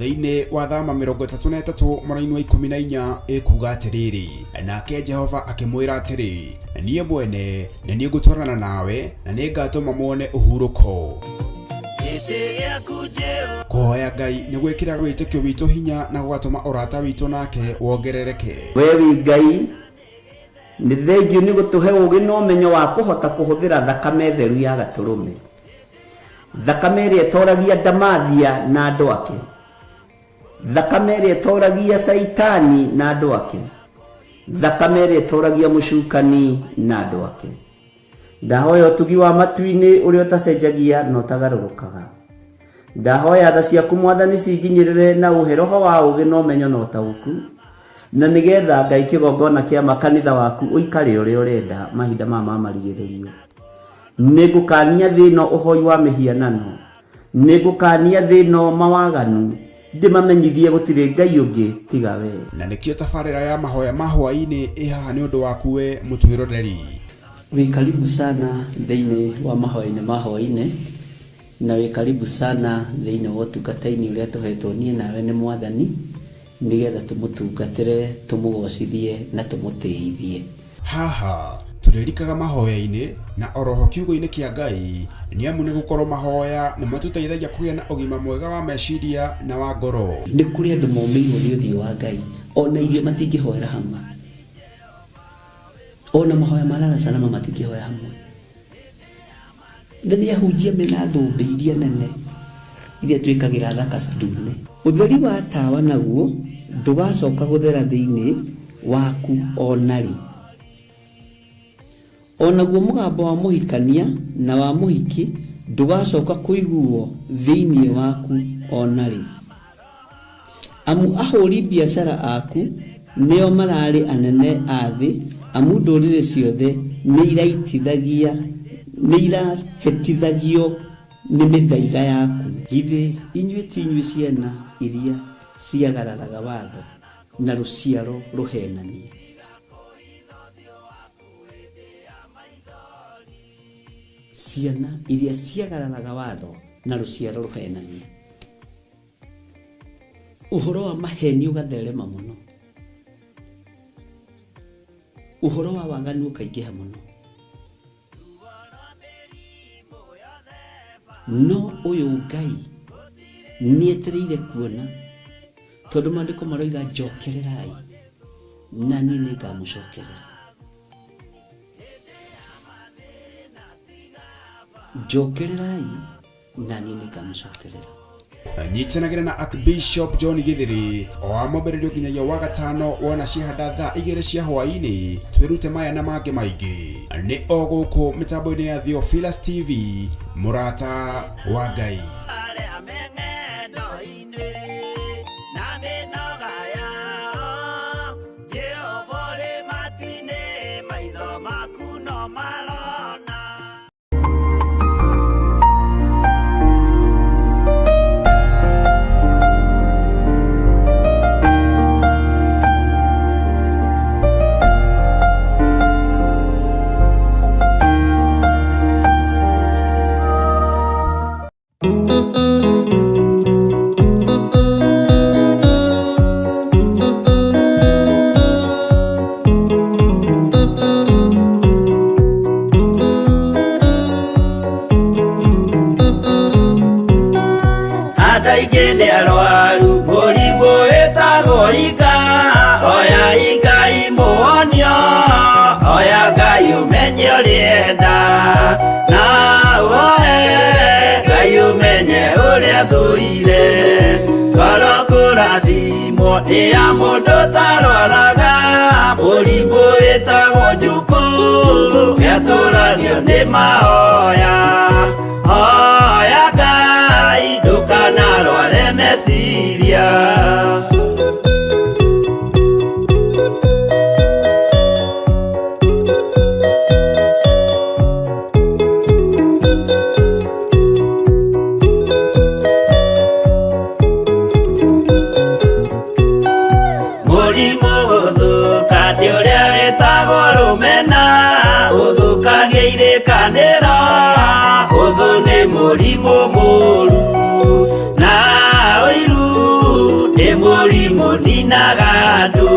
Thĩinĩ wa Thama 33 mũraini wa 14 ĩkuga atĩrĩrĩ, nake Jehova akĩmwĩra atĩrĩ, niĩ mwene nĩ niĩ ngũtwarana nawe na nĩ ngatũma muone ũhurũko. Kũhoya Ngai nĩ gwĩkĩraga wĩtĩkio witũ hinya na gũgatũma ũrata witũ nake wongerereke. We wĩ Ngai, nĩ thengiũ nĩ gũtũhe ũũgĩ na ũmenyo wa kũhota kũhũthĩra thakame theru ya Gatũrũme, thakame ĩrĩa ĩtoragia ndamathia na andũ ake, thakame ĩrĩa ĩtoragia Caitani na andũ ake, thakame ĩrĩa ĩtoragia mũcukani na andũ ake. Ndahoya ũtugi wa matu-inĩ ũrĩa ũtacenjagia na ũtagarũrũkaga. Ndahoya tha ciaku Mwathani cinginyĩrĩre na ũhe roho wa ũũgĩ na ũmenyo na ũtaũku, na nĩgetha Ngai kĩgongona kĩa ma kanitha waku ũikare ũrĩa ũrenda mahinda maya ma marigĩrĩrio. Nĩngũkania thĩ ĩno ũhoi wa mĩhianano, nĩngũkania thĩ ĩno mawaganu, ndĩmamenyithie gũtirĩ Ngai ũngĩ tiga we. Na nĩkĩo tabarĩra ya mahoya ma hwaĩ-inĩ ĩ haha nĩ ũndũ waku we mũtwĩroreri. Wĩ karibu sana thĩinĩ wa mahoya-inĩ ma hwaĩ-inĩ, na wĩ karibu sana thĩinĩ wa ũtungata-inĩ ũrĩa tũhetwo niĩ nawe nĩ Mwathani, nĩgetha tũmũtungatĩre, tũmũgocithie na tũmũtĩithie. Haha tũrĩrikaga mahoya-inĩ na oroho kiugo-inĩ kĩa Ngai, nĩamu nĩ gũkorwo mahoya nĩ matũteithagia kũgĩa na ũgima mwega wa meciria na wa ngoro. Nĩ kũrĩ andũ momĩirwo nĩ ũthiũ wa Ngai, ona irio matingĩhoera hamwe, ona mahoya ma lala salama matingĩhoya hamwe. Na nĩ ahunjia mena thũmbĩ iria nene iria twĩkagĩra thaka ndune. Ũtheri wa tawa naguo ndũgacoka gũthera thĩinĩ waku o na rĩ. O naguo mũgambo wa mũhikania na wa mũhiki ndũgacoka kũiguwo thĩinĩ waku o na rĩ. Amu ahũri biacara aku nĩo mararĩ anene a thĩ, amu ndũrĩrĩ ciothe nĩirahĩtithagio nĩ mĩthaiga yaku. Githĩ inyuĩ ti inyuĩ ciana iria ciagararaga watho, na rũciaro rũheenania? Ciana iria ciagararaga watho, na rũciaro rũheenania. Ũhoro wa maheni ũgatherema mũno, ũhoro wa waganu ũkaingĩha mũno. No ũyũ Ngai nĩetereire kuona, tondũ maandĩko maroiga njokererai na niĩ nĩngamũcokerera. Njokererai na niĩ nĩngamũcokerera. Nyitanagĩra na Archbishop John Githiri o wa mwambĩrĩrio nginyagia wa gatano wona ciahanda thaa 2 cia hwaĩ-inĩ, twĩrute maya na mangĩ maingĩ nĩ o gũkũ mĩtambo-inĩ ya Theophilus TV, mũrata wa Ngai. Andũ aingĩ nĩ arwaru mũrimũ wĩtagwo inga, oya inga imũhonio, oya Ngai ũmenye ũrĩenda, na ũhoe Ngai ũmenye ũrĩa thũire, ngoro kũrathimwo nĩ ya mũndũ ũtarwaraga, mũrimũ wĩtagwo njukũ, nĩatũragio nĩ mahoya. Hoya Ngai ndũkanarware meciria. Mũrimũ gũthũka nĩ ũrĩa wĩtagwo rũmena, ũthũkagia irĩkanĩro, ũthũ nĩ mũrimũ mũru, na ũiru Mũrimũ ninaga andũ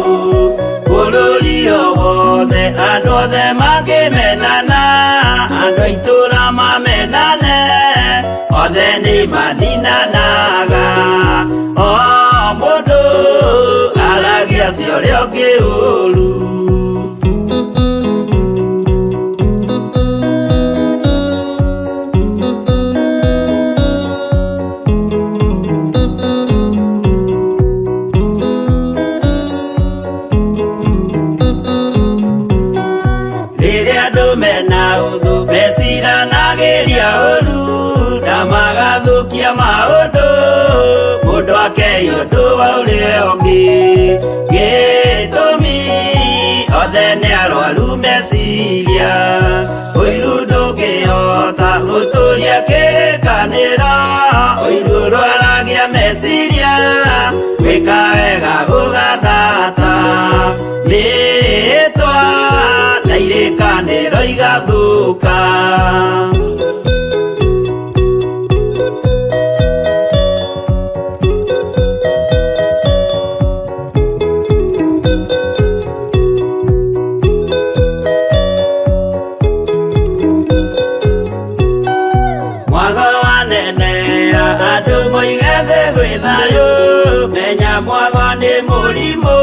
bũrũri o wothe, andũ othe makĩmenana, andũ a itũũra mamenane, othe nĩ maninanaga. O mũndũ aragia cia ũrĩa ũngĩ ũru. Rĩrĩa andũ mena ũthũ meciranagĩria ũru na magathũkia maũndũ, mũndũ akei ũndũ wa ũrĩa ũngĩ. Gĩtũmi othe nĩ arwaru meciria, ũiru ndũngĩhota gũtũria kĩrĩkanĩro, ũiru ũrwaragia meciria, gwĩka wega gũgathata, mĩhĩtwa na irĩkanĩro igathũka. Mwago wanenera andũ moige thĩ gwĩ thayũ, menya mwago nĩ mũrimũ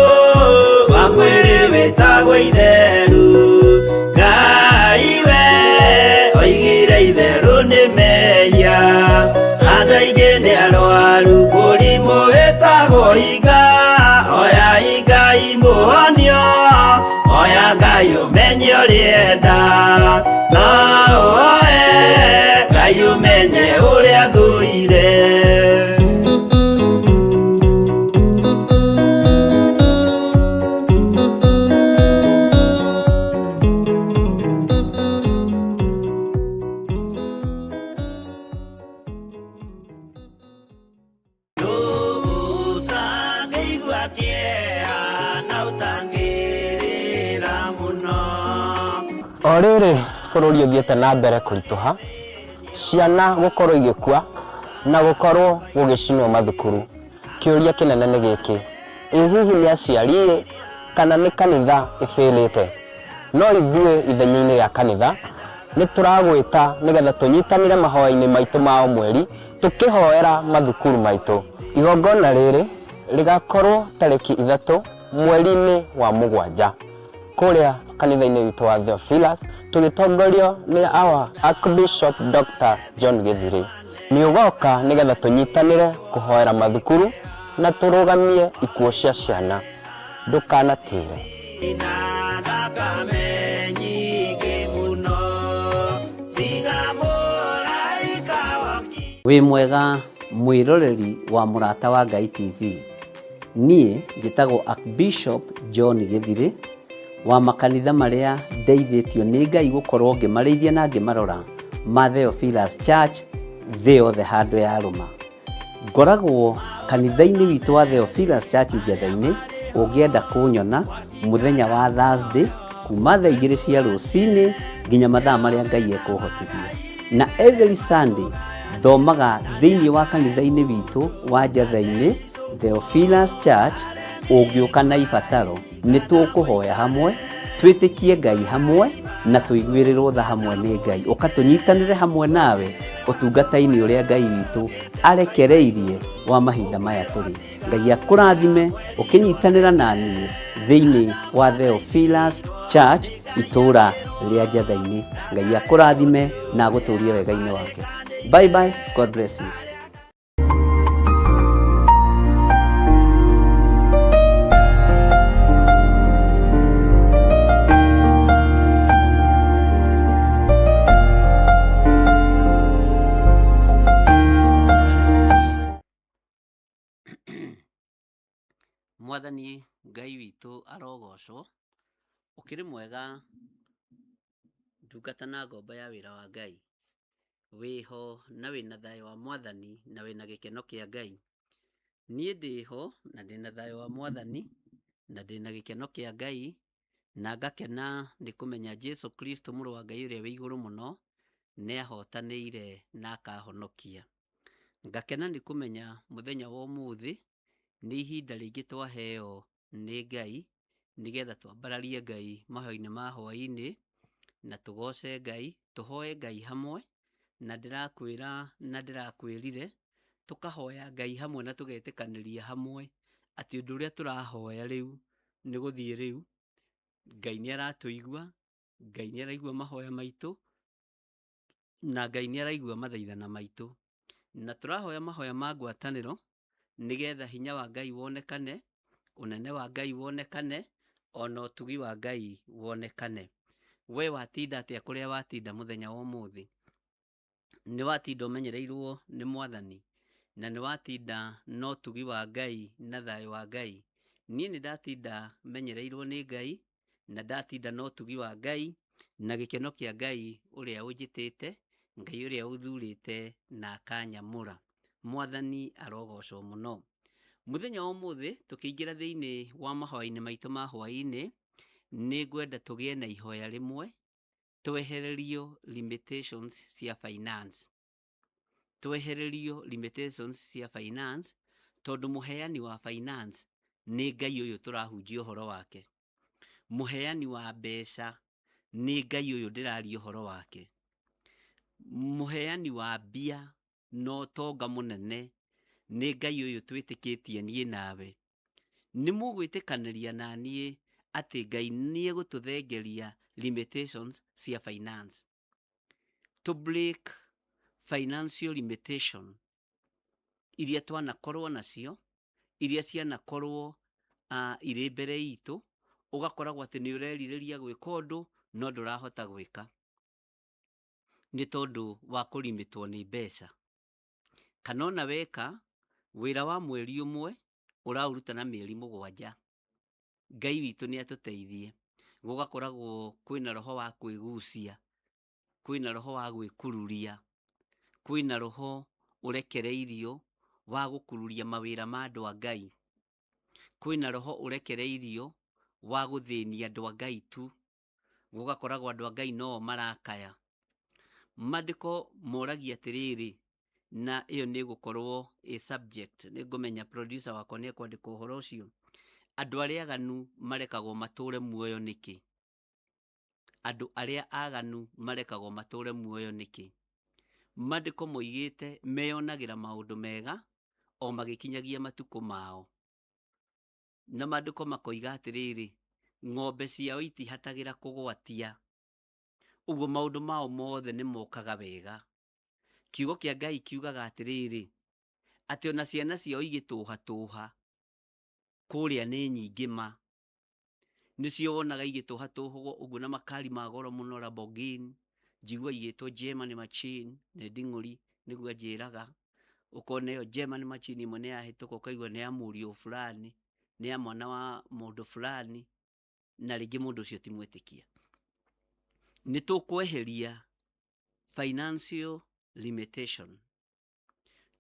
wa mwĩrĩ wĩtagwo itheru. Ngai we oigire itherũ nĩ mehia, andũ aingĩ nĩ arwaru mũrimũ wĩtagwo iga, oya Ngai mũhonio, oya Ngai ũmenye ũrĩa enda, no ũoe Ngai ũmenye ũrĩa thũire. Ũtangĩigua kĩeha na ũtangĩrĩra mũno. O rĩrĩ bũrũri ũthiĩte na mbere kũritũha, ciana gũkorwo igĩkua na gũkorwo gũgĩcinwo mathukuru, kĩũria kĩnene nĩ gĩkĩ, ĩ hihi nĩ aciari kana nĩ kanitha ĩbĩrĩte? No ithuĩ ithenya-inĩ rĩa kanitha nĩ tũragwĩta nĩgetha tũnyitanĩre mahoya-inĩ maitũ ma o mweri tũkĩhoera mathukuru maitũ. Igongona rĩrĩ rĩgakorwo tarĩki 3 mweri-inĩ wa 7 kũrĩa kanitha-inĩ witũ wa Theophilus, tũgĩtongorio nĩ our Archbishop Dr. John Gĩthirĩ. Nĩ ũgoka nĩgetha tũnyitanĩre kũhoera mathukuru na tũrũgamie ikuũ cia ciana. Ndũkanatĩre. Na thakame nyingĩ mũno, tiga mũraika woki. Wĩ mwega mwĩroreri wa Mũrata wa Ngai TV. Niĩ njĩtagwo Archbishop John Gĩthirĩ wa makanitha marĩa ndeithĩtio nĩ Ngai gũkorwo ngĩmarĩithia na ngĩmarora ma Theophilus Church thĩ yothe handũ ya rũma. Ngoragwo kanitha-inĩ witũ wa Theophilus Church Njetha-inĩ, ũngĩenda kũnyona mũthenya wa Thursday kuma thaa 2 cia rũcinĩ nginya mathaa marĩa Ngai ekũhotithia. Na every Sunday thomaga thĩinĩ wa kanitha-inĩ witũ wa Njetha-inĩ Theophilus Church. Ũngĩũka na ibataro nĩ tũkũhoya hamwe, twĩtĩkie Ngai hamwe na tũiguĩrĩrwo tha hamwe nĩ Ngai. Ũka tũnyitanĩre hamwe nawe ũtungata-inĩ ũrĩa Ngai witũ arekereirie wa mahinda maya tũrĩ. Ngai akũrathime ũkĩnyitanĩra na niĩ thĩinĩ wa Theophilus Church itũũra rĩa Njetha-inĩ. Ngai akũrathime na agũtũrie wega-inĩ wake. Bye bye, God bless you. Mwathani Ngai witũ arogocwo. Ũkĩrĩ mwega ndungata na ngombo ya wĩra wa Ngai. Wĩho na wĩna thayũ wa Mwathani na wĩna gĩkeno kĩa Ngai. Niĩ ndĩho na ndĩna thayũ wa Mwathani na ndĩna gĩkeno kĩa Ngai na ngakena nĩ kũmenya Jesu Kristo mũrũ wa Ngai ũrĩa wĩ igũrũ mũno nĩ ahotanĩire na akahonokia. Ngakena nĩ kũmenya mũthenya wa ũmũthĩ Nĩ ihinda rĩngĩ twaheo nĩ Ngai nĩgetha twambararie Ngai mahoya-inĩ ma hwaĩ-inĩ na tũgoce Ngai, tũhoe Ngai hamwe, na ndĩrakwĩra na ndĩrakwĩrire tũkahoya Ngai hamwe na tũgetĩkanĩria hamwe atĩ ũndũ ũrĩa tũrahoya rĩu nĩ gũthiĩ rĩu, Ngai nĩ aratũigua, Ngai nĩ araigua mahoya maitũ, na Ngai nĩ araigua mathaithana maitũ. Na tũrahoya mahoya ma ngwatanĩro nĩgetha hinya wa Ngai wonekane, ũnene wa Ngai wonekane, ona ũtugi wa Ngai wonekane. We watinda atĩa kũrĩa watinda mũthenya wa ũmũthĩ? Nĩ watinda ũmenyereirwo nĩ Mwathani, na nĩ watinda na ũtugi wa Ngai na thayũ wa Ngai. Niĩ nĩ ndatinda menyereirwo nĩ Ngai, na ndatinda na ũtugi wa Ngai, na gĩkeno kĩa Ngai ũrĩa ũnjĩtĩte, Ngai ũrĩa ũthurĩte na akanyamũra. Mwathani arogocwo mũno. Mũthenya wa ũmũthĩ tũkĩingĩra thĩinĩ wa mahoya-inĩ maitũ ma hwaĩ-inĩ, nĩ ngwenda tũgĩe na ihoya rĩmwe, twehererio limitations cia finance. Twehererio limitations cia finance, tondũ mũheani wa finance nĩ Ngai ũyũ tũrahunjia ũhoro wake. Mũheani wa mbeca nĩ Ngai ũyũ ndĩraria ũhoro wake. Mũheani wa mbia na ũtonga mũnene nĩ Ngai ũyũ twĩtĩkĩtie niĩ nawe. Nĩ mũgwĩtĩkanĩria na niĩ atĩ Ngai nĩ egũtũthengeria limitations cia finance. To break financial limitation iria twanakorwo nacio, iria cianakorwo irĩ mbere itũ, ũgakoragwo atĩ nĩ ũrerirĩria gwĩka ũndũ no ndũrahota gwĩka nĩ tondũ wa kũrimitwo nĩ mbeca. Kana ona weka wĩra wa mweri ũmwe ũraũruta na mĩeri mũgwanja. Ngai witũ nĩ atũteithie. Gũgakoragwo kwĩna roho wa kwĩgucia, kwĩna roho wa gwĩkururia, kwĩna roho ũrekereirio wa gũkururia mawĩra ma andũ a Ngai, kwĩna roho ũrekereirio wa gũthĩnia andũ a Ngai tu, gũgakoragwo andũ a Ngai no marakaya. Mandĩko moragia atĩrĩrĩ, na ĩyo nĩ ĩgũkorwo ĩ subject, nĩ ngũmenya producer wakwa nĩ ekwandĩka ũhoro ũcio. Andũ arĩa aganu marekagwo matũre muoyo nĩkĩ? Andũ arĩa aganu marekagwo matũre muoyo nĩkĩ? Mandĩko moigĩte meyonagĩra maũndũ mega o magĩkinyagia matukũ mao. Na mandĩko makoiga atĩrĩrĩ, ng'ombe ciao itihatagĩra kũgwatia, ũguo maũndũ mao mothe nĩ mokaga wega. Kiugo kĩa Ngai kiugaga atĩrĩrĩ, atĩ ona ciana ciao igĩtũhatũha kũrĩa nĩ nyingĩ ma, nĩcio wonaga igĩtũhatũhwo ũguo na makari ma goro mũno, Lamborghini, njigua igĩtwo German machine, nĩ nding'ũri nĩguo anjĩraga, ũkona ĩyo German machine ĩmwe nĩ yahĩtũka ũkaigua nĩ ya mũriũ fulani, nĩ ya mwana wa mũndũ fulani, na rĩngĩ mũndũ ũcio ti mwĩtĩkia. Nĩ tũkweheria financial limitation,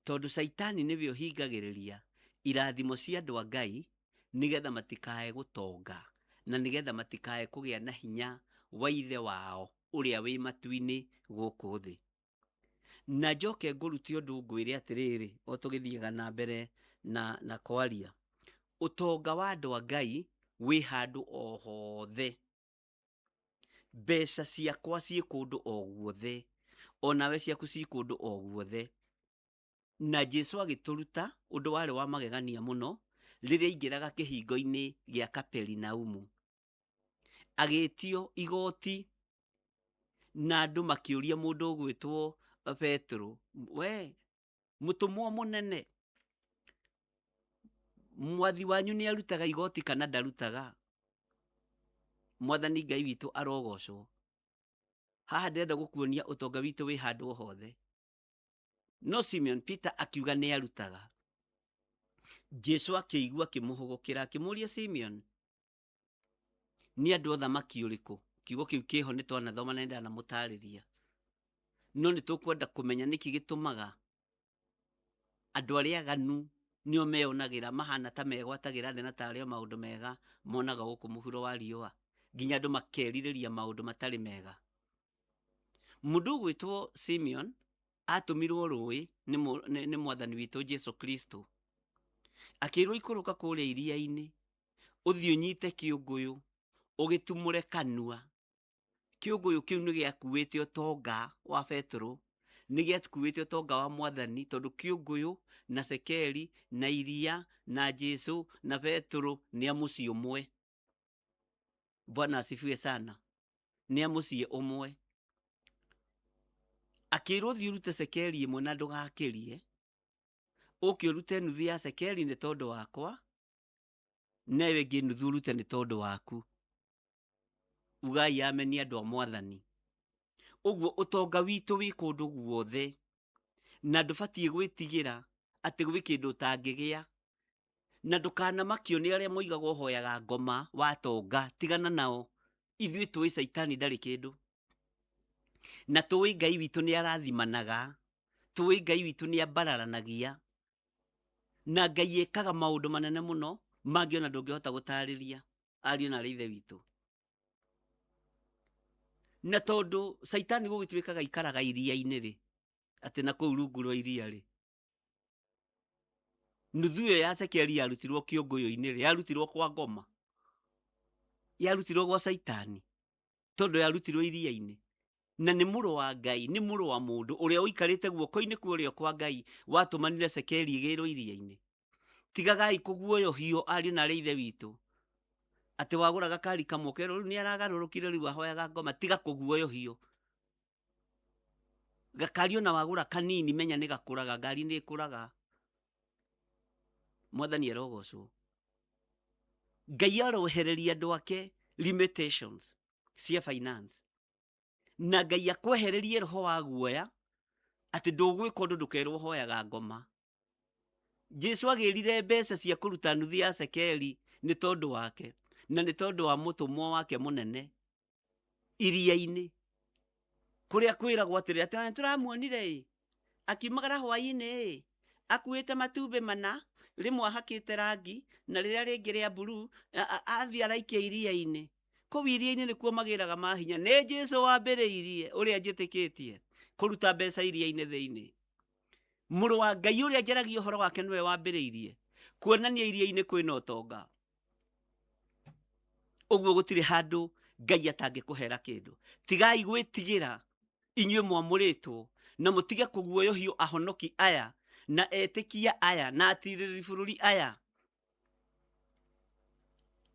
tondũ Caitani nĩwe ũhingagĩrĩria irathimo cia andũ a Ngai nĩgetha matikae gũtonga na nĩgetha matikae kũgĩa na hinya wa ithe wao ũrĩa wĩ matu-inĩ gũkũ thĩ. Na njoke ngũrute ũndũ ngwĩre atĩrĩrĩ, o tũgĩthiaga na mbere na kwaria, ũtonga wa andũ a Ngai wĩ handũ o hothe. Mbeca ciakwa ciĩ kũndũ o guothe, onawe ciaku ciĩ kũndũ o guothe. Na Jesu agĩtũruta ũndũ warĩ wa magegania mũno rĩrĩa aingĩraga kĩhingo-inĩ gĩa Kaperinaumu. Agĩtio igoti na andũ makĩũria mũndũ ũgwĩtwo Petero, we mũtũmwo mũnene, mwathi wanyu nĩ arutaga igoti kana ndarutaga? Mwathani Ngai witũ arogocwo. Haha ndĩrenda gũkuonia ũtonga witũ wĩ handũ o hothe. No Simeon Peter akiuga nĩ arutaga. Jesu akĩigua akĩmũhũgũkĩra akĩmũũria Simeon, nĩ andũ ũthamaki ũrĩkũ? Kiugo kĩu kĩho nĩ twanathoma na nĩndanamũtarĩria. No nĩ tũkwenda kũmenya nĩkĩ gĩtũmaga andũ arĩa aganu nĩo meyonagĩra mahana ta megwatagĩra thĩ na tarĩ o maũndũ mega monaga gũkũ mũhuro wa riũa, nginya andũ makerirĩria maũndũ matarĩ mega. Mũndũ ũgwĩtwo Simeon atũmirwo rũĩ nĩ mwathani witũ Jesu Kristo. Akĩrwo ikũrũka kũrĩa iria-inĩ, ũthiĩ ũnyite kĩũngũyũ, ũgĩtumũre kanua. Kĩũngũyũ kĩu nĩ gĩakuĩte ũtonga wa Betũrũ, nĩ gĩakuĩte ũtonga wa Mwathani, tondũ kĩũngũyũ na cekeri na iria na Jesu na Betũrũ nĩ a mũciĩ ũmwe. Bwana asifiwe sana. Nĩ a mũciĩ ũmwe. Akĩrwo thiĩ ũrute cekeri ĩmwe na ndũgakĩrie, ũke ũrute nuthu ya cekeri nĩ tondũ wakwa, na ĩyo ĩngĩ nuthu ũrute nĩ tondũ waku. Ugai ameni andũ a Mwathani. Ũguo ũtonga witũ wĩ kũndũ guothe, na ndũbatiĩ gwĩtigĩra atĩ gwĩ kĩndũ ũtangĩgĩa, na ndũkanamakio nĩ arĩa moigaga ũhoyaga ngoma watonga, tigana nao. Ithuĩ tũĩ caitani ndarĩ kĩndũ, na tũĩ Ngai witũ nĩ arathimanaga, tũĩ Ngai witũ nĩ ambararanagia, na Ngai ekaga maũndũ manene mũno mangĩ ona ndũngĩhota gũtarĩria, ariũ na arĩ ithe witũ. Na tondũ caitani gũgĩtuĩkaga ikaraga iria-inĩ rĩ, atĩ na kũu rungu rwa iria rĩ, nuthu ĩyo ya cekeri yarutirwo kĩũngũyũ-inĩ rĩ, yarutirwo kwa ngoma, yarutirwo gwa caitani, tondũ yarutirwo iria-inĩ. Na nĩ mũrũ wa Ngai, nĩ mũrũ wa mũndũ ũrĩa ũikarĩte guoko-inĩ kwa ũrĩo kwa Ngai, watũmanire cekeri ĩgĩrwo iria-inĩ. Tigagai kũguoyohio ariũ na arĩ ithe witũ, atĩ wagũra gakari kamwe ũkerwo rĩu nĩ aragarũrũkire rĩu ahoyaga ngoma. Tiga kũguoyohio. Gakari ona wagũra kanini menya nĩ gakũraga, ngari nĩ ĩkũraga. Mwathani arogocwo. Ngai aroehereria andũ ake limitations cia finance, na Ngai akwehererie roho wa guoya atĩ ndũgwĩka ũndũ ndũkerwo ũhoyaga ngoma. Jesu agĩrire mbeca cia kũruta nuthu ya cekeri nĩ tondũ wake na nĩ tondũ wa mũtũmwo wake mũnene iria-inĩ, kũrĩa kwĩragwo atĩrĩ atĩ nĩ tũramuonire ĩ akiumagara hwaĩ-inĩ ĩ akuĩte matumbĩ mana, rĩmwe ahakĩte rangi na rĩrĩa rĩngĩ rĩa mburuu, athiĩ araikia iria-inĩ. Kũu iria-inĩ nĩkuo magĩraga mahinya. Nĩ Jesu wambĩrĩirie ũrĩa njĩtĩkĩtie kũruta mbeca iria-inĩ thĩinĩ. Mũrũ wa Ngai ũrĩa njaragia ũhoro wake nĩwe wambĩrĩirie kuonania iria-inĩ kwĩna ũtonga. Ũguo gũtirĩ handũ Ngai atangĩkũhera kĩndũ. Tigai gwĩtigĩra inyuĩ mwamũrĩtwo, na mũtige kũguoyohio ahonoki aya na etĩkia aya na atirĩrĩri bũrũri aya,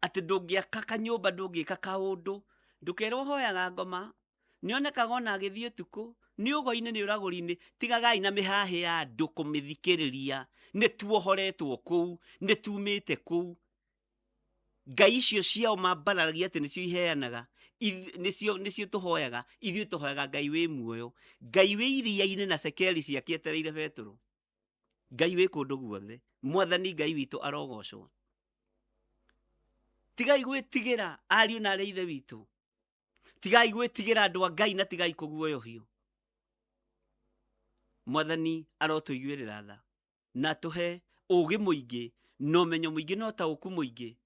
atĩ ndũngĩaka kanyũmba, ndũngĩka kaũndũ, ndũkerwo ũhoyaga ngoma, nĩonekaga ona agĩthiĩ ũtukũ, nĩ ũgo-inĩ, nĩ ũragũri-inĩ. Tigagai na mĩhahĩ ya andũ kũmĩthikĩrĩria. Nĩ tuohoretwo kũu, nĩ tumĩte kũu. Ngai icio ciao mambararagia atĩ nĩcio iheanaga, nĩcio tũhoyaga. Ithuĩ tũhoyaga Ngai wĩ muoyo, Ngai wĩ iria-inĩ na cekeri ciake etereire Betũrũ, Ngai wĩ kũndũ guothe. Mwathani Ngai witũ arogocwo. Tigai gwĩtigĩra ariũ na arĩa ithe witũ, tigai gwĩtigĩra andũ a Ngai, na tigai kũguoyohio. Mwathani arotũiguĩrĩra tha na atũhe ũũgĩ mũingĩ na ũmenyo mũingĩ na ũtaũku mũingĩ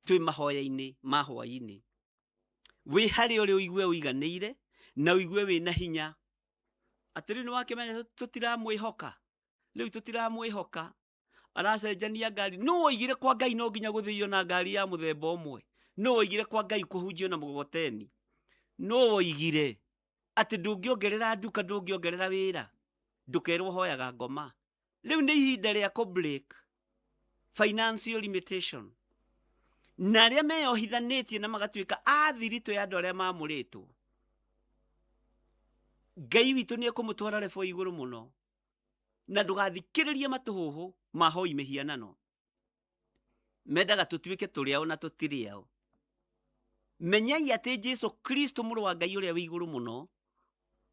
twĩ mahoya-inĩ ma hwaĩ-inĩ. Wĩ harĩa ũrĩ ũigue ũiganĩire na ũigue wĩna hinya. Atĩ rĩu nĩwakĩmenya tũtiramwĩhoka, rĩu tũtiramwĩhoka, aracenjania ngari. Nũ woigire kwa Ngai no nginya gũthĩio na ngari ya mũthemba ũmwe? Nũ woigire kwa Ngai kũhunjio na mũgogoteni? Nũ woigire atĩ ndũngĩongerera nduka, ndũngĩongerera wĩra, ndũkerwo hoyaga ngoma? Rĩu nĩ ihinda rĩa kũ break financial limitation, na arĩa meyohithanĩtie na magatuĩka a thiritũ ya andũ arĩa mamũrĩtwo, Ngai witũ nĩ ekũmũtwara rebo igũrũ mũno. Na ndũgathikĩrĩrie matũhũhũ ma hoi mĩhianano, mendaga tũtuĩke tũrĩ ao na tũtirĩ ao. Menyai atĩ Jesu Kristo mũrũ wa Ngai ũrĩa wĩ igũrũ mũno,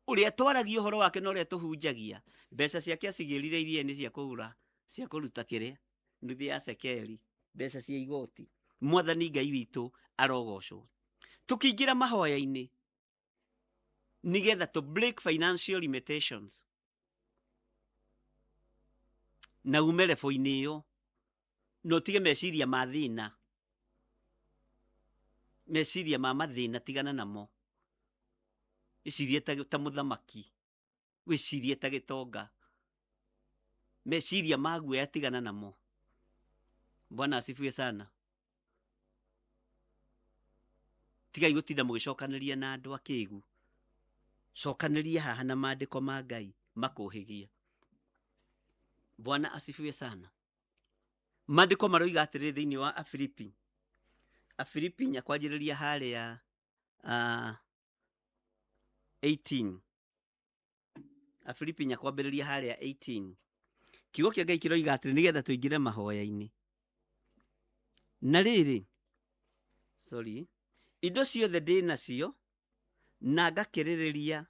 ũrĩa twaragia ũhoro wake na ũrĩa tũhunjagia, mbeca ciake acigĩrire iria-inĩ cia kũgũra, cia kũruta kĩrĩa nuthu ya cekeri, mbeca cia igoti. Mwathani Ngai witũ arogocwo. Tũkĩingĩra mahoya-inĩ nigetha to break financial limitations na ume rebo-inĩ ĩyo, na ũtige meciria ma thĩna, meciria ma mathĩna tigana namo. Wĩcirie ta mũthamaki, wĩcirie ta gĩtonga, meciria ma guoya tigana namo. Bwana asifiwe sana. Tigai gũtinda mũgĩcokanĩria na andũ akĩgu. Cokanĩria haha na maandĩko ma Ngai makũhĩgie. Bwana asifiwe sana. Maandĩko maroiga atĩrĩrĩ thĩinĩ wa Afilipi, Afilipi inya kwanjĩrĩria harĩa 18. Afilipi inya kwambĩrĩria harĩa 18. Kiugo kĩa Ngai kĩroiga atĩrĩ nĩgetha tũingĩre mahoya-inĩ. Na rĩrĩ, sorry, indo ciothe ndĩ nacio na ngakĩrĩrĩria,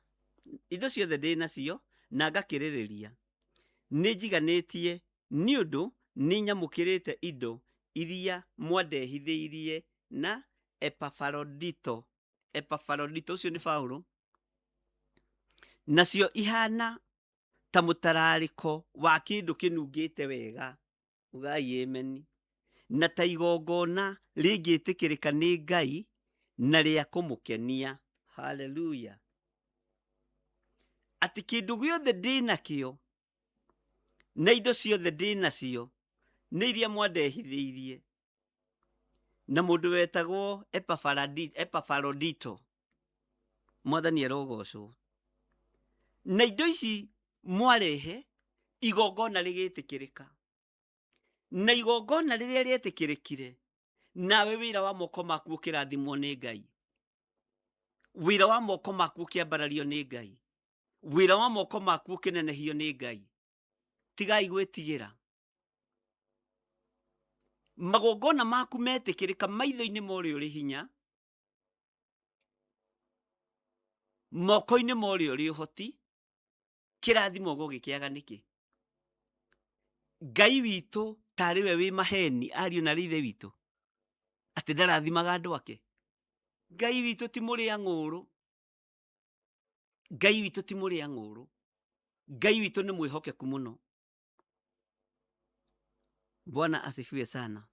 indo ciothe ndĩ nacio na ngakĩrĩrĩria, nĩ njiganĩtie nĩ ũndũ nĩ nyamũkĩrĩte indo iria mwandehithĩirie na Epafarodito. Epafarodito ũcio nĩ Paulo. Nacio ihana ta mũtararĩko wa kĩndũ kĩnungĩte wega, ugai ameni, na ta igongona rĩngĩtĩkĩrĩka nĩ Ngai na rĩa kũmũkenia. Haleluya. Atĩ kĩndũ gĩothe ndĩ nakĩo na indo ciothe ndĩ nacio nĩ iria mwandehithĩirie na mũndũ wetagwo Epafarodito. Mwathani arogocwo. Na indo ici mwarehe igongona rĩgĩtĩkĩrĩka, na igongona rĩrĩa rĩetĩkĩrĩkire, nawe wĩra wa moko maku ũkĩrathimwo nĩ Ngai, wĩra wa moko maku ũkĩambarario nĩ Ngai, wĩra wa moko maku ũkĩnenehio nĩ Ngai. Tigai gwĩtigĩra. Magongona maku metĩkĩrĩka maitho-inĩ ma ũrĩa ũrĩ hinya, moko-inĩ ma ũrĩa ũrĩ ũhoti, kĩrathimo gũgĩkĩaga nĩkĩ? Ngai witũ tarĩ we wĩ maheni, ariũ na arĩ ithe witũ, atĩ ndarathimaga andũ ake. Ngai witũ ti mũrĩa ng'ũrũ. Ngai witũ ti mũrĩa ng'ũrũ. Ngai witũ nĩ mwĩhokeku mũno. Bwana asifiwe sana.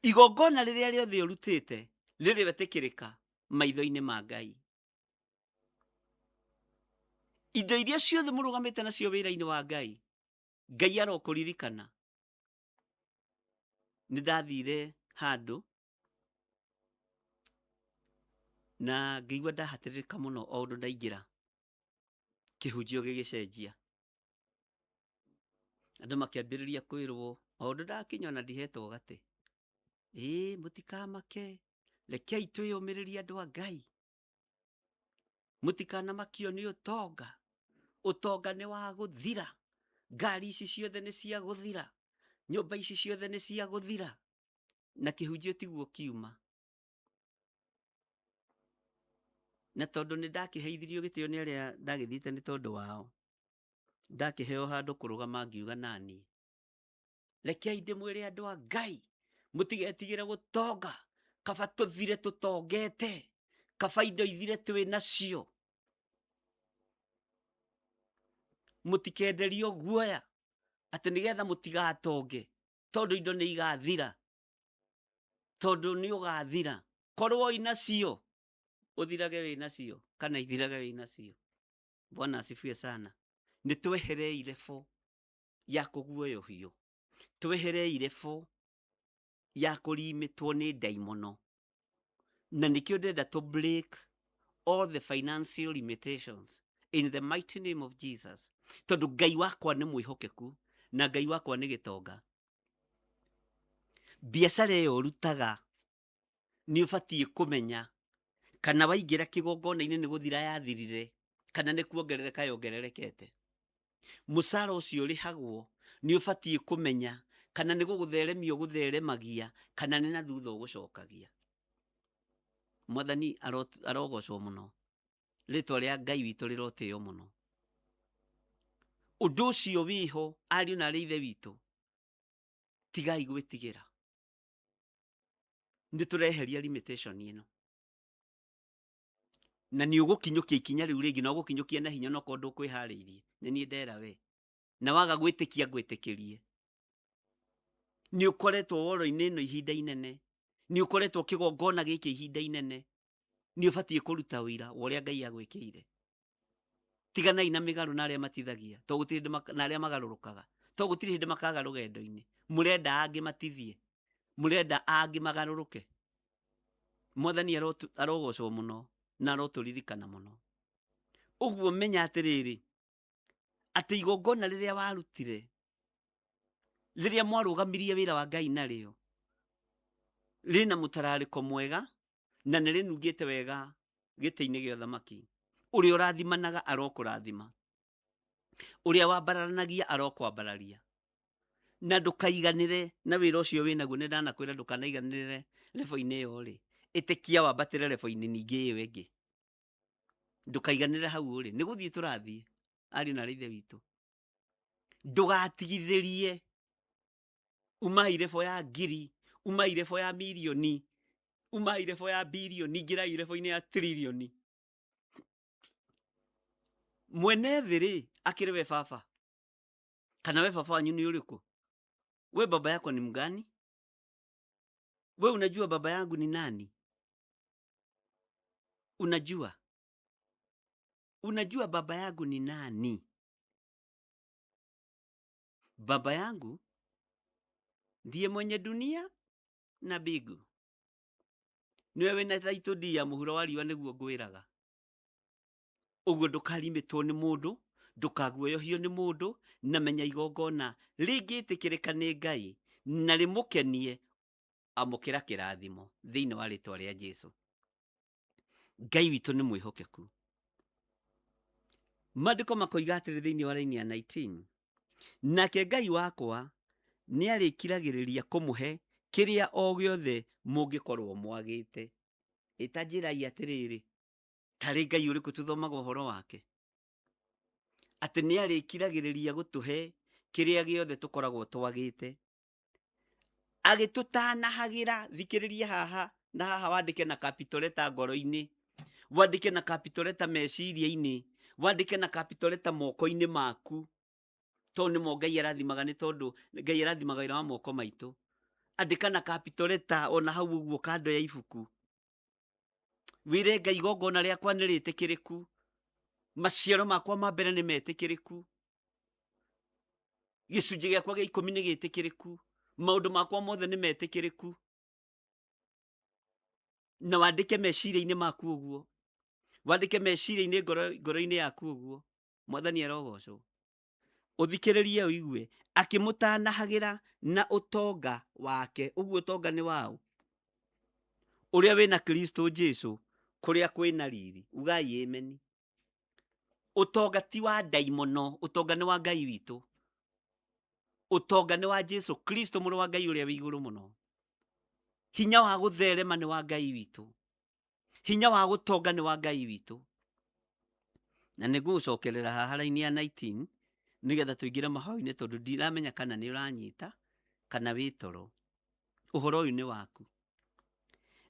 Igongona rĩrĩa rĩothe ũrutĩte rĩrĩwetĩkĩrĩka maitho-inĩ ma Ngai. Indo iria ciothe mũrũgamĩte nacio wĩra-inĩ wa Ngai, Ngai arokũririkana. Nĩ ndathire handũ na ngĩigua ndahatĩrĩrĩka mũno o ũndũ ndaingĩra, kĩhunjio gĩgĩcenjia. Andũ makĩambĩrĩria kwĩrwo o ũndũ ndakinya ona ndihetwo gatĩ. Ĩĩ mũtikamake, rekei twĩyũmĩrĩrie andũ a Ngai. Mũtikanamakio nĩ ũtonga, ũtonga nĩ wa gũthira, ngari ici ciothe nĩ cia gũthira, nyũmba ici ciothe nĩ cia gũthira. Na kĩhunjio tiguo kiuma. Na tondũ nĩ ndakĩheithirio gĩtĩo nĩ arĩa ndagĩthiĩte nĩ tondũ wao, ndakĩheo handũ kũrũgama ngiuga naniĩ. Rekei ndĩmwĩre andũ a Ngai, mũtigetigĩre gũtonga, kaba tũthire tũtongete, kaba indo ithire twĩ nacio. Mũtikenderio guoya atĩ nĩgetha mũtigatonge, tondũ indo nĩ igathira, tondũ nĩ ũgathira. Korwoi nacio, ũthirage wĩ nacio, kana ithirage wĩ nacio. Bwana asifiwe sana. Nĩ tweherei level ya kũguoyohio, tweherei level ya kũrimĩtwo nĩ ndaimono. Na nĩkĩo ndĩrenda to break all the financial limitations in the mighty name of Jesus. Tondũ Ngai wakwa nĩ mwĩhokeku na Ngai wakwa nĩ gĩtonga. Biacara ĩyo ũrutaga nĩ ũbatiĩ kũmenya kana waingĩra kĩgongona-inĩ nĩ gũthira yathirire kana nĩ kuongerereka yongererekete. Mũcara ũcio ũrĩhagwo nĩ ũbatiĩ kũmenya kana nĩ gũgũtheremia ũgũtheremagia kana nĩ na thutha ũgũcokagia. Mwathani arogocwo mũno. Rĩtwa rĩa Ngai witũ rĩrotĩo mũno. Ũndũ ũcio wĩho ariũ na arĩ ithe witũ, tigai gwĩtigĩra. Nĩ tũreheria limitation ĩno. Na nĩ ũgũkinyũkia ikinya rĩu rĩngĩ, na ũgũkinyũkia na hinya onokorwo ndũkwĩharĩirie. Nĩ niĩ ndera we. Na waga gwĩtĩkia ngwĩtĩkĩrie. Nĩ ũkoretwo woro-inĩ ĩno ihinda inene. Nĩ ũkoretwo kĩgongona gĩkĩ ihinda inene. Nĩ ũbatiĩ kũruta ũira wa ũrĩa Ngai agwĩkĩire. Tiganai na mĩgarũ na arĩa matithagia, to gũtirĩ hĩndĩ na arĩa magarũrũkaga. To gũtirĩ hĩndĩ makaga rũgendo-inĩ. Mũrenda angĩ matithie. Mũrenda angĩ magarũrũke? Mwathani arogocwo mũno na arotũririkana mũno. Ũguo menya atĩrĩrĩ, atĩ igongona rĩrĩa warutire, rĩrĩa mwarũgamirie wĩra wa Ngai narĩo, rĩna mũtararĩko mwega na nĩ rĩnungĩte wega gĩtĩ-inĩ gĩa ũthamaki. Ũrĩa ũrathimanaga arokũrathima, ũrĩa wambararanagia arokwambararia. Na ndũkaiganĩre na wĩra ũcio wĩnaguo, nĩ ndanakwĩra ndũkanaiganĩre lebo-inĩ ĩyo rĩ, ĩtĩkia wambatĩre lebo-inĩ ningĩ ĩyo ĩngĩ. Ndũkaiganĩre hau ũrĩ, nĩ gũthiĩ tũrathiĩ ariũ na ithe witũ. Ndũgatigithĩrie, umai lebo ya ngiri, umai lebo ya mirioni, umai lebo ya birioni, ingĩrai lebo-inĩ ya tiririoni. Mwene thĩ rĩ, akĩrĩ we baba, kana we baba wanyu nĩ ũrĩkũ? We baba yako ni mgani? We unajua baba yangu ni nani? Unajua? Unajua baba yangu ni nani? Baba yangu ndiye mwenye dunia na mbingu. Niwe wĩna title deed ya mũhuro wa riũa nĩguo ngwĩraga. Ũguo ndũkarimĩtwo nĩ mũndũ, ndũkaguoyohio nĩ mũndũ, na menya igongona rĩngĩtĩkĩrĩka nĩ Ngai na rĩmũkenie, amũkĩra kĩrathimo thĩinĩ wa rĩtwa rĩa Jesu. Ngai witũ nĩ mwĩhokeku. Maandĩko makoiga atĩrĩ thĩinĩ wa raini ya 19, nake Ngai wakwa nĩarĩkiragĩrĩria kũmũhe kĩrĩa o gĩothe mũngĩkorwo mwagĩte. Ĩta njĩrai atĩrĩrĩ, tarĩ Ngai ũrĩkũ tũthomaga ũhoro wake? Atĩ nĩarĩkiragĩrĩria gũtũhe kĩrĩa gĩothe tũkoragwo twagĩte. Agĩtũtanahagĩra, thikĩrĩria haha na haha, wandĩke na capital letter ngoro-inĩ, wandĩke na capital letter meciria-inĩ, wandĩke na capital letter moko-inĩ maku, tondũ nĩmo Ngai arathimaga, nĩ tondũ Ngai arathimaga wĩra wa moko maitũ. Andĩka na capital letter ona hau ũguo kando ya ibuku, wĩre Ngai igongona rĩakwa nĩ rĩtĩkĩrĩku, maciaro makwa ma mbere nĩ metĩkĩrĩku, gĩcunjĩ gĩakwa gĩa ikũmi nĩ gĩtĩkĩrĩku, maũndũ makwa mothe nĩ metĩkĩrĩku. Na wandĩke meciria-inĩ maku ũguo, wandĩke meciria-inĩ ngoro-inĩ yaku ũguo. Mwathani arogocwo. Ũthikĩrĩrie ũigue, akĩmũtanahagĩra na ũtonga wake. Ũguo ũtonga nĩ waũ? Ũrĩa wĩna Kristo Jesu, kũrĩa kwĩna riri. Ugai ameni. Ũtonga ti wa ndaimono, ũtonga nĩ wa Ngai witũ. Ũtonga nĩ wa Jesu Kristo mũrũ wa Ngai ũrĩa wĩ igũrũ mũno. Hinya wa gũtherema nĩ wa Ngai witũ. Hinya wa gũtonga nĩ wa Ngai witũ. Na nĩ ngũgũcokerera haha raini ya 19 nĩgetha tũingĩre mahoya-inĩ, tondũ ndiramenya kana nĩ ũranyita kana wĩ toro. Ũhoro ũyũ nĩ waku.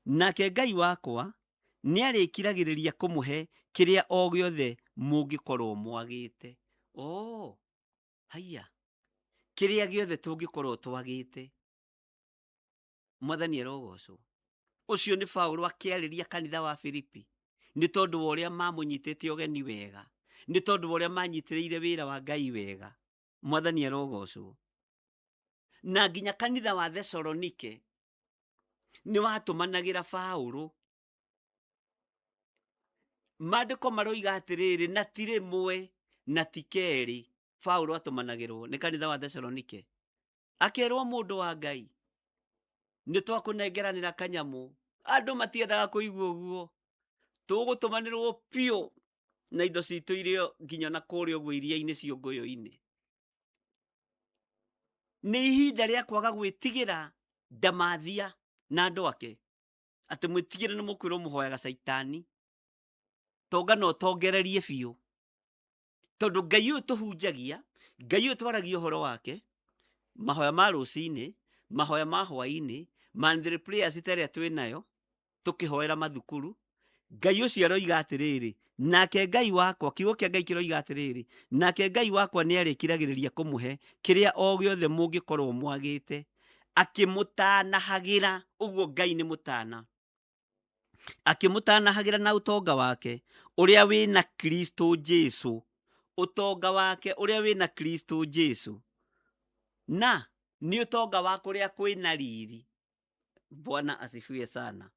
Nake Ngai wakwa nĩarĩkiragĩrĩria kũmũhe kĩrĩa o gĩothe mũngĩkorwo mwagĩte. Oh, haiya, kĩrĩa gĩothe tũngĩkorwo twagĩte. Mwathani arogocwo. Ũcio nĩ Paulo akĩarĩria kanitha wa Filipi, nĩ tondũ wa ũrĩa mamũnyitĩte ũgeni wega, nĩ tondũ wa ũrĩa manyitĩrĩire wĩra wa Ngai wega. Mwathani arogocwo. Na nginya kanitha wa Thesalonike nĩ watũmanagĩra Paulo. Maandĩko maroiga atĩrĩrĩ, na ti rĩmwe na ti kerĩ Paulo atũmanagĩrwo nĩ kanitha wa Thesalonike, akerwo mũndũ wa Ngai nĩ twakũnengeranĩra kanyamũ. Andũ matiendaga kũigua ũguo, tũgũtũmanĩrwo biũ na indo citũ irio nginya na kũrĩa ũguo iria-inĩ ciũngũyũ-inĩ. Nĩ ihinda rĩa kwaga gwĩtigĩra ndamathia na andũ ake, atĩ mwĩtigĩre nĩ mũkwĩrwo mũhoyaga caitani. Tonga no ũtongererie biũ, tondũ Ngai ũyũ tũhunjagia, Ngai ũyũ twaragia ũhoro wake, mahoya ma rũcinĩ, mahoya ma hwainĩ, monthly prayers ta ĩrĩa twĩ nayo tũkĩhoera mathukuru, Ngai ũcio aroiga atĩrĩrĩ, nake Ngai wakwa, kiugo kĩa Ngai kĩroiga atĩrĩrĩ, nake Ngai wakwa nĩarĩkiragĩrĩria kũmũhe kĩrĩa o gĩothe mũngĩkorwo mwagĩte, akĩmũtanahagĩra. Ũguo Ngai nĩ mũtana, akĩmũtanahagĩra na ũtonga wake ũrĩa wĩna Kristo Jesu. Ũtonga wake ũrĩa wĩna Kristo Jesu, na nĩ ũtonga wa kũrĩa kwĩna riri. Bwana asifiwe sana.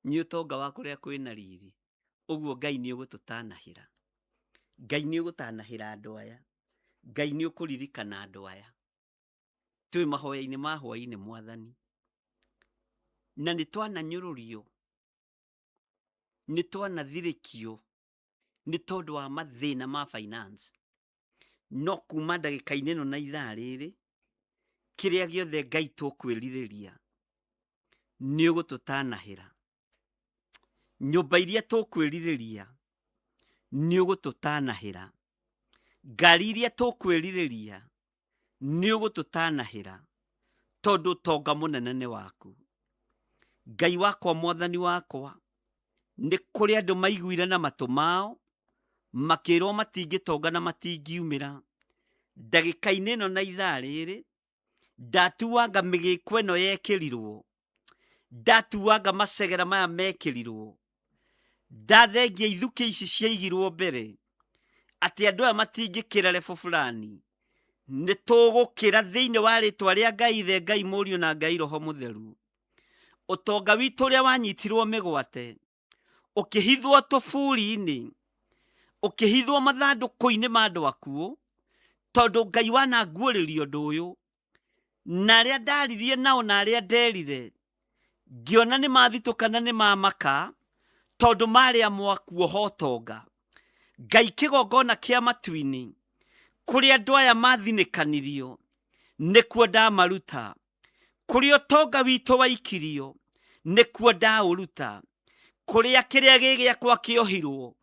Nĩ ũtonga wa kũrĩa kwĩna riri. Ũguo Ngai nĩ ũgũtũtanahĩra. Ngai nĩ ũgũtanahĩra andũ aya. Ngai nĩ ũkũririkana andũ aya. Twĩ mahoya-inĩ ma hwaĩ-inĩ Mwathani. Na nĩ twananyũrũrio, nĩ twanathirĩkio nĩ tondũ wa mathĩna ma finance. No kuma ndagĩka-inĩ ĩno na ithaa rĩrĩ, kĩrĩa gĩothe Ngai tũkwĩrirĩria nĩ ũgũtũtanahĩra. Nyũmba iria tũkwĩrirĩria nĩ ũgũtũtanahĩra. Ngari iria tũkwĩrirĩria nĩ ũgũtũtanahĩra, tondũ ũtonga mũnene nĩ waku. Ngai wakwa, Mwathani wakwa, nĩ kũrĩ andũ maiguire na matũ mao, makĩrwo matingĩtonga na matingiumĩra. Ndagĩka-inĩ ĩno na ithaa rĩrĩ, ndatuanga mĩgĩko ĩno yekĩrirwo, ndatuanga macegera maya mekĩrirwo, ndathengia ithukĩ ici ciaigirwo mbere, atĩ andũ aya matingĩkĩra level fulani, nĩ tũgũkĩra thĩinĩ wa rĩtwa rĩa Ngai Ithe, Ngai Mũriũ na Ngai Roho Mũtheru. Ũtonga witũ ũrĩa wanyitirwo mĩgwate, ũkĩhithwo tũburi-inĩ, ũkĩhithwo mathandũkũ-inĩ ma andũ akuũ, tondũ Ngai wananguũrĩria ũndũ ũyũ, na arĩa ndaririe nao na arĩa nderire, ngĩona nĩ mathitũka na nĩ mamaka, tondũ marĩ amwe akuoha ũtonga. Ngai kĩgongona kĩa matu-inĩ, kũrĩa andũ aya mathinĩkanirio, nĩkuo ndamaruta. Kũrĩa ũtonga witũ waikirio, nĩkuo ndaũruta. Kũrĩa kĩrĩa gĩ gĩakwa kĩohirwo,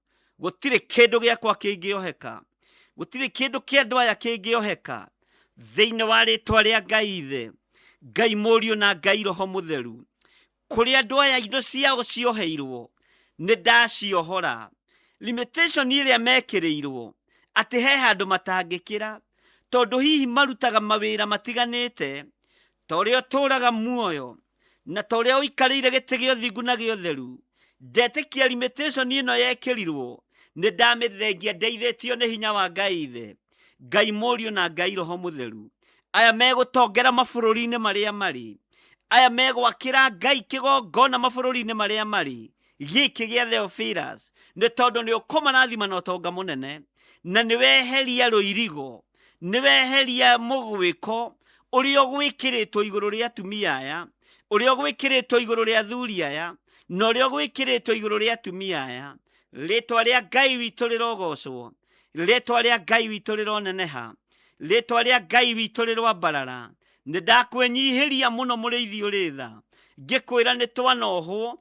gũtirĩ kĩndũ gĩakwa kĩngĩoheka, gũtirĩ kĩndũ kĩa andũ aya kĩngĩoheka. Thĩinĩ wa rĩtwa rĩa Ngai Ithe, Ngai Mũriũ na Ngai Roho Mũtheru, kũrĩa andũ aya indo ciao cioheirwo, nĩ ndaciohora. Limitation ĩrĩa mekĩrĩirwo, atĩ he handũ matangĩkĩra, tondũ hihi marutaga mawĩra matiganĩte, ta ũrĩa ũtũũraga muoyo, na ta ũrĩa ũikarĩire gĩtĩ gĩa ũthingu na gĩa ũtheru. Ndetĩkia limitation ĩno yekĩrirwo, nĩ ndamĩthengia ndeithĩtio nĩ hinya wa Ngai Ithe, Ngai Mũriũ na Ngai Roho Mũtheru. Aya megũtongera mabũrũri-inĩ marĩa marĩ, aya megwakĩra Ngai kĩgongona mabũrũri-inĩ marĩa marĩ, gĩkĩ gĩa Theophilus, nĩ tondũ nĩ ũkũmarathima na ũtonga mũnene, na nĩ weheria rũirigo, nĩ weheria mũgwĩko ũrĩa ũgwĩkĩrĩtwo igũrũ rĩa atumia aya, ũrĩa ũgwĩkĩrĩtwo igũrũ rĩa athuri aya, na ũrĩa ũgwĩkĩrĩtwo igũrũ rĩa atumia aya. Rĩtwa rĩa Ngai witũ rĩrogocwo, rĩtwa rĩa Ngai witũ rĩroneneha, rĩtwa rĩa Ngai witũ rĩroambarara. Nĩ ndakwĩnyihĩria mũno mũrĩithi ũrĩ tha, ngĩkwĩra nĩ twanohwo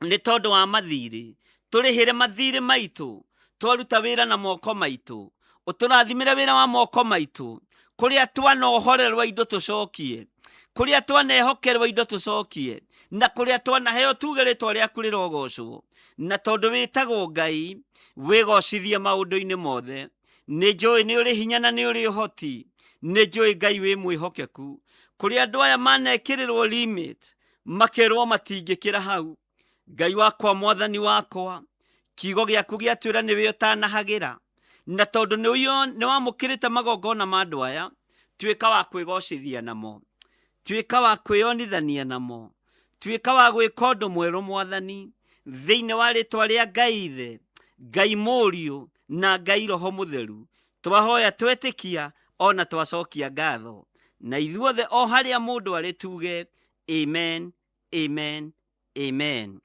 nĩ tondũ wa mathirĩ, tũrĩhĩre mathirĩ maitũ, twaruta wĩra na moko maitũ, ũtũrathimĩre wĩra wa moko maitũ, kũrĩa twanohorerwo indo tũcokie, kũrĩa twanehokerwo indo tũcokie, na kũrĩa twanaheo tuge rĩtwa rĩaku rĩrogocwo. Na tondũ wĩtagwo Ngai, wĩgocithie maũndũ-inĩ mothe. Nĩ njũĩ nĩ ũrĩ hinya na nĩ ũrĩ ũhoti, nĩ njũĩ Ngai wĩ mwĩhokeku. Kũrĩa andũ aya manekĩrĩrwo limit, makerwo matingĩkĩra hau. Ngai wakwa, Mwathani wakwa, kiugo gĩaku gĩatwĩra nĩwe ũtanahagĩra, na tondũ nĩ wamũkĩrĩte magongona ma andũ aya, tuĩka wa kwĩgocithia namo, tuĩka wa kwĩyonithania namo, tuĩka wa gwĩka ũndũ mwerũ Mwathani, thĩinĩ wa rĩtwa rĩa Ngai Ithe, Ngai Mũriũ na Ngai Roho Mũtheru. Twahoya twetĩkia ona twacokia ngatho, na ithuothe o harĩa mũndũ arĩ tuge amen, amen, amen.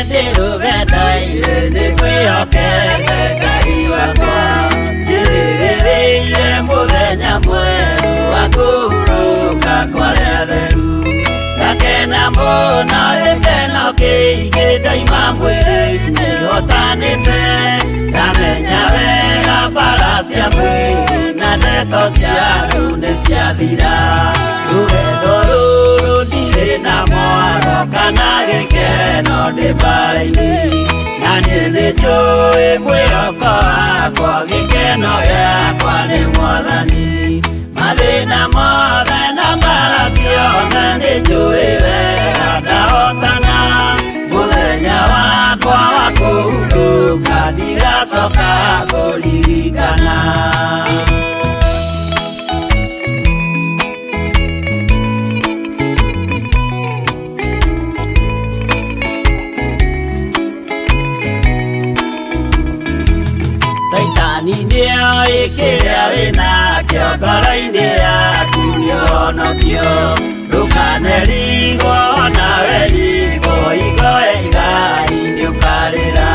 Ndĩ rũgendo-inĩ nĩ kwĩhokete Ngai wakwa, njĩrĩgĩrĩire mũthenya mwerũ wa kũhurũka kwa arĩa atheru. Ngakena mũno gĩkeno kĩingĩ ndaima mwĩrĩ-inĩ hotanĩte, ndamenya wega mbara cia mwĩrĩ na ndeto cia andũ nĩ ciathira. Rũgendo rũrũ ndirĩ na mwaro kana gĩkeno ndĩ mbara-inĩ, na niĩ nĩ njũĩ mwĩhoko wakwa gĩkeno gĩakwa nĩ Mwathani. Mathĩna mothe na mbara ciothe nĩ njũĩ wega ndahotana, mũthenya wakwa wa kũhurũka ndigacoka kũririkana. Caitani nĩoĩ kĩrĩa wĩnakĩo ngoro-inĩ yaku nĩũhonokio, ndũkanerigwo nawe rigwo hingo ya igai nĩũkarĩra.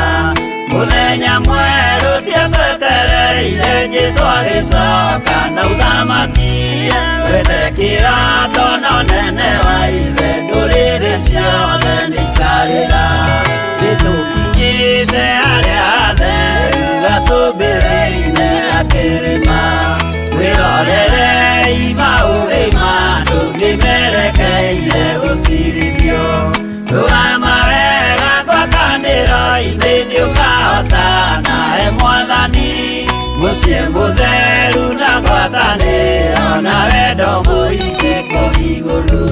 Mũthenya mwerũ ciatwetereire Jesũ agĩcoka na ũthamaki, wethe kĩrato na ũnene wa ithe ndũrĩrĩ ciothe nĩikarĩra. Nĩtũkinyĩte harĩa hatheru gacũmbĩrĩ-inĩ ga kĩrĩma, mwĩrorerei maũthĩ ma andũ nĩmerekeire gũcirithio. Rũgama wega ngwatanĩro-inĩ nĩũkahotana he Mwathani, mũciĩ mũtheru na ngwatanĩro na wendo mũingĩ kũu igũrũ.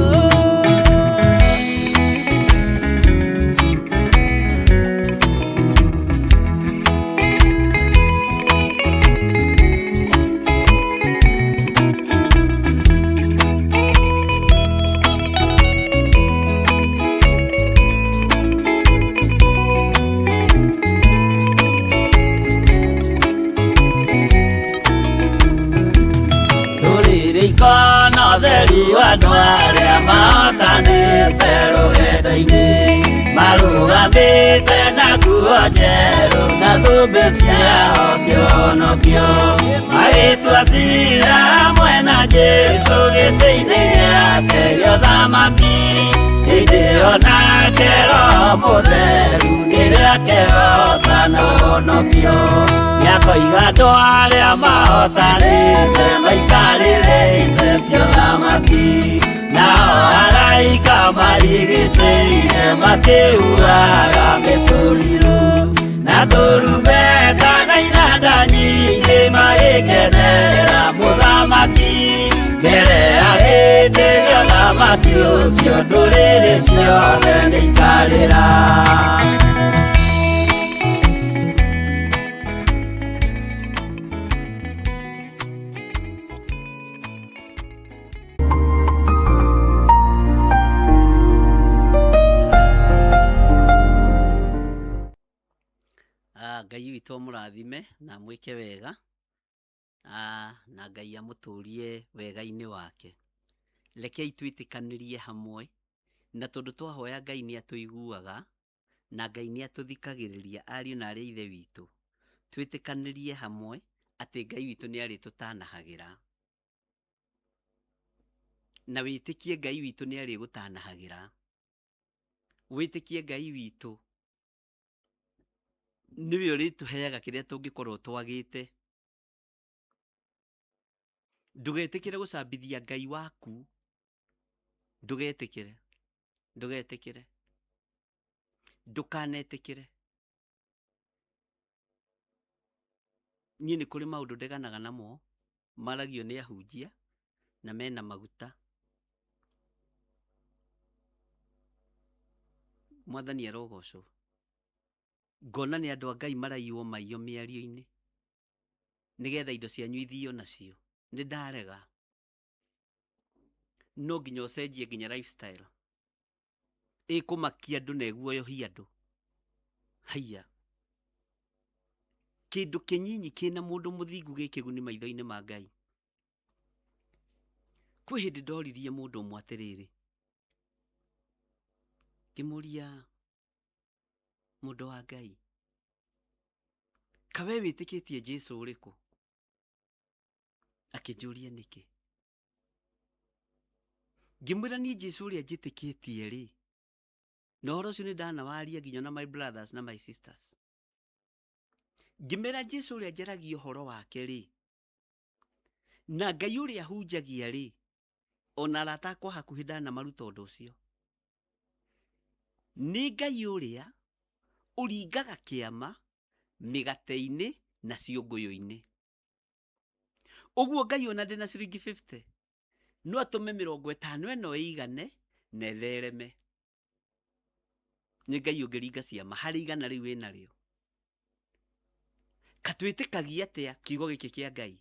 Ndũrĩrĩ ikona ũtheri wa andũ arĩa mahotanĩte rũgendo-inĩ, marũgamĩte na nguo njerũ na thũmbĩ ciao cionokio, magĩtua ciira hamwe na Jesũ gĩtĩ-inĩ gĩake gĩa ũthamaki. Hĩndĩ ĩyo nake Roho Mũtheru nĩrĩakehoca na ũhonokio, nĩakoiga andũ arĩa mahotanĩte maikarĩre itĩ cia ũthamaki, nao araika marigicĩirie makĩhuhaga mĩtũrirũ na tũrumbeta na inanda nyingĩ magĩkenerera mũthamaki mbere ya gĩtĩ gĩa ũthamaki ũcio ndũrĩrĩ ciothe nĩikarĩra. Ngai witũ amũrathime na amwĩke wega, na Ngai amũtũrie wega-inĩ wake. Rekei twĩtĩkanĩrie hamwe, na tondũ twahoya Ngai nĩ atũiguaga na Ngai nĩ atũthikagĩrĩria, ariũ na arĩ a ithe witũ, twĩtĩkanĩrie hamwe atĩ Ngai witũ nĩ arĩtũtanahagĩra. Na wĩtĩkie Ngai witũ nĩ arĩgũtanahagĩra. Wĩtĩkie Ngai witũ nĩwe ũrĩtũheaga kĩrĩa tũngĩkorwo twagĩte. Ndũgetĩkĩre gũcambithia Ngai waku, ndũgetĩkĩre, ndũgetĩkĩre, ndũkanetĩkĩre. Niĩ nĩ kũrĩ maũndũ ndeganaga namo maragio nĩ ahunjia na mena maguta. Mwathani arogocwo. Ngona nĩ andũ a Ngai maraiywo maiyo mĩario-inĩ nĩgetha indo cianyu ithio nacio. Nĩ ndarega. No nginya ũcenjie nginya lifestyle ĩkũmakia andũ na ĩguoyohie andũ. Haiya, kĩndũ kĩnyinyi kĩna mũndũ mũthingu gĩ kĩguni maitho-inĩ ma Ngai. Kwĩ hĩndĩ ndoririe mũndũ ũmwe atĩrĩrĩ, ngĩmũria Mũndũ wa Ngai, kawe wĩtĩkĩtie Jesu ũrĩkũ? Akĩnjũria nĩkĩ. Ngĩmwĩra niĩ Jesu ũrĩa njĩtĩkĩtie rĩ, na ũhoro ũcio nĩ ndanawaria nginya na my brothers na my sisters. Ngĩmera Jesu ũrĩa njaragia ũhoro wake rĩ, na Ngai ũrĩa hunjagia rĩ, ona arata akwa hakuhĩ ndanamaruta ũndũ ũcio. Nĩ Ngai ũrĩa ũringaga kĩama mĩgate-inĩ na ciũngũyũ-inĩ. Ũguo Ngai ona ndĩna ciringi 50 no atũme 50 ĩno ĩigane na ĩthereme. Nĩ Ngai ũngĩringa ciama harĩ igana rĩu wĩnarĩo. Katwĩtĩkagia atĩa kiugo gĩkĩ kĩa Ngai?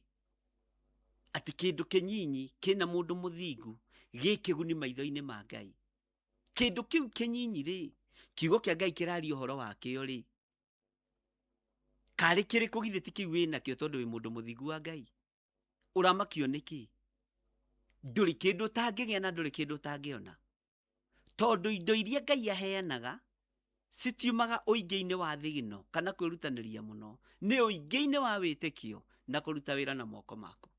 Atĩ kĩndũ kĩnyinyi kĩna mũndũ mũthingu gĩ kĩguni maitho-inĩ ma Ngai. Kĩndũ kĩu kĩnyinyi rĩ, kiugo kĩa Ngai kĩraria ũhoro wakĩo rĩ, karĩ kĩrĩkũ githĩ ti kĩu wĩnakĩo tondũ wĩ mũndũ mũthingu wa Ngai? Ũramakio nĩkĩ? Ndũrĩ kĩndũ ũtangĩgĩa na ndũrĩ kĩndũ ũtangĩona. Tondũ indo iria Ngai aheanaga citiumaga ũingĩ-inĩ wa thigino kana kwĩrutanĩria mũno, nĩ ũingĩ-inĩ wa wĩtĩkio na kũruta wĩra na moko maku.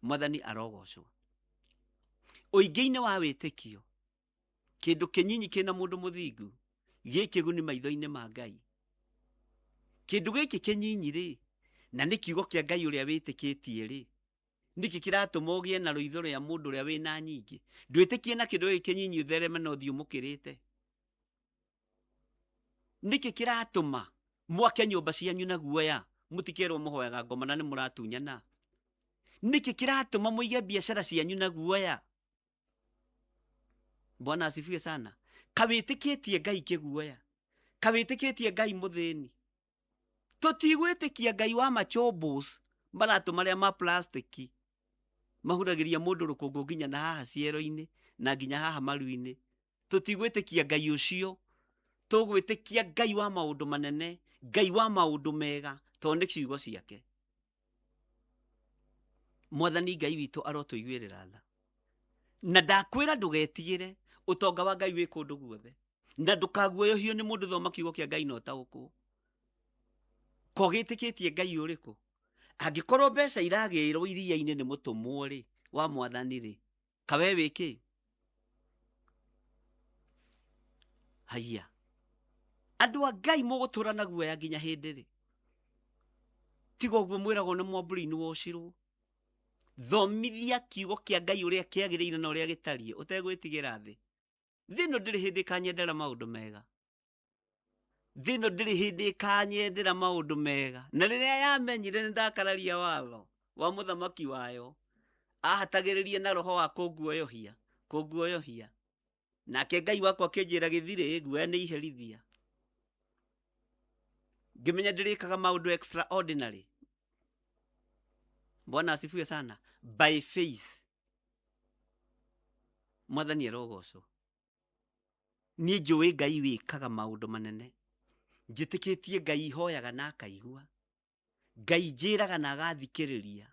Mwathani arogocwo. Ũingĩ-inĩ wa wĩtĩkio, kĩndũ kĩnyinyi kĩna mũndũ mũthingu gĩ kĩguni maitho-inĩ ma Ngai. Kĩndũ gĩkĩ kĩnyinyi rĩ, na nĩ kiugo kĩa Ngai ũrĩa wĩtĩkĩtie rĩ, nĩkĩ kĩratũma ũgĩe na rũitho rĩa mũndũ ũrĩa wĩna nyingĩ? Ndwĩtĩkie na kĩndũ gĩkĩ kĩnyinyi ũthereme na ũthiĩ ũmũkĩrĩte. Nĩkĩ kĩratũma mwake nyũmba cianyu na guoya, mũtikerwo mũhoyaga ngoma na nĩ mũratunyana? Nĩkĩ kĩratũma mũige biacara cianyu na guoya? Bwana asifiwe sana. Kawĩtĩkĩtie Ngai kĩguoya, kawĩtĩkĩtie Ngai mũthĩni. Tũtigwĩtĩkia Ngai wa machombos maratũ marĩa ma plastiki mahuragĩria mũndũ rũkũngũ nginya na haha ciero-inĩ na nginya haha maru-inĩ. Tũtigwĩtĩkia Ngai ũcio, tũgwĩtĩkia Ngai wa maũndũ manene, Ngai wa maũndũ mega, tondũ nĩ ciugo ciake. Mwathani Ngai witũ arotũiguĩrĩra tha. Na ndakwĩra ndũgetigĩre, ũtonga wa Ngai wĩ kũndũ guothe. Na ndũkaguoyohio nĩ mũndũ, thoma kiugo kĩa Ngai na ũtaũkwo. Ko gĩtĩkĩtie Ngai ũrĩkũ? Angĩkorwo mbeca iragĩrwo iria-inĩ nĩ mũtũmwo rĩ, wa mwathani rĩ, kawe wĩ kĩ? Haiya. Andũ a Ngai mũgũtũra na guoya nginya hĩndĩ rĩ? Tiga ũguo mwĩragwo nĩ mwambũri-inĩ wocirwo. Thomithia kiugo kĩa Ngai ũrĩa kĩagĩrĩire na ũrĩa gĩtariĩ ũtegwĩtigĩra thĩ. Thĩ ĩno ndĩrĩ hĩndĩ ĩkanyendera maũndũ mega. Thĩ ĩno ndĩrĩ hĩndĩ ĩkanyendera maũndũ mega. Na rĩrĩa yamenyire nĩ ndakararia watho wa mũthamaki wayo, ahatagĩrĩria na roho wa kũnguoyohia, kũnguoyohia. Nake Ngai wakwa akĩnjĩra gĩthirĩ, guoya nĩ iherithia. Ngĩmenya ndĩrĩkaga maũndũ extraordinary. Bwana asifiwe sana. By faith. Mwathani arogocwo. Niĩ njũĩ Ngai wĩkaga maũndũ manene. Njĩtĩkĩtie Ngai ihoyaga na akaigua. Ngai njĩraga na agathikĩrĩria.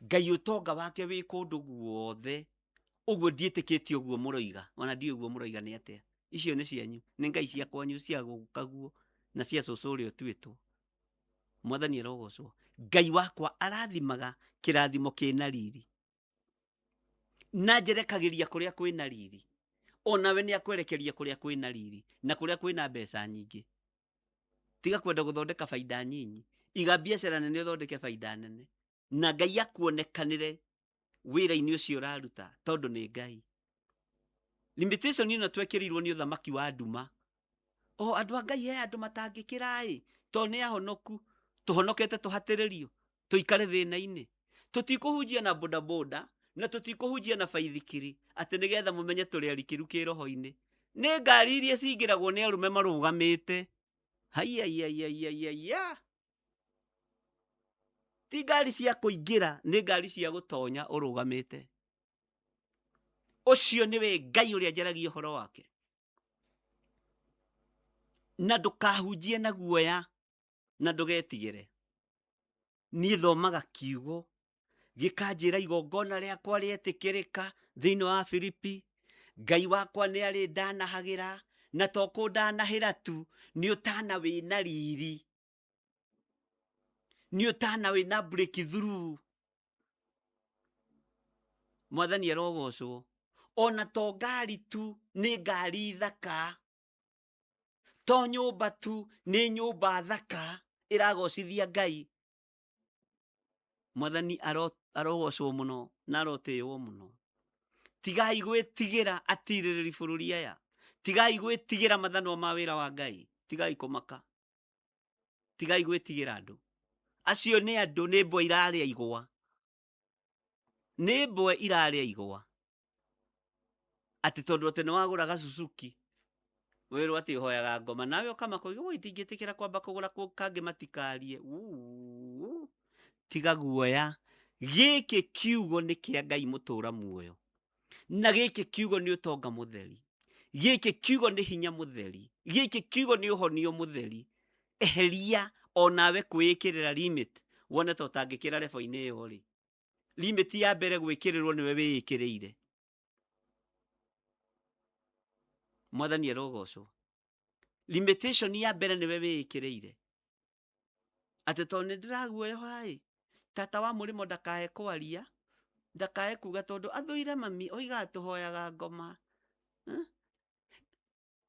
Ngai ũtonga wake wĩ kũndũ guothe. Ũguo ndiĩtĩkĩtie ũguo mũroiga. Ona ndiũĩ ũguo mũroiga nĩ atĩa. Icio nĩ cianyu. Nĩ Ngai cia kwanyu cia gũkaguo na cia cũcũ ũrĩa ũtuĩtwo. Mwathani arogocwo. Ngai wakwa arathimaga kĩrathimo kĩna riri. Na njerekagĩria kũrĩa kwĩna riri. Onawe nĩ akwerekeria kũrĩa kwĩna riri na kũrĩa kwĩna mbeca nyingĩ. Tiga kwenda gũthondeka baida nyinyi. Iga biacara nene ũthondeke baida nene. Na Ngai akuonekanĩre wĩra-inĩ ũcio ũraruta tondũ nĩ Ngai. Limitation ĩno twekĩrĩirwo nĩ ũthamaki wa nduma. O andũ a Ngai he andũ matangĩkĩra ĩ, tondũ nĩ ahonoku, tũhonokete tũhatĩrĩrio, tũikare thĩna-inĩ. Tũtikũhunjia na bodaboda na tũtikũhunjia na baithikiri atĩ nĩgetha mũmenye tũrĩ arikĩru kĩroho-inĩ. Nĩ ngari iria cingĩragwo nĩ arũme marũgamĩte. Haiyaiyaiyaiyaiya. Ti ngari cia kũingĩra, nĩ ngari cia gũtonya ũrũgamĩte. Ũcio nĩwe Ngai ũrĩa njaragia ũhoro wake. Na ndũkahunjie na guoya na ndũgetigĩre. Niĩ thomaga kiugo gĩkanjĩra igongona rĩakwa rĩetĩkĩrĩka thĩinĩ wa Filipi. Ngai wakwa nĩ arĩ ndanahagĩra Na to kũndanahĩra tu, nĩ ũtana wĩna riri, nĩ ũtana wĩna breakthrough. Mwathani arogocwo. Ona to ngari tu, nĩ ngari thaka. To nyũmba tu, nĩ nyũmba thaka ĩragocithia Ngai. Mwathani arogocwo mũno na arotĩĩwo mũno. Tigai gwĩtigĩra atirĩrĩri bũrũri aya, tigai gwĩtigĩra mathanwa ma wĩra wa Ngai, tigai kũmaka, tigai gwĩtigĩra andũ acio. Nĩ andũ, nĩ mbwe irarĩa igwa, nĩ mbwe irarĩa igwa, atĩ tondũ atĩ nĩ wagũra gacucuki wĩrwo atĩ ũhoyaga ngoma, nawe ũkamaka ũige, "Woi, ndingĩtĩkĩra kwamba kũgũra kangĩ matikarie." Uu, tiga guoya. Gĩkĩ kiugo nĩ kĩa Ngai mũtũra muoyo, na gĩkĩ kiugo nĩ ũtonga mũtheri, gĩkĩ kiugo nĩ hinya mũtheri, gĩkĩ kiugo nĩ ũhonio mũtheri. Eheria onawe kwĩĩkĩrĩra limit, wone ta ũtangĩkĩra level-inĩ ĩyo rĩ. Limit ya mbere gwĩkĩrĩrwo nĩwe wĩĩkĩrĩire. Mwathani arogocwo. Limitation ya mbere nĩwe wĩĩkĩrĩire, atĩ tondũ nĩ ndĩraguoyoha-ĩ, tata wa mũrĩmo ndakae kwaria, ndakae kuga tondũ athũire mami, oigaga tũhoyaga ngoma.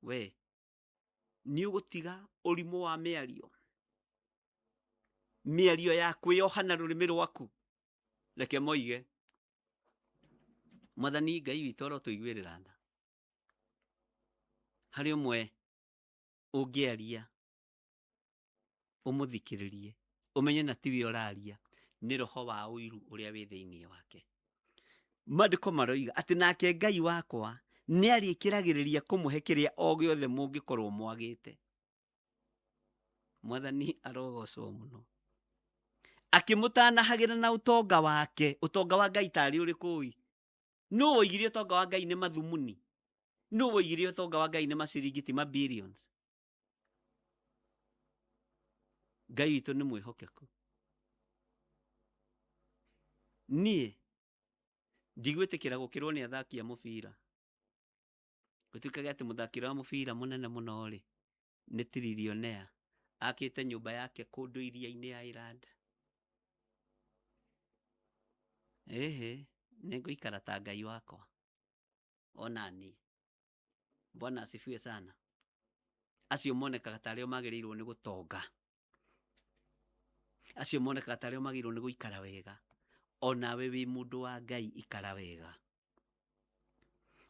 We nĩ ũgũtiga ũrimũ wa mĩario, mĩario ya kwĩyoha na rũrĩmĩ rwaku. Reke moige. Mwathani Ngai witũ arotũiguĩrĩra tha. Harĩ ũmwe ũngĩaria ũmũthikĩrĩrie, ũmenye na tiwe ũraria, nĩ roho wa ũiru ũrĩa wĩ thĩinĩ wake. Maandĩko maroiga atĩ nake Ngai wakwa nĩ arĩkĩragĩrĩria kũmũhe kĩrĩa o gĩothe mũngĩkorwo mwagĩte. Mwathani arogocwo mũno. Akĩmũtanahagĩra na ũtonga wake. Ũtonga wa Ngai tarĩ ũrĩkũ ĩ? Nũ woigire ũtonga wa Ngai nĩ mathumuni? Nũ woigire ũtonga wa Ngai nĩ maciringi, ti ma billions? Ngai witũ nĩ mwĩhokeku. Niĩ ndigwĩtĩkĩra gũkĩrwo nĩ athaki a mũbira. Gũtuĩkage atĩ mũthaki ũrĩa wa mũbira mũnene mũno rĩ, nĩ tiririone, akĩte nyũmba yake kũndũ iria-inĩ island. Ĩhĩ, nĩ ngũikara ta Ngai wakwa ona niĩ. Bwana asifiwe sana. Acio monekaga tarĩo magĩrĩirwo nĩ gũtonga, acio monekaga tarĩo magĩrĩirwo nĩ gũikara wega, onawe wĩ mũndũ wa Ngai ikara wega.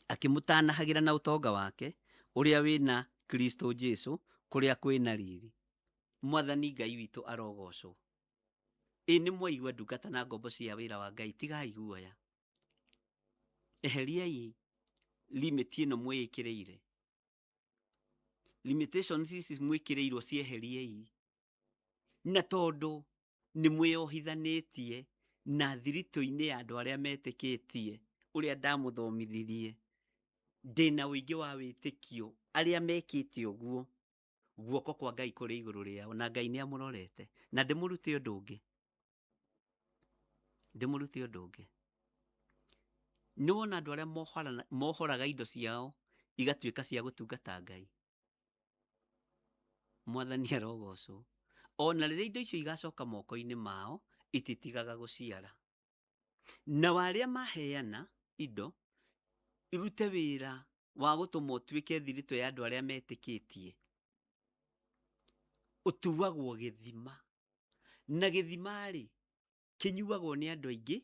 Akĩmũtanahagĩra na ũtonga wake ũrĩa wĩna Kristo Jesu kũrĩa kwĩna riri. Mwathani Ngai witũ arogocwo. Ĩ nĩ mwaigua, ndungata na ngombo cia wĩra wa Ngai, tigai guoya. Eheriai limit ĩno mwĩĩkĩrĩire. Limitations ici mwĩkĩrĩirwo cieheriei. Na tondũ nĩ mwĩyohithanĩtie na thiritũ-inĩ ya andũ arĩa metĩkĩtie ũrĩa ndamũthomithirie, ndĩna ũingĩ wa wĩtĩkio arĩa mekĩte ũguo, guoko kwa Ngai kũrĩ igũrũ rĩao na Ngai nĩ amũrorete. Na ndĩmũrute ũndũ ũngĩ, ndĩmũrute ũndũ ũngĩ. Nĩ wona andũ arĩa mohoraga indo ciao igatuĩka cia gũtungata Ngai, Mwathani arogocwo. Ona rĩrĩa indo icio igacoka moko-inĩ mao, ititigaga gũciara. Nao arĩa maheana indo irute wĩra wa gũtũma ũtuĩke thiritũ ya andũ arĩa metĩkĩtie, ũtuagwo gĩthima. Na gĩthima-rĩ, kĩnyuagwo nĩ andũ aingĩ,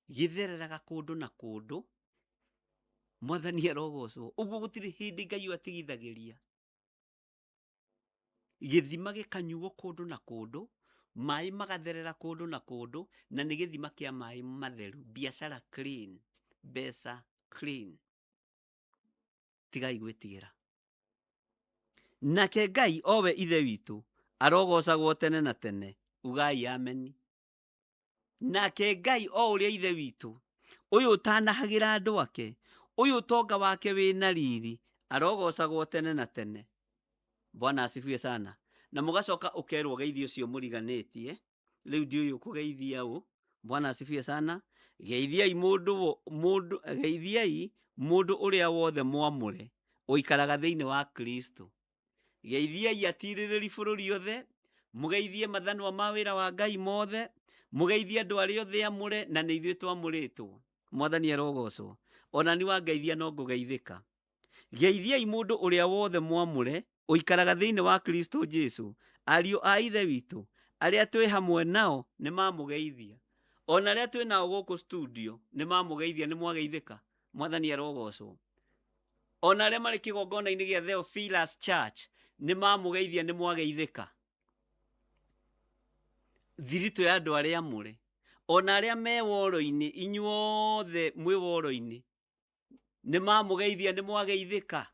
gĩthereraga kũndũ na kũndũ. Mwathani arogocwo. Ũguo gũtirĩ hĩndĩ Ngai atigithagĩria. Gĩthima gĩkanyuo kũndũ na kũndũ, maĩ magatherera kũndũ na kũndũ, na nĩ gĩthima kĩa maĩ matheru. Biacara clean, mbeca clean. Tigai gwĩtigĩra. Nake Ngai owe Ithe witũ arogocagwo tene na tene. Ugai ameni. Nake Ngai o ũrĩa Ithe witũ, ũyũ ũtanahagĩra andũ ake, ũyũ ũtonga wake wĩna riri, arogocagwo tene na tene. Bwana asifiwe sana. Na mũgacoka ũkerwo geithie ũcio mũriganĩtie. Rĩu ndiũĩ ũkũgeithia ũ. Bwana asifiwe sana. Geithiai mũndũ mũndũ, geithiai mũndũ ũrĩa wothe mwamũre. Ũikaraga thĩinĩ wa Kristo. Geithiai atirĩrĩri bũrũri othe, mũgeithie mathanwa ma wĩra wa Ngai mothe, mũgeithie andũ arĩa othe amũre, na nĩ ithuĩ twamũrĩtwo. Mwathani arogocwo. Ona ni wangeithia no ngũgeithĩka. Geithiai mũndũ ũrĩa wothe mwamũre ũikaraga thĩinĩ wa Kristo Jesu. Ariũ a Ithe witũ arĩa twĩ hamwe nao nĩ mamũgeithia. Ona arĩa twĩ nao gũkũ studio nĩ mamũgeithia, nĩ mwageithĩka. Mwathani arogocwo. Ona arĩa marĩ kĩgongona-inĩ gĩa Theophilus Church nĩ mamũgeithia, nĩ mwageithĩka. Thiritũ ya andũ arĩa amũre, ona arĩa me woro-inĩ, inyuothe mwĩ woro-inĩ, nĩ mamũgeithia, nĩ mwageithĩka.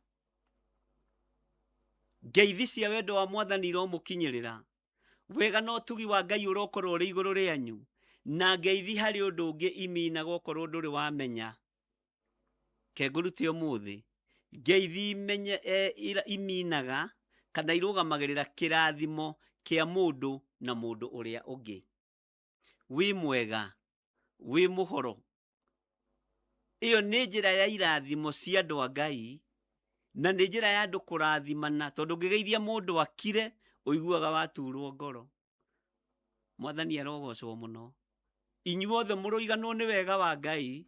Ngeithi cia wendo wa Mwathani iromũkinyĩrĩra. Wega na ũtugi wa Ngai ũrokorwo ũrĩ igũrũ rĩanyu. Na ngeithi harĩ ũndũ ũngĩ iminaga okorwo ndũrĩ wamenya. Kengũrute ũmũthĩ. Ngeithi iminaga kana irũgamagĩrĩra kĩrathimo kĩa mũndũ na mũndũ ũrĩa ũngĩ. Wĩ mwega, wĩ mũhoro. Ĩyo nĩ njĩra ya irathimo cia andũ a Ngai, na nĩ njĩra ya andũ kũrathimana, tondũ ũngĩgeithia mũndũ akire, ũiguaga waturwo ngoro. Mwathani arogocwo mũno. Inyuothe mũroiganwo nĩ wega wa Ngai,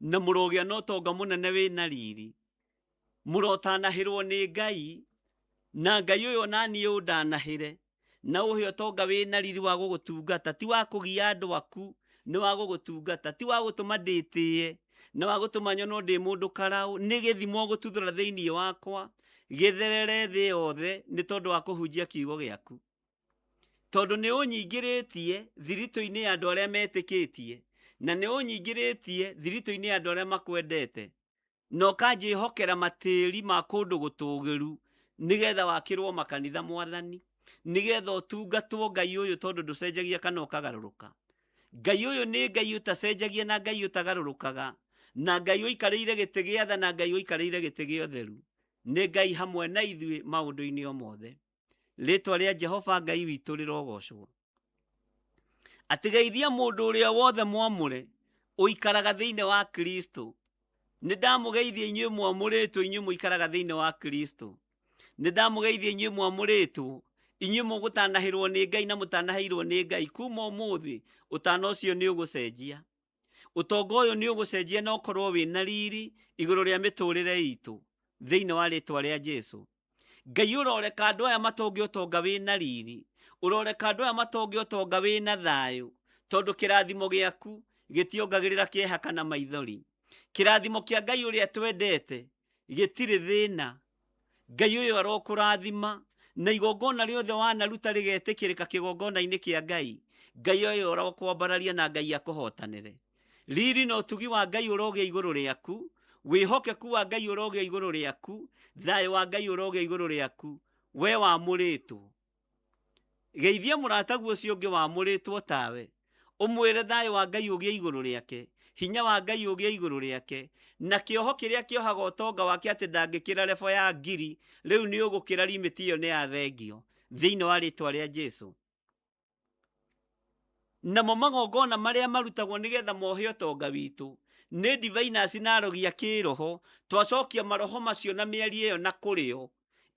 na mũrogĩa na ũtonga mũnene wĩna riri. Mũrotanahĩrwo nĩ Ngai, na Ngai ũyũ ona niĩ ũndanahĩre, na ũhe ũtonga wĩna riri wa gũgũtungata, ti wa kũgia andũ aku, nĩ wa gũgũtungata, ti wa gũtũma ndĩtĩe, nĩ wa gũtũma nyonwo ndĩ mũndũ karaũ, nĩ gĩthimo gũtuthũra thĩinĩ wakwa, gĩtherere thĩ yothe, nĩ tondũ wa kũhunjia kiugo gĩaku. Tondũ nĩ ũnyingĩrĩtie thiritũ-inĩ ya andũ arĩa metĩkĩtie, na nĩ ũnyingĩrĩtie thiritũ-inĩ ya andũ arĩa makwendete, na ũkanjĩhokera matĩri ma kũndũ gũtũgĩru, nĩgetha wakĩrwo makanitha Mwathani, nĩgetha ũtungatwo Ngai ũyũ, tondũ ndũcenjagia kana ũkagarũrũka. Ngai ũyũ nĩ Ngai ũtacenjagia na Ngai ũtagarũrũkaga, na Ngai ũikarĩire gĩtĩ gĩa tha na Ngai ũikarĩire gĩtĩ gĩa ũtheru. Nĩ Ngai hamwe na ithuĩ maũndũ-inĩ o mothe. Rĩtwa rĩa Jehova Ngai witũ rĩrogocwo. Atĩgeithia mũndũ ũrĩa wothe mwamũre ũikaraga thĩinĩ wa Kristo. Nĩ ndamũgeithia inyuĩ mwamũrĩtwo, inyuĩ mũikaraga thĩinĩ wa Kristo. Nĩ ndamũgeithia inyuĩ mwamũrĩtwo, inyuĩ mũgũtanahĩrwo nĩ Ngai na mũtanaheirwo nĩ Ngai. Kuma ũmũthĩ ũtana ũcio nĩ ũgũcenjia. Ũtonga ũyũ nĩ ũgũcenjia na ũkorwo wĩna riri igũrũ rĩa mĩtũrĩre itũ thĩinĩ wa rĩtwa rĩa Jesu. Ngai ũroreka andũ aya matonge ũtonga wĩna riri, ũroreka andũ aya matonge ũtonga wĩna thayũ, tondũ kĩrathimo gĩaku gĩtiongagĩrĩra kĩeha kana maithori. Kĩrathimo kĩa Ngai ũrĩa twendete gĩtirĩ thĩna. Ngai ũyũ arokũrathima na igongona rĩothe wanaruta rĩgetĩkĩrĩka kĩgongona-inĩ kĩa Ngai. Ngai ũyũ arokwambararia na Ngai akũhotanĩre. Riri na ũtugi wa Ngai ũrogĩa igũrũ rĩaku, wĩhokeku wa Ngai ũrogĩa igũrũ rĩaku, thayũ wa Ngai ũrogĩa igũrũ rĩaku, we wamũrĩtwo. Geithia mũrataguo ũcio ũngĩ wamũrĩtwo tawe, ũmwĩre thayũ wa Ngai ũgĩe igũrũ rĩake, hinya wa Ngai ũgĩe igũrũ rĩake, na kĩoho kĩrĩa kĩohaga ũtonga wake atĩ ndangĩkĩra lebo ya ngiri, rĩu nĩ ũgũkĩra limit ĩyo nĩ ya thengio, thĩinĩ wa rĩtwa rĩa Jesu. Namo magongona marĩa marutagwo nĩgetha mohe ũtonga witũ nĩ diviners na arogi a kĩroho, twacokia maroho macio na mĩario ĩyo na kũrĩo.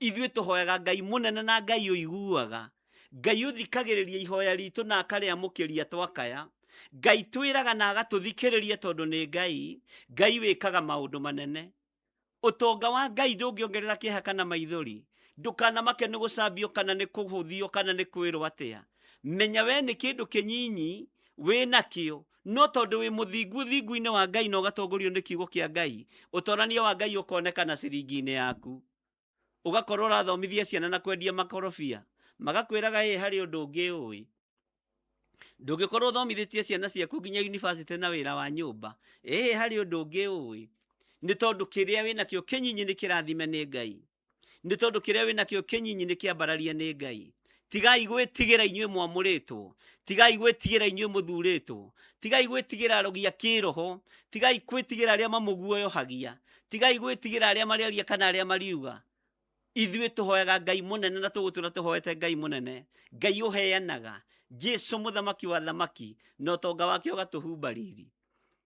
Ithuĩ tũhoyaga Ngai mũnene na Ngai ũiguaga, Ngai ũthikagĩrĩria ihoya ritũ na akarĩamũkĩria twakaya, Ngai twĩraga na agatũthikĩrĩria tondũ nĩ Ngai, Ngai wĩkaga maũndũ manene. Ũtonga wa Ngai ndũngĩongerera kĩeha kana maithori. Ndũkanamake nĩ gũcambio kana nĩ kũhũthio kana nĩ kwĩrwo atĩa. Menya we nĩ kĩndũ kĩnyinyi wĩ nakĩo, no tondũ wĩ mũthingu ũthingu-inĩ wa Ngai na ũgatongorio nĩ kiugo kĩa Ngai, ũtorania wa Ngai ũkonekana ciringi-inĩ yaku. Ũgakorwo ũrathomithia ciana na kwendia makorobia, magakwĩraga ĩ harĩ ũndũ ũngĩ ũĩ. Ndũngĩkorwo ũthomithĩtie ciana ciaku nginya university na wĩra wa nyũmba, ĩ harĩ ũndũ ũngĩ ũĩ. Nĩ tondũ kĩrĩa wĩnakĩo kĩnyinyi nĩ kĩrathime nĩ Ngai. Nĩ tondũ kĩrĩa wĩnakĩo kĩnyinyi nĩ kĩambararie nĩ Ngai. Tigai gwĩtigĩra inyuĩ mwamũrĩtwo, tigai gwĩtigĩra inyuĩ mũthurĩtwo, tigai gwĩtigĩra arogi a kĩroho, tigai gwĩtigĩra arĩa mamũguoyohagia, tigai gwĩtigĩra arĩa marĩaria kana arĩa mariuga. Ithuĩ tũhoyaga Ngai mũnene na tũgũtũra tũhoete Ngai mũnene, Ngai ũheanaga, Jesu mũthamaki wa thamaki, na ũtonga wake ũgatũhumba riri.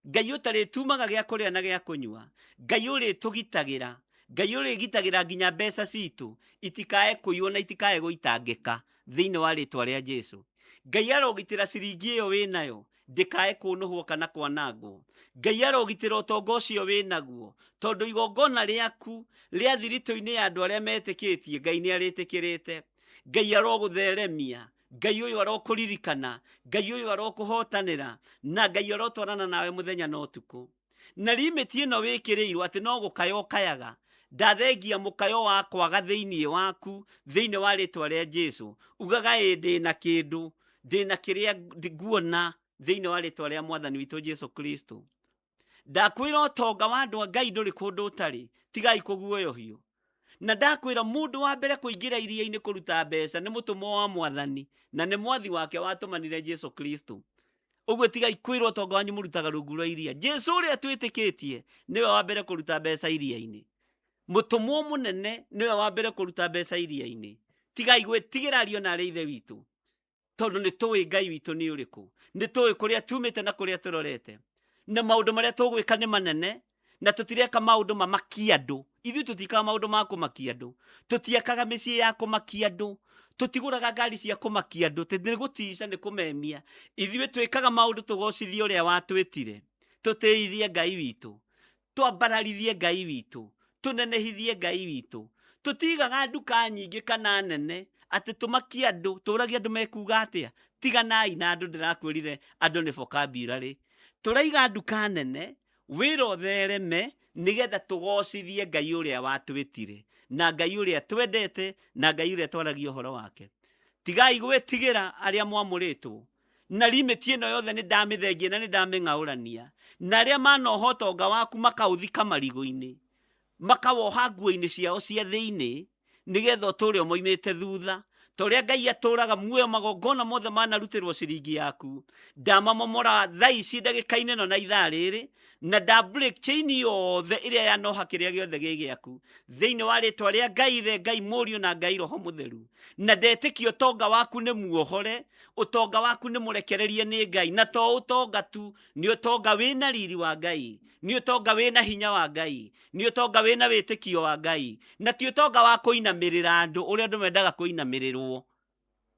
Ngai ũtarĩtumaga gĩa kũrĩa na gĩa kũnyua, Ngai ũrĩtũgitagĩra, Ngai ũrĩgitagĩra nginya mbeca citũ itikae kũiywo na itikae gũitangĩka thĩinĩ wa rĩtwa rĩa Jesu. Ngai arogitĩra ciringi ĩyo wĩnayo ndĩkae kũnũhwo kana kwanangwo. Ngai arogitĩra ũtonga ũcio wĩnaguo, tondũ igongona rĩaku rĩa thiritũ-inĩ ya andũ arĩa metĩkĩtie Ngai nĩ arĩtĩkĩrĩte. Ngai arogũtheremia, Ngai ũyũ arokũririkana, Ngai ũyũ arokũhotanĩra, na Ngai arotwarana nawe mũthenya na ũtukũ. Na limit ĩno wĩkĩrĩirwo atĩ no gũkaya ũkayaga, ndathengia mũkayo wa kwaga thĩinĩ waku thĩinĩ wa rĩtwa rĩa Jesu. Ugaga ĩ ndĩna kĩndũ, ndĩna kĩrĩa nguona thĩinĩ wa rĩtwa rĩa mwathani witũ Jesu Kristo. Ndakwĩra ũtonga wa andũ a Ngai ndũrĩ kũndũ ũtarĩ, tigai kũguoyohio. Na ndakwĩra mũndũ wa mbere kũingĩra iria-inĩ kũruta mbeca nĩ mũtũmwo wa mwathani, na nĩ mwathi wake watũmanire Jesu Kristo. Ũguo tigai kwĩrwo ũtonga wanyu mũrutaga rungu rwa iria. Jesu ũrĩa twĩtĩkĩtie nĩwe wa mbere kũruta mbeca iria-inĩ. Mũtũmwo mũnene nĩwe wa mbere kũruta mbeca iria-inĩ. Tigai gwĩtigĩra ariũ na arĩ ithe witũ, tondũ nĩ tũĩ Ngai witũ nĩ ũrĩkũ, nĩ tũĩ kũrĩa tumĩte na kũrĩa tũrorete, na maũndũ marĩa tũgwĩka nĩ manene, na tũtireka maũndũ mamakie andũ. Ithuĩ tũtikaga maũndũ ma kũmakia andũ, tũtiakaga mĩciĩ ya kũmakia andũ, tũtigũraga ngari cia kũmakia andũ, nĩ gũtica nĩ kũmemia. Ithuĩ twĩkaga maũndũ tũgocithie ũrĩa watwĩtire, tũtĩithie Ngai witũ, twambararithie Ngai witũ, tũnenehithie Ngai witũ. Tũtigaga nduka nyingĩ kana nene atĩ tũmakie andũ, tũragie andũ mekuga atĩa. Tiganai na andũ, ndĩrakwĩrire andũ nĩ vocabulary. Tũraiga nduka nene, wĩra ũthereme, nĩgetha tũgocithie Ngai ũrĩa watwĩtire, na Ngai ũrĩa twendete, na Ngai ũrĩa twaragia ũhoro wake. Tigai gwĩtigĩra arĩa mwamũrĩtwo, na limit ĩno yothe nĩ ndamĩthengia na nĩ ndamĩng'aũrania, na arĩa manoha ũtonga waku makaũthika marigũ-inĩ, makawoha nguo-inĩ ciao cia thĩinĩ, nĩgetha ũtũre ũmoimĩte thutha. Ta ũrĩa Ngai atũraga muoyo, magongona mothe manarutĩrwo ciringi yaku, ndamamomora thaa ici ndagĩka-inĩ ĩno na ithaa rĩrĩ, na nda break chain yothe ĩrĩa yanoha kĩrĩa gĩothe gĩ gĩaku thĩinĩ wa rĩtwa rĩa Ngai Ithe, Ngai Mũriũ na Ngai Roho Mũtheru. Na ndetĩkia ũtonga waku nĩ muohore, ũtonga waku nĩ mũrekererie nĩ Ngai, na to ũtonga tu, nĩ ũtonga wĩna riri wa Ngai, nĩ ũtonga wĩna hinya wa Ngai, nĩ ũtonga wĩna wĩtĩkio wa Ngai, na ti ũtonga wa kũinamĩrĩra andũ ũrĩa andũ mendaga kũinamĩrĩrwo.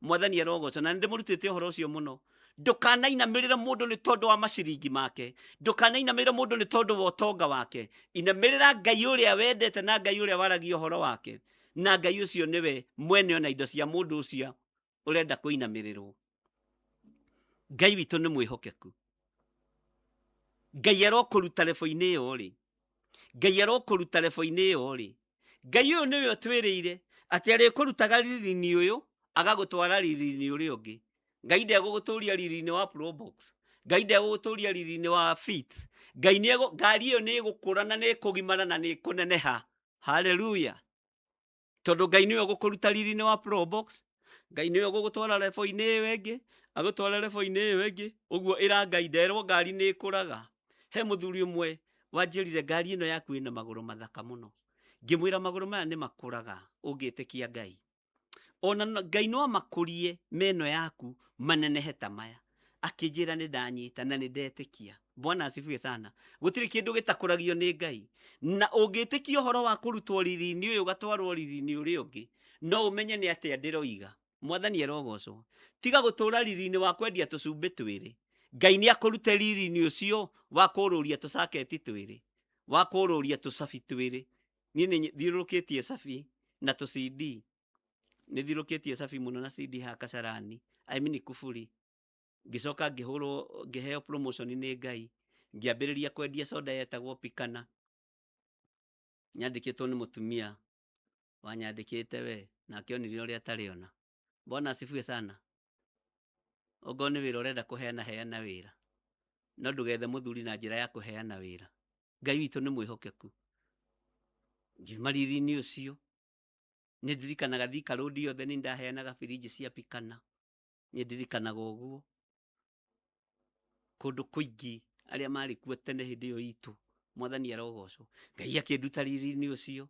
Mwathani arogocwo, na nĩ ndĩmũrutĩte ũhoro ũcio mũno. Ndũkanainamĩrĩre mũndũ nĩ tondũ wa maciringi make, ndũkanainamĩrĩre mũndũ nĩ tondũ wa ũtonga wake. Inamĩrĩra Ngai ũrĩa wendete na Ngai ũrĩa waragia ũhoro wake, na Ngai ũcio nĩwe mwene ona indo cia mũndũ ũcio ũrenda kũinamĩrĩrwo. Ngai witũ nĩ mwĩhokeku. Ngai arokũruta rebo-inĩ ĩyo rĩ, Ngai arokũruta rebo-inĩ ĩyo rĩ. Ngai ũyũ nĩwe ũtwĩrĩire atĩ arĩkũrutaga riri-inĩ ũyũ agagũtwara riri-inĩ ũrĩa ũngĩ. Ngai ndegũgũtũria riri-inĩ wa Probox, Ngai ndegũgũtũria riri-inĩ wa Fit. Ngai nĩ ngari ĩyo nĩ ĩgũkũra na nĩ ĩkũgimara na nĩ ĩkũneneha. Haleluya. Tondũ Ngai nĩwe ũgũkũruta riri-inĩ wa Probox, Ngai nĩwe ũgũgũtwara rebo-inĩ ĩyo ĩngĩ, agũtware rebo-inĩ ĩyo ĩngĩ. Ũguo ĩra Ngai nderwo ngari nĩ ĩkũraga. He mũthuri ũmwe wanjĩrire ngari ĩno yaku ĩna magũrũ mathaka mũno. Ngĩmwĩra magũrũ maya nĩ makũraga ũngĩtĩkia Ngai. Ona Ngai no amakũrie meno yaku manenehe ta maya. Akĩnjĩra nĩ ndanyita na nĩ ndetĩkia. Bwana asifiwe sana. Gũtirĩ kĩndũ gĩtakũragio nĩ Ngai. Na ũngĩtĩkia ũhoro wa kũrutwo riri-inĩ ũyũ ũgatwarwo riri-inĩ ũrĩa ũngĩ, no ũmenye nĩ atĩa ndĩroiga. Mwathani arogocwo. Tiga gũtũra riri-inĩ wa kwendia tũcumbĩ twĩrĩ. Ngai nĩ akũrute riri-inĩ ũcio wa kũrũria tũcaketi twĩrĩ, wa kũrũria tũcabi twĩrĩ. Niĩ nĩ thiũrũrũkĩtie cabi na tũ CD. Nĩ thiũrũrũkĩtie cabi mũno na CD haha Kasarani. I mean Kuburi. Ngĩcoka ngĩhũrwo, ngĩheo promotion nĩ Ngai. Ngĩambĩrĩria kwendia soda yetagwo Pikana. Nyandĩkĩtwo nĩ mũtumia wanyandĩkĩte we, nake onire ũrĩa atarĩ ona. Bwana asifiwe sana. Ongorwo nĩ wĩra ũrenda kũheana, heana wĩra. No ndũgethe mũthuri na njĩra ya kũheana wĩra. Ngai witũ nĩ mwĩhokeku. Ngiuma riri-inĩ ũcio, nĩ ndirikanaga Thika Road yothe nĩ ndaheanaga birinji cia Pikana. Nĩ ndirikanaga ũguo. Kũndũ kũingĩ arĩa marĩ kuo tene hĩndĩ ĩyo itũ, Mwathani arogocwo. Ngai akĩnduta riri-inĩ ũcio.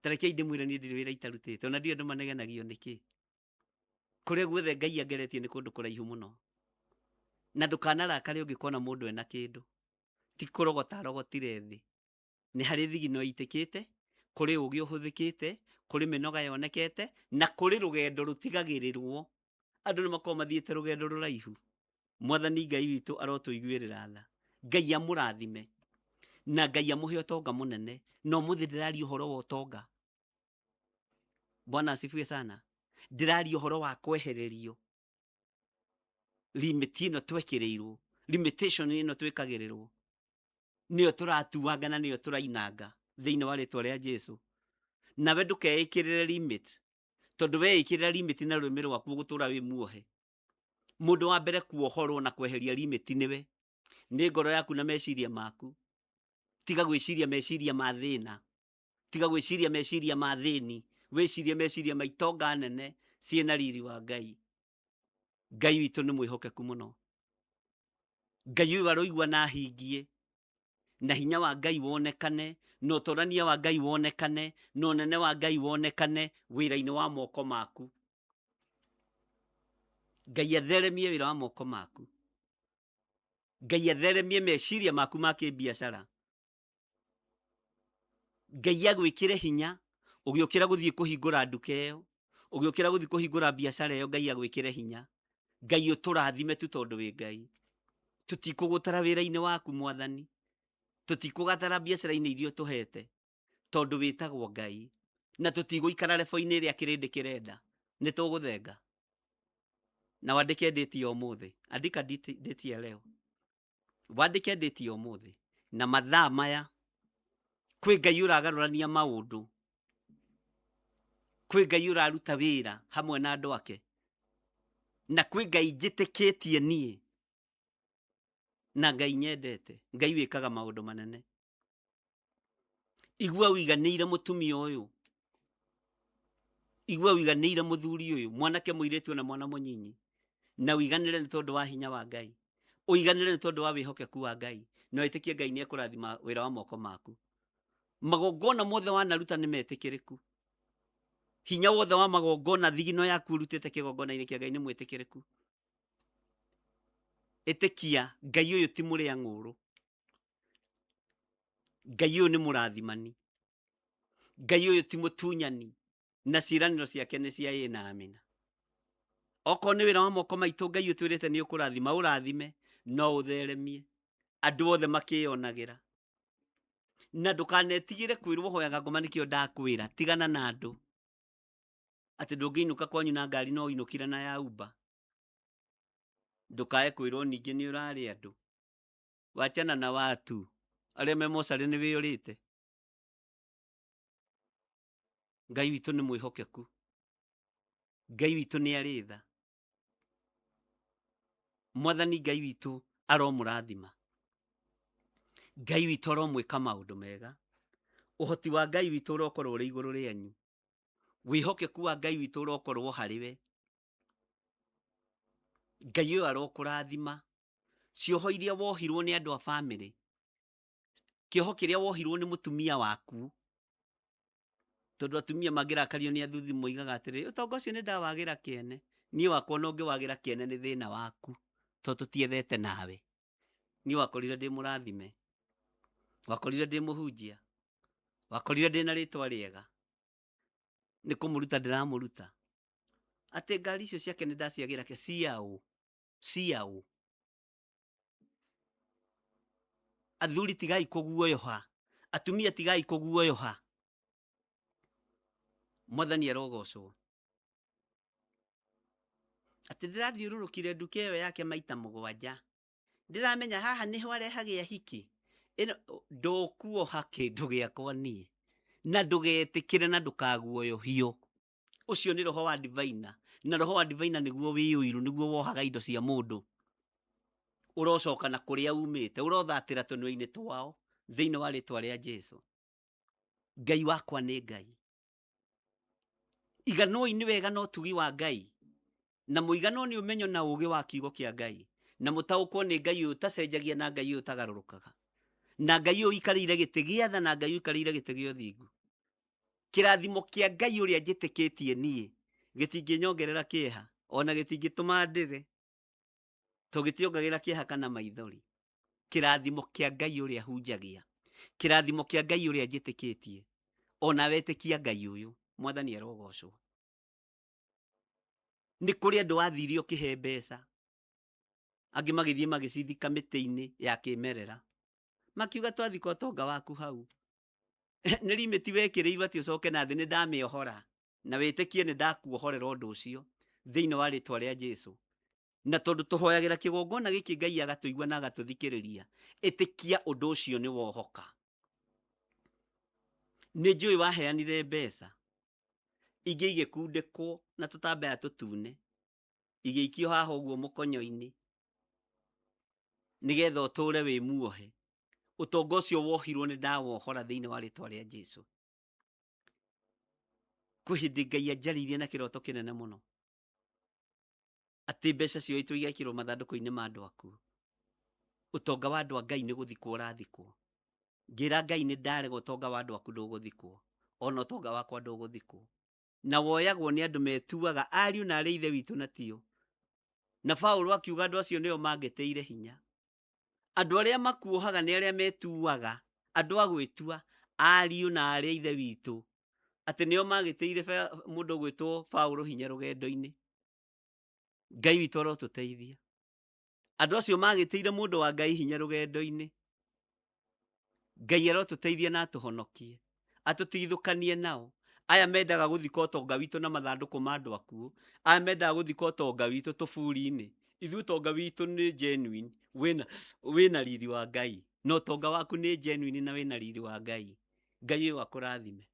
Ta rekei ndĩmwĩre niĩ ndirĩ wĩra itarutĩte, ona ndiũĩ andũ manegenagio nĩkĩ. Kũrĩa guothe Ngai angeretie nĩ kũndũ kũraihu mũno. Na ndũkanarakare ũngĩkona mũndũ ena kĩndũ. Ti kũrogota arogotire thĩ. Nĩ harĩ thigino ĩitĩkĩte, Kũrĩ ũgĩ ũhũthĩkĩte, kũrĩ mĩnoga yonekete, na kũrĩ rũgendo rũtigagĩrĩrwo. Andũ nĩ makoragwo mathiĩte rũgendo rũraihu. Mwathani Ngai witũ arotũiguĩrĩra tha. Ngai amũrathime na Ngai amũhe ũtonga mũnene. Na ũmũthĩ ndĩraria ũhoro wa ũtonga. Bwana asifiwe sana. Ndĩraria ũhoro wa kwehererio limit ĩno twekĩrĩirwo, limitation ĩno twĩkagĩrĩrwo, nĩyo tũratuanga na nĩyo tũrainanga thĩinĩ wa rĩtwa rĩa Jesu. Nawe ndũkeĩkĩrĩre limit, tondũ weĩkĩrĩra limit na rũrĩmĩ rwaku ũgũtũra wĩ muohe. Mũndũ wa mbere kuohorwo na kweheria limit nĩwe, nĩ ngoro yaku na meciria maku. Tiga gwĩciria meciria ma thĩna, tiga gwĩciria meciria ma thĩni, wĩcirie meciria ma itonga nene ciĩna riri wa Ngai. Ngai witũ nĩ mwĩhokeku mũno. Ngai ũyũ aroigua na ahingie, na hinya wa Ngai wonekane, na ũtorania wa Ngai wonekane, na ũnene wa Ngai wonekane wĩra-inĩ wa moko maku. Ngai atheremie wĩra wa moko maku. Ngai atheremie meciria maku ma kĩbiacara. Ngai agwĩkĩre hinya ũgĩũkĩra gũthiĩ kũhingũra nduka ĩyo, ũgĩũkĩra gũthiĩ kũhingũra biacara ĩyo, Ngai agwĩkĩre hinya. Ngai ũtũrathime tu tondũ wĩ Ngai. Tũtikũgũtara wĩra-inĩ waku Mwathani, tũtikũgatara biacara-inĩ iria ũtũhete, tondũ wĩtagwo Ngai. Na tũtigũikara rebo-inĩ ĩrĩa kĩrĩndĩ kĩrenda, nĩ tũgũthenga. Na wandĩke ndĩti ya ũmũthĩ, andika date ya leo. Wandĩke ndĩti ya ũmũthĩ na mathaa maya. Kwĩ Ngai ũragarũrania maũndũ, kwĩ Ngai ũraruta wĩra hamwe na andũ ake, na kwĩ Ngai njĩtĩkĩtie niĩ na Ngai nyendete, Ngai wĩkaga maũndũ manene. Igua ũiganĩire mũtumia ũyũ, igua ũiganĩire mũthuri ũyũ, mwanake mũirĩtu na mwana mũnyinyi, na ũiganĩre nĩ tondũ wa hinya wa Ngai, ũiganĩre nĩ tondũ wa wĩhokeku wa Ngai, na wĩtĩkie Ngai nĩ ekũrathima wĩra wa moko maku. Magongona mothe wanaruta nĩ metĩkĩrĩku. Hinya wothe wa magongona, thigino yaku ũrutĩte kĩgongona-inĩ kĩa Ngai nĩ mwĩtĩkĩrĩku. Ĩtĩkia Ngai ũyũ ti mũrĩa ng'ũrũ. Ngai ũyũ nĩ mũrathimani. Ngai ũyũ ti mũtunyani, na ciĩranĩro ciake nĩ cia ĩĩ na amina. Okorwo nĩ wĩra wa moko maitũ Ngai ũtwĩrĩte nĩ ũkũrathima, ũrathime, no ũtheremie andũ othe makĩyonagĩra. Na ndũkanetigĩre kwĩrwo hoyaga ngoma, nĩkĩo ndakwĩra tigana na andũ atĩ ndũngĩinũka kwanyu na ngari no ũinũkire na ya Uber. Ndũkae kwĩrwo ningĩ nĩ ũrarĩ andũ. Wachana na watu arĩa me mocarĩ nĩ wĩyũrĩte. Ngai witũ nĩ mwĩhokeku, Ngai witũ nĩ arĩ tha. Mwathani Ngai witũ aromũrathima, Ngai witũ aromwĩka maũndũ mega. Ũhoti wa Ngai witũ ũrokorwo ũrĩ igũrũ rĩanyu, wĩhokeku wa Ngai witũ ũrokorwo harĩ we. Ngai ũyũ arokũrathima. Cioho iria wohirwo nĩ andũ a bamĩrĩ, kĩoho kĩrĩa wohirwo nĩ mũtumia waku, tondũ atumia mangĩrakario nĩ athuthi moigaga atĩrĩrĩ, ũtonga ũcio nĩ ndawagĩra kĩene. Niĩ wakwa ona ũngĩwagĩra kĩene nĩ thĩna waku, tondũ tũtiethete nawe. Niĩ wakorire ndĩ mũrathime, wakorire ndĩ mũhunjia, wakorire ndĩ na rĩtwa rĩega, nĩ kũmũruta ndĩramũruta atĩ ngari icio ciake nĩ ndaciagĩra ke ciaũ ciaũ. Athuri tigai kũguoyoha, atumia tigai kũguoyoha. Mwathani arogocwo. Atĩ ndĩrathiũrũrũkire nduka ĩyo yake maita mũgwanja, ndĩramenya haha nĩho arehage ahiki. Ĩno ndũkuoha kĩndũ gĩakwa niĩ, na ndũgetĩkĩre na ndũkaguoyohio. Ũcio nĩ roho wa divaina, na roho wa divaina nĩguo wĩ ũiru, nĩguo wohaga indo cia mũndũ. Ũrocoka na kũrĩa umĩte, ũrothatĩra tũnua-inĩ twao thĩinĩ wa rĩtwa rĩa Jesu. Ngai wakwa nĩ Ngai. Iganoi nĩ wega na ũtugi wa Ngai, na mũiganwo nĩ ũmenyo na ũũgĩ wa kiugo kĩa Ngai, na mũtaũkwo nĩ Ngai ũyũ ũtacenjagia na Ngai ũyũ ũtagarũrũkaga, na Ngai ũyũ ũikarĩire gĩtĩ gĩa tha na Ngai ũikarĩire gĩtĩ gĩa ũthingu. Kĩrathimo kĩa Ngai ũrĩa njĩtĩkĩtie niĩ gĩtingĩnyongerera kĩeha, ona gĩtingĩtũma ndĩre, tondũ gĩtiongagĩrĩra kĩeha kana maithori. Kĩrathimo kĩa Ngai ũrĩa hunjagia, kĩrathimo kĩa Ngai ũrĩa njĩtĩkĩtie, Ona wetĩkia Ngai ũyũ, Mwathani arogocwo. Nĩ kũrĩ andũ wathire ũkĩhe mbeca, angĩ magĩthiĩ magĩcithika mĩtĩ-inĩ ya kĩmerera, makiuga twathika ũtonga waku hau. Nĩ limit wekĩrĩirwo atĩ ũcoke na thĩ, nĩ ndamĩohora, na wĩtĩkie nĩ ndakuohorera ũndũ ũcio thĩinĩ wa rĩtwa rĩa Jesu. Na tondũ tũhoyagĩra kĩgongona gĩkĩ Ngai agatũigua na agatũthikĩrĩria, ĩtĩkia ũndũ ũcio nĩ wohoka. Nĩ njũĩ waheanire mbeca ingĩ igĩkundĩkwo na tũtambaya tũtune, igĩikio haha ũguo mũkonyo-inĩ, nĩgetha ũtũre wĩ muohe. Ũtonga ũcio wohirwo nĩ ndawohora thĩinĩ wa rĩtwa rĩa Jesu. Kwĩ hĩndĩ Ngai anjarĩirie na kĩroto kĩnene mũno, atĩ mbeca cioĩtwo igekĩrwo mathandũkũ-inĩ ma andũ akuũ. Ũtonga wa andũ a Ngai nĩ gũthikwo ũrathikwo. Ngĩra Ngai nĩ ndarega, ũtonga wa andũ aku ndũgũthikwo, ona ũtonga wakwa ndũgũthikwo. Na woyagwo nĩ andũ metuaga ariũ na arĩ ithe witũ na tio. Na Paũlũ akiuga andũ acio nĩo mangĩtĩire hinya. Andũ arĩa makuohaga nĩ arĩa metuaga, andũ a gwĩtua ariũ na arĩ ithe witũ, atĩ nĩo magĩtĩire mũndũ ũgwĩtwo Paũlũ hinya rũgendo-inĩ. Ngai witũ arotũteithia. Andũ acio magĩtĩire mũndũ wa Ngai hinya rũgendo-inĩ, Ngai arotũteithia na atũhonokie, atũtigithũkanie nao. Aya mendaga gũthika ũtonga witũ na mathandũkũ ma andũ akuũ, aya mendaga gũthika ũtonga witũ tũburi-inĩ. Ithuĩ ũtonga witũ nĩ genuine, wĩna riri wa Ngai, na ũtonga waku nĩ genuine na wĩna riri wa Ngai. Ngai ũyũ akũrathime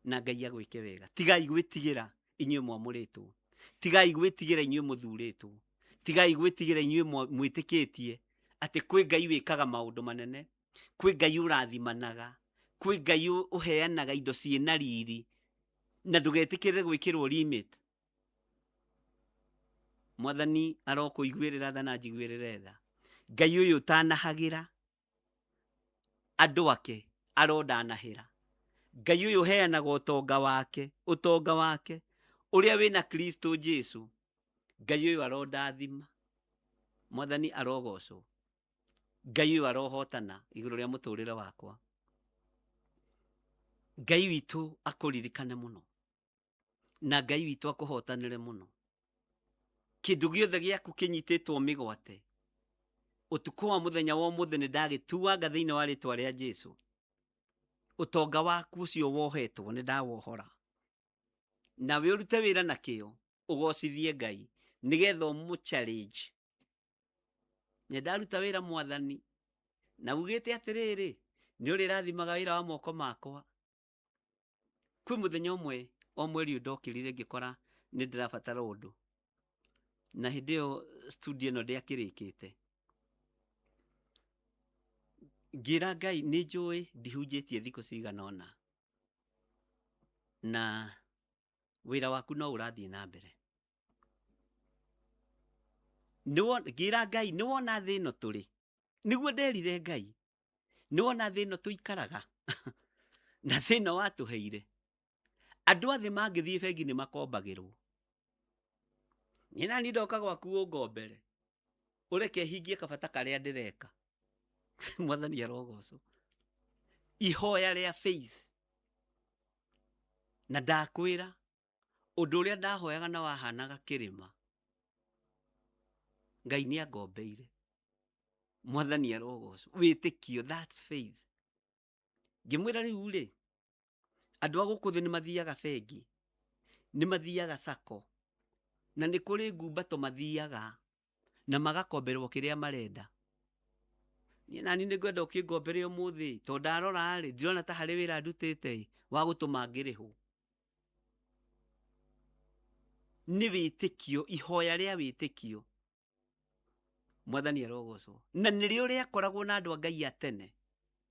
na Ngai agwĩke wega. Tigai gwĩtigĩra inyuĩ mwamũrĩtwo, tigai gwĩtigĩra inyuĩ mũthurĩtwo, tigai gwĩtigĩra inyuĩ mwĩtĩkĩtie atĩ kwĩ Ngai wĩkaga maũndũ manene, kwĩ Ngai ũrathimanaga, kwĩ Ngai ũheanaga indo ciĩna riri, na ndũgetĩkĩre gwĩkĩrwo limit. Mwathani arokũiguĩrĩra tha na njiguĩrĩre tha. Ngai ũyũ ũtanahagĩra andũ ake arondanahĩra. Ngai ũyũ ũheanaga ũtonga wake, ũtonga wake ũrĩa wĩna Kristo Jesu, Ngai ũyũ arondathima. Mwathani arogocwo. Ngai ũyũ arohotana igũrũ rĩa mũtũrĩre wakwa. Ngai witũ akũririkane mũno, na Ngai witũ akũhotanĩre mũno. Kĩndũ gĩothe gĩaku kĩnyitĩtwo mĩgwate ũtukũ wa mũthenya wa ũmũthĩ nĩ ndagĩtuanga thĩinĩ wa rĩtwa rĩa Jesu. Ũtonga waku ũcio wohetwo nĩ ndawohora, nawe ũrute wĩra na kĩyo, ũgocithie Ngai nĩgetha ũmũ challenge. Nĩ ndaruta wĩra Mwathani, na ugĩte atĩrĩrĩ, nĩ ũrĩrathimaga wĩra wa moko makwa. Kwĩ mũthenya ũmwe o mweri ũyũ ndokĩrire ngĩkora nĩ ndĩrabatara ũndũ, na hĩndĩ ĩyo studio ĩno ndĩakĩrĩkĩte. Ngĩra Ngai nĩ njũĩ ndihunjĩtie thikũ cigana ũna, na wĩra waku no ũrathiĩ na mbere. Ngĩra Ngai nĩ wona thĩ ĩno tũrĩ, nĩguo nderire Ngai, nĩ wona thĩ ĩno tũikaraga na thĩ ĩno watũheire, andũ a thĩ mangĩthiĩ bengi nĩ makombagĩrwo. Niĩ nani ndoka gwaku ũngombere, ũreke hingie kabata karĩa ndĩreka. Mwathani arogocwo. Ihoya rĩa faith. Na ndakwĩra ũndũ ũrĩa ndahoyaga na wahanaga kĩrĩma, Ngai nĩ angombeire. Mwathani arogocwo. Wĩtĩkio, that's faith. Ngĩmwĩra rĩu rĩ, andũ a gũkũ thĩ nĩ mathiaga bengi, nĩ mathiaga sacco, na nĩ kũrĩ ngumbato mathiaga na magakomberwo kĩrĩa marenda. Niĩ nani nĩ ngwenda ũkĩngombere ũmũthĩ, tondũ ndarora rĩ, ndirona ta harĩ wĩra ndutĩte wa gũtũma ngĩrĩhwo. Nĩ wĩtĩkio, ihoya rĩa wĩtĩkio. Mwathani arogocwo. Na nĩrĩo rĩakoragwo na andũ a Ngai a tene,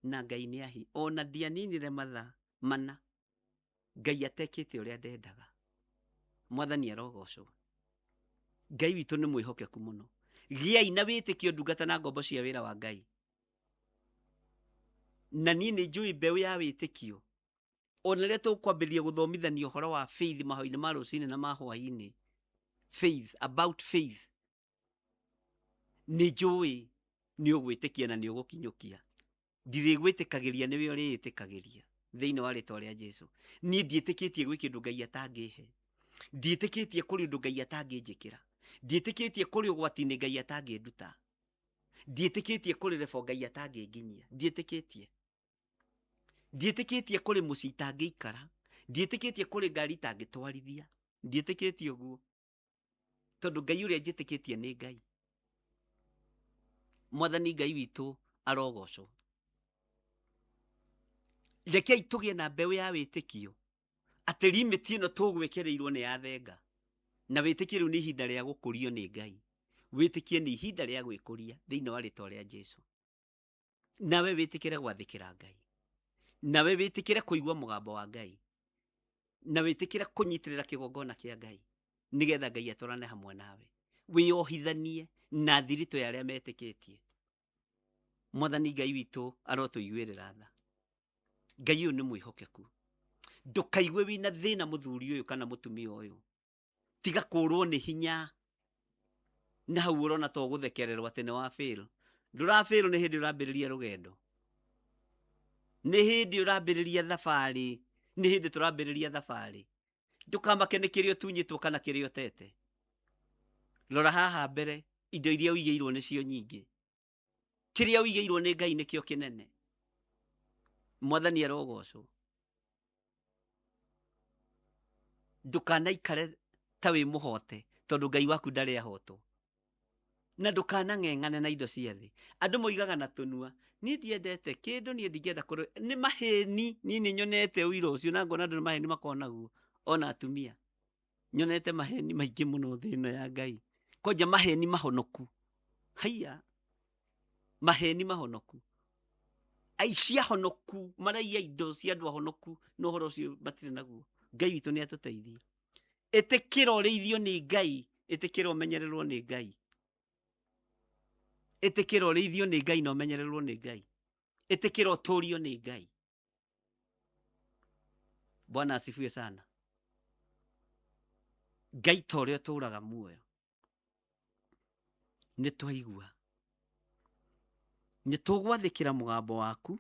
na Ngai nĩ ahi, ona ndianinire mathaa mana, Ngai atekĩte ũrĩa ndendaga. Mwathani arogocwo. Ngai witũ nĩ mwĩhokeku mũno. Gĩai na wĩtĩkio ndungata na ngombo cia wĩra wa Ngai. Na niĩ nĩ njũĩ mbeũ ya wĩtĩkio. Ona rĩrĩa tũkwambĩrĩria gũthomithania ũhoro wa faith mahoya-inĩ ma rũcinĩ na ma hwaĩ-inĩ, faith, about faith, nĩ njũĩ nĩ ũgwĩtĩkia na nĩ ũgũkinyũkia. Ndirĩgwĩtĩkagĩria nĩwe ũrĩĩtĩkagĩria. Thĩinĩ wa rĩtwa rĩa Jesu. Niĩ ndiĩtĩkĩtie gwĩ kĩndũ Ngai atangĩhe. Ndiĩtĩkĩtie kũrĩ ũndũ Ngai atangĩnjĩkĩra. Ndiĩtĩkĩtie kũrĩ ũgwati-inĩ Ngai atangĩnduta. Ndiĩtĩkĩtie kũrĩ rebo Ngai atangĩnginyia. Ndiĩtĩkĩtie. Ndiĩtĩkĩtie kũrĩ mũciĩ itangĩikara. Ndiĩtĩkĩtie kũrĩ ngari itangĩtwarithia. Ndiĩtĩkĩtie ũguo. Tondũ Ngai ũrĩa njĩtĩkĩtie nĩ Ngai. Mwathani Ngai witũ arogocwo. Rekei tũgĩe na mbeũ ya wĩtĩkio atĩ limit ĩno tũgwĩkĩrĩirwo nĩ yathenga. Na wĩtĩkie rĩu nĩ ihinda rĩa gũkũrio nĩ Ngai. Wĩtĩkie nĩ ihinda rĩa gwĩkũria thĩinĩ wa rĩtwa rĩa Jesu. Nawe wĩtĩkĩre gwathĩkĩra Ngai. Nawe wĩtĩkĩre kũigua mũgambo wa Ngai. Na wĩtĩkĩre kũnyitĩrĩra kĩgongona kĩa Ngai nĩgetha Ngai atwarane hamwe nawe. Wĩyohithanie na thiritũ ya arĩa metĩkĩtie. Mwathani Ngai witũ arotũiguĩrĩra tha. Ngai ũyũ nĩ mwĩhokeku. Ndũkaigue wĩna thĩna mũthuri ũyũ kana mũtumia ũyũ. Tiga kũrwo nĩ hinya. Na hau ũrona to gũthekererwo atĩ nĩ wa fail. Ndũra fail, nĩ hĩndĩ ũrambĩrĩria rũgendo. Nĩ hĩndĩ ũrambĩrĩria thabarĩ. Nĩ hĩndĩ tũrambĩrĩria thabarĩ. Ndũkamake nĩ kĩrĩa ũtunyĩtwo kana kĩrĩa ũtete. Rora haha mbere, indo iria ũigĩirwo nĩcio nyingĩ. Kĩrĩa ũigĩirwo nĩ Ngai nĩkĩo kĩnene. Mwathani arogocwo. Ndũkanaikare ta wĩ mũhote tondũ Ngai waku ndarĩ ahotwo. Na ndũkanang'eng'ane na indo cia thĩ. Andũ moigaga na tũnua, niĩ ndiendete kĩndũ, niĩ ndingĩenda kũrĩ. Nĩ maheni, niĩ nĩ nyonete ũira ũcio na ngona andũ nĩ maheni makoragwo naguo, ona atumia. Nyonete maheni maingĩ mũno thĩ ĩno ya Ngai. Kwanja maheni mahonoku. Haiya, maheni mahonoku. Aici ahonoku maraiya indo cia andũ ahonoku na ũhoro ũcio matirĩ naguo. Ngai witũ nĩ atũteithie. Ĩtĩkĩra ũrĩithio nĩ Ngai, ĩtĩkĩra ũmenyererwo nĩ Ngai. Ĩtĩkĩra ũrĩithio nĩ Ngai na ũmenyererwo nĩ Ngai. Ĩtĩkĩra ũtũrio nĩ Ngai. Bwana asifiwe sana. Ngai ta ũrĩa ũtũraga muoyo. Nĩ twaigua. Nĩ tũgwathĩkĩra mũgambo waku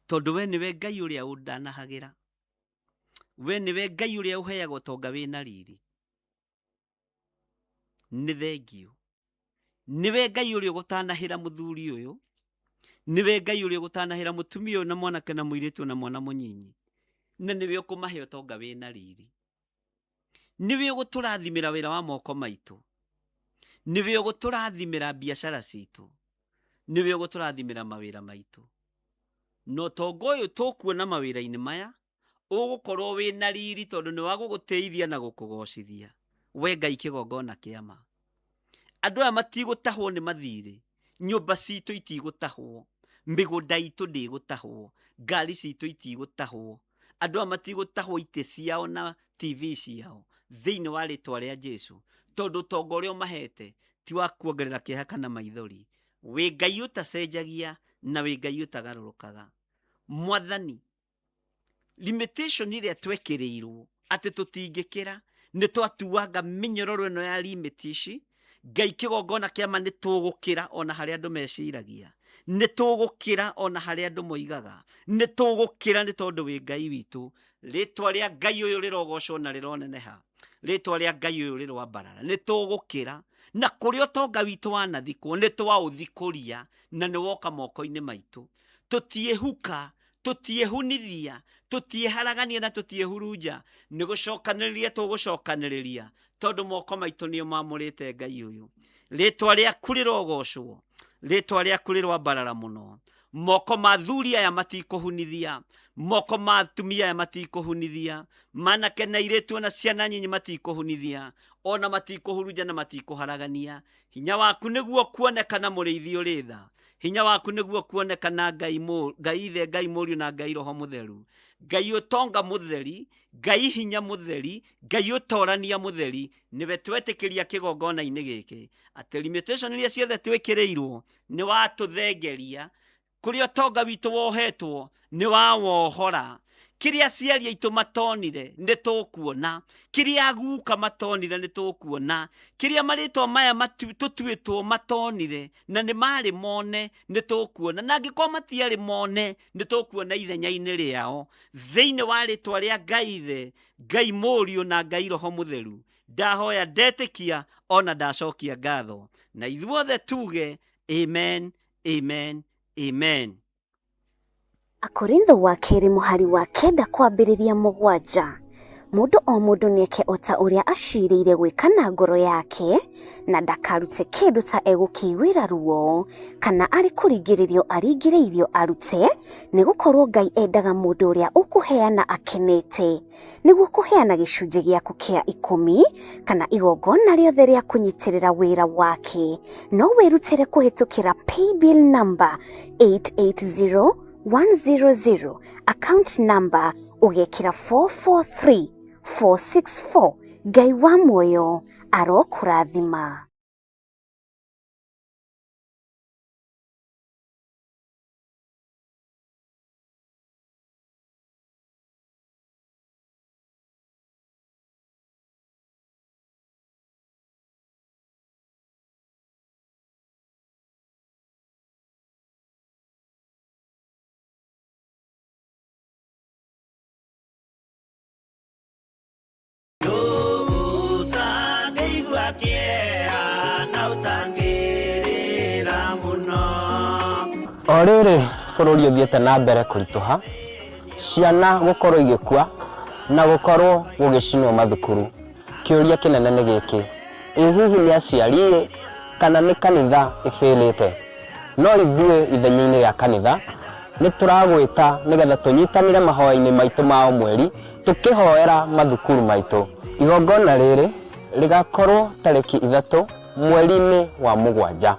tondũ we nĩwe Ngai ũrĩa ũndanahagĩra. We nĩwe Ngai ũrĩa ũheaga ũtonga wĩna riri. Nĩ thengiũ. Nĩwe Ngai ũrĩa ũgũtanahĩra mũthuri ũyũ. Nĩwe Ngai ũrĩa ũgũtanahĩra mũtumia ũyũ na mwanake na mũirĩtu na mwana mũnyinyi. Na nĩwe ũkũmahe ũtonga wĩna riri. Nĩwe ũgũtũrathimĩra wĩra wa moko maitũ. Nĩwe ũgũtũrathimĩra biacara citũ. Nĩwe ũgũtũrathimĩra mawĩra maitũ. Na ũtonga ũyũ tũkuona mawĩra-inĩ maya, ũgũkorwo wĩna riri tondũ nĩ wa gũgũtĩithia na gũkũgocithia. We Ngai kĩgongona kĩa ma. Andũ aya matigũtahwo nĩ mathirĩ. Nyũmba citũ itigũtahwo. Mĩgũnda itũ ndĩgũtahwo. Ngari citũ itigũtahwo. Andũ aya matigũtahwo itĩ ciao na TV ciao. Thĩinĩ wa rĩtwa rĩa Jesu. Tondũ ũtonga ũrĩa ũmahete ti wa kuongerera kĩeha kana maithori. Wĩ Ngai ũtacenjagia na wĩ Ngai ũtagarũrũkaga. Mwathani, limitation ĩrĩa twekĩrĩirwo atĩ tũtingĩkĩra, nĩ twatuanga mĩnyororo ĩno ya limit ici. Ngai kĩgongona kĩa ma nĩ tũgũkĩra ona harĩa andũ meciragia, nĩ tũgũkĩra ona harĩa andũ moigaga, nĩ tũgũkĩra nĩ tondũ wĩ Ngai witũ. Rĩtwa rĩa Ngai ũyũ rĩrogocwo na rĩroneneha, rĩtwa rĩa Ngai ũyũ rĩroambarara. Nĩ tũgũkĩra na kũrĩa ũtonga witũ wanathikwo nĩ twaũthikũria na nĩ woka moko-inĩ maitũ. Tũtiĩhuka, tũtiĩhunithia, tũtiĩharagania na tũtiĩhurunja. Nĩ gũcokanĩrĩria tũgũcokanĩrĩria tondũ moko maitũ nĩo mamũrĩte Ngai ũyũ. Rĩtwa rĩaku rĩrogocwo, rĩtwa rĩaku rĩroambarara mũno. Moko ma athuri aya matikũhunithia, moko ma atumia aya matikũhunithia, manake na airĩtu ona ciana nyinyi matikũhunithia, ona matikũhurunja na matikũharagania. Hinya waku nĩguo kuonekana mũrĩithi ũrĩ tha. Hinya waku nĩguo kuonekana Ngai Ngai Ithe, Ngai Mũriũ na Ngai Roho Mũtheru. Ngai ũtonga mũtheri, Ngai hinya mũtheri, Ngai ũtorania mũtheri, nĩwe twetĩkĩria kĩgongona-inĩ gĩkĩ. Atĩ limitation iria ciothe twĩkĩrĩirwo nĩ watũthengeria, kũrĩa ũtonga witũ wohetwo nĩ wawohora. Kĩrĩa aciari aitũ matonire nĩ tũkuona, kĩrĩa guka matonire nĩ tũkuona, kĩrĩa marĩtwa maya tũtuĩtwo matonire na nĩ marĩ mone nĩ tũkuona, na angĩkorwo matiarĩ mone nĩ tũkuona ithenya-inĩ rĩao. Thĩinĩ wa rĩtwa rĩa Ngai Ithe, Ngai Mũriũ na Ngai Roho Mũtheru, ndahoya, ndetĩkia ona ndacokia ngatho, na ithuothe tuge amen, amen, amen. Akorintho wa kerĩ mũhari wa 9 kwambĩrĩria 7. Mũndũ o mũndũ nĩeke o ta ũrĩa acirĩire gwĩka na ngoro yake, na ndakarute kĩndũ ta egũkĩiguĩra ruo, kana arĩ kũringĩrĩrio aringĩrĩirio arute, nĩgũkorwo Ngai endaga mũndũ ũrĩa ũkũheana akenete. Nĩguo kũheana gĩcunjĩ gĩaku kĩa 10 kana igongona rĩothe rĩa kũnyitĩrĩra wĩra wake, no wĩrutĩre kũhĩtũkĩra paybill number 880100, account number ũgekĩra 443464. Ngai wa muoyo arokũrathima. O rĩrĩ bũrũri ũthiĩte na mbere kũritũha, ciana gũkorwo igĩkua na gũkorwo gũgĩcinwo mathukuru, kĩũria kĩnene nĩ gĩkĩ, ĩ hihi nĩ aciari kana nĩ kanitha ĩbĩrĩte? No ithuĩ ithenya-inĩ rĩa kanitha nĩ tũragwĩta nĩgetha tũnyitanĩre mahoya-inĩ maitũ ma o mweri tũkĩhoera mathukuru maitũ. Igongona rĩrĩ rĩgakorwo tarĩki 3 mweri-inĩ wa 7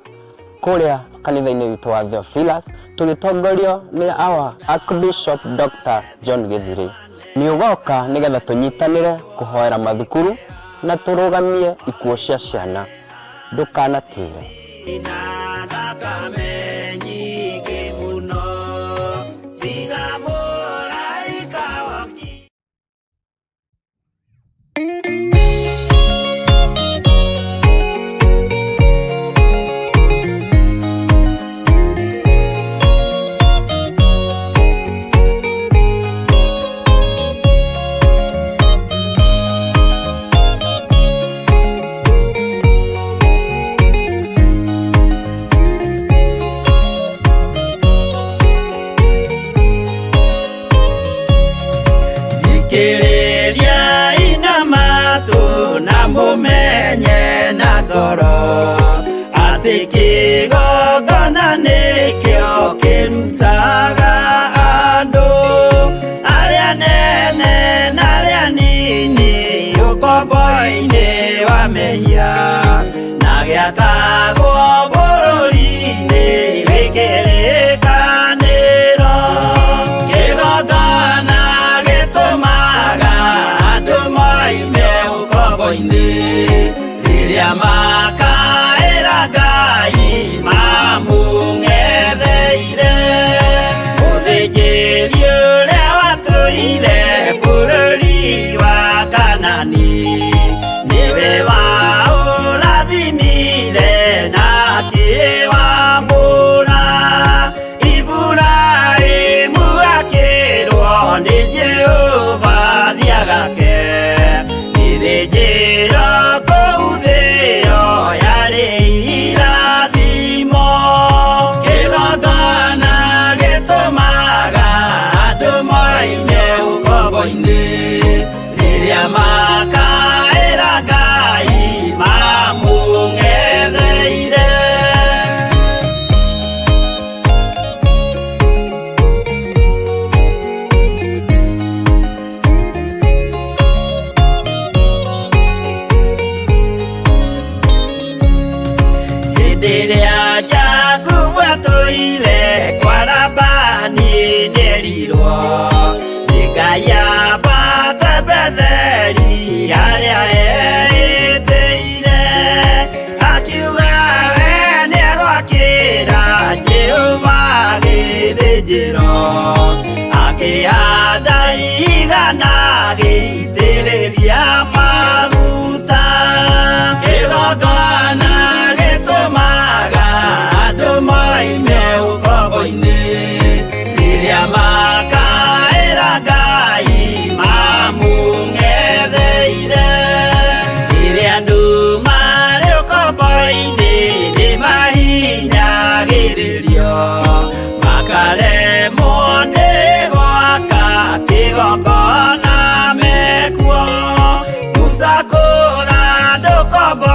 kũrĩa kanitha-inĩ witũ wa Theophilus, tũgĩtongorio nĩ our Archbishop Dr. John Gĩthiri. Nĩ ũgoka nĩgetha tũnyitanĩre kũhoera mathukuru na tũrũgamie ikuũ cia ciana. Ndũkanatĩre. Thikĩrĩria ina matũ na mũmenye na ngoro atĩ kĩgongona nĩkĩo kĩrutaga andũ arĩa nene na arĩa nini ũkombo-inĩ wa mehia na gĩakagwo bũrũri-inĩ wĩ kĩrĩkanĩro. Kĩgongona gĩtũmaga andũ moime ũkombo-inĩ rĩrĩa makaĩra Ngai mamũng'etheire. Mũthĩnjĩri ũrĩa watũire bũrũri wa Kanani nĩwe waũrathimire na akĩwamũra. Iburahĩmu akĩrwo nĩ Jehova thiĩ agake gĩthĩnjĩro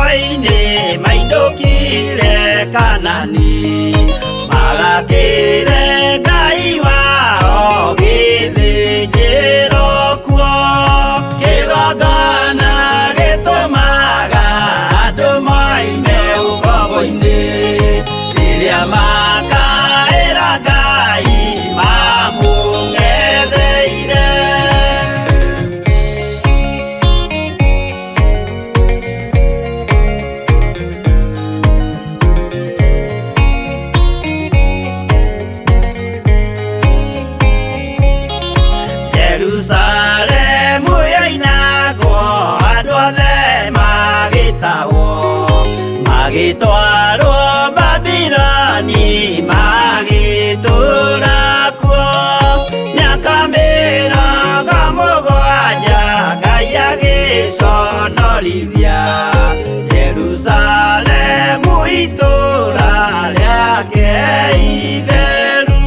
ũkombo-inĩ mainũkire Kanani magakĩre Ngai wao gĩthĩnjĩro kuo kĩgongona gĩtũmaga andũ moime ũkombo-inĩ rĩrĩa makaĩra Ngai mamũng'etheire. Jerusalemu yoinagwo andũ othe magĩtahwo magĩtwarwo Babiloni magĩtũũra kuo mĩaka 70 Ngai agĩconorithia Jerusalemu itũũra rĩake itheru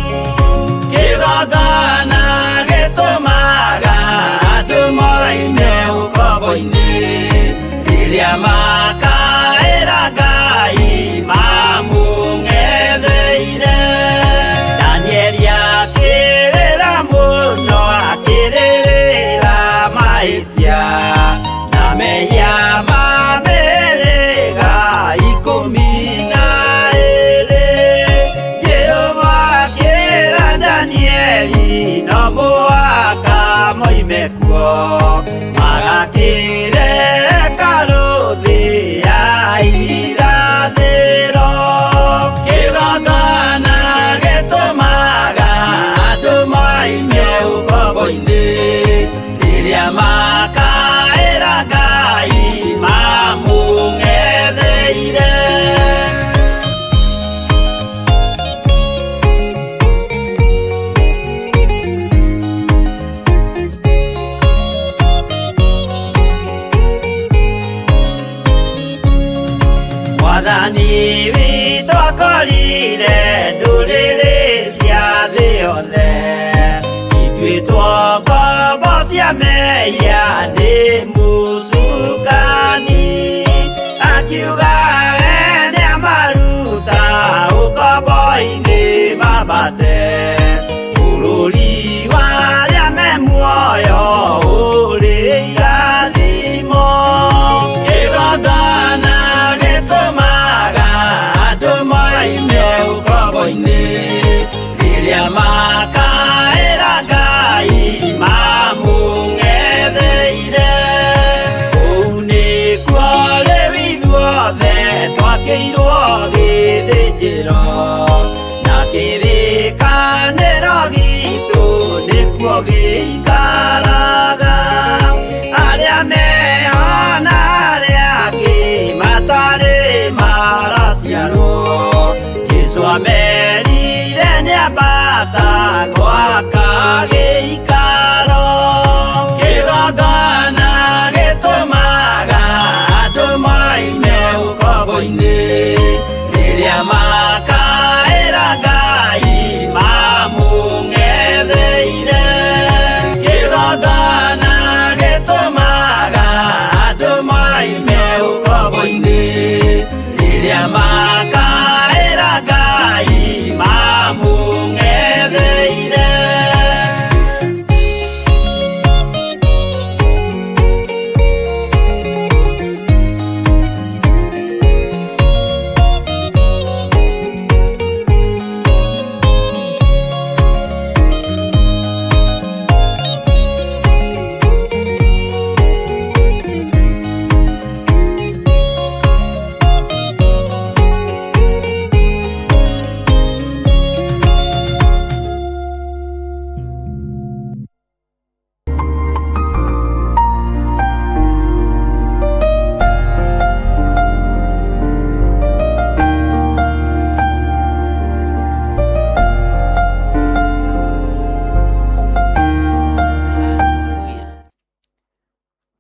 kĩgongona gĩtũmaga andũ moime ũkombo-inĩ rĩrĩa makaĩra Ngai mamũng'etheire. Danieli akĩrĩra mũno akĩrĩrĩra mahĩtia na mehia ma mĩhĩrĩga 12. Jehova akĩra Danieli no mũhaka moime kuo magakĩre hekarũ thĩ ya irathĩro. Kĩgongona gĩtũmaga andũ moime ũkombo-inĩ rĩrĩa makaĩra Ngai mamũng'etheire. Mwathani witũ akorire ndũrĩrĩ cia thĩ yothe ituĩtwo ngombo cia mehia nĩ mũcukani akiuga we nĩamaruta ũkombo-inĩ mambate bũrũri wa arĩa me muoyo ũrĩ irathimo. Kĩgongona gĩtũmaga andũ moime ũkombo-inĩ rĩrĩa makaĩra Ngai mamũng'etheire. Kũu nĩkuo rĩu ithuothe twakĩirwo gĩthĩnjĩro na kĩrĩkanĩro gitũ nĩkuo gĩikaraga arĩa meho na arĩa angĩ matarĩ maraciarwo Jesũ amerire nĩambata gwaka gĩikaro. Kĩgongona gĩtũmaga andũ moime ũkombo-inĩ rĩrĩa makaĩra Ngai mamũng'etheire. Kĩgongona gĩtũmaga andũ moime ũkombo-inĩ rĩrĩa makaĩra Ngai mamũng'etheire. Hallelujah.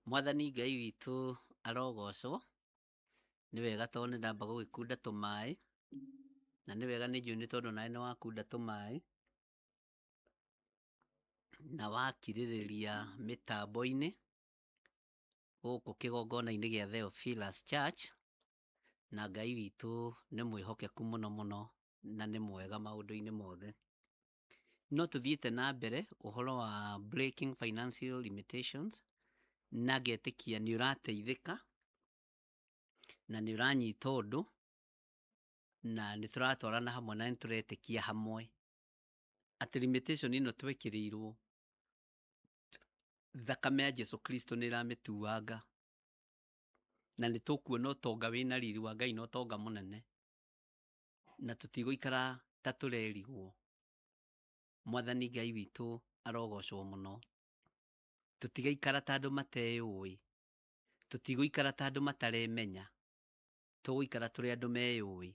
Mwathani Ngai witũ arogocwo nĩ wega tondũ nĩ ndamba gũgĩkunda tũmaĩ na nĩ wega nĩ njũĩ nĩ tondũ nawe nĩ wakunda tũmaĩ na wakirĩrĩria mĩtambo-inĩ gũkũ kĩgongona-inĩ gĩa Theophilus Church. Na Ngai witũ nĩ mwĩhokeku mũno mũno na nĩ mwega maũndũ-inĩ mothe. No tũthiĩte na mbere ũhoro wa breaking financial limitations, na ngetĩkia nĩ ũrateithĩka na nĩ ũranyita ũndũ na nĩ tũratwarana hamwe na nĩ tũretĩkia hamwe atĩ limitation ĩno twekĩrĩirwo thakame ya Jesu Kristo nĩ ĩramĩtuanga na nĩ tũkuona ũtonga wĩna riri wa Ngai na ũtonga mũnene na tũtigũikara ta tũrerigwo. Mwathani Ngai witũ arogocwo mũno. Tũtigaikara ta andũ mateyũĩ, tũtigũikara ta andũ mataremenya, tũgũikara tũrĩ andũ meyũĩ.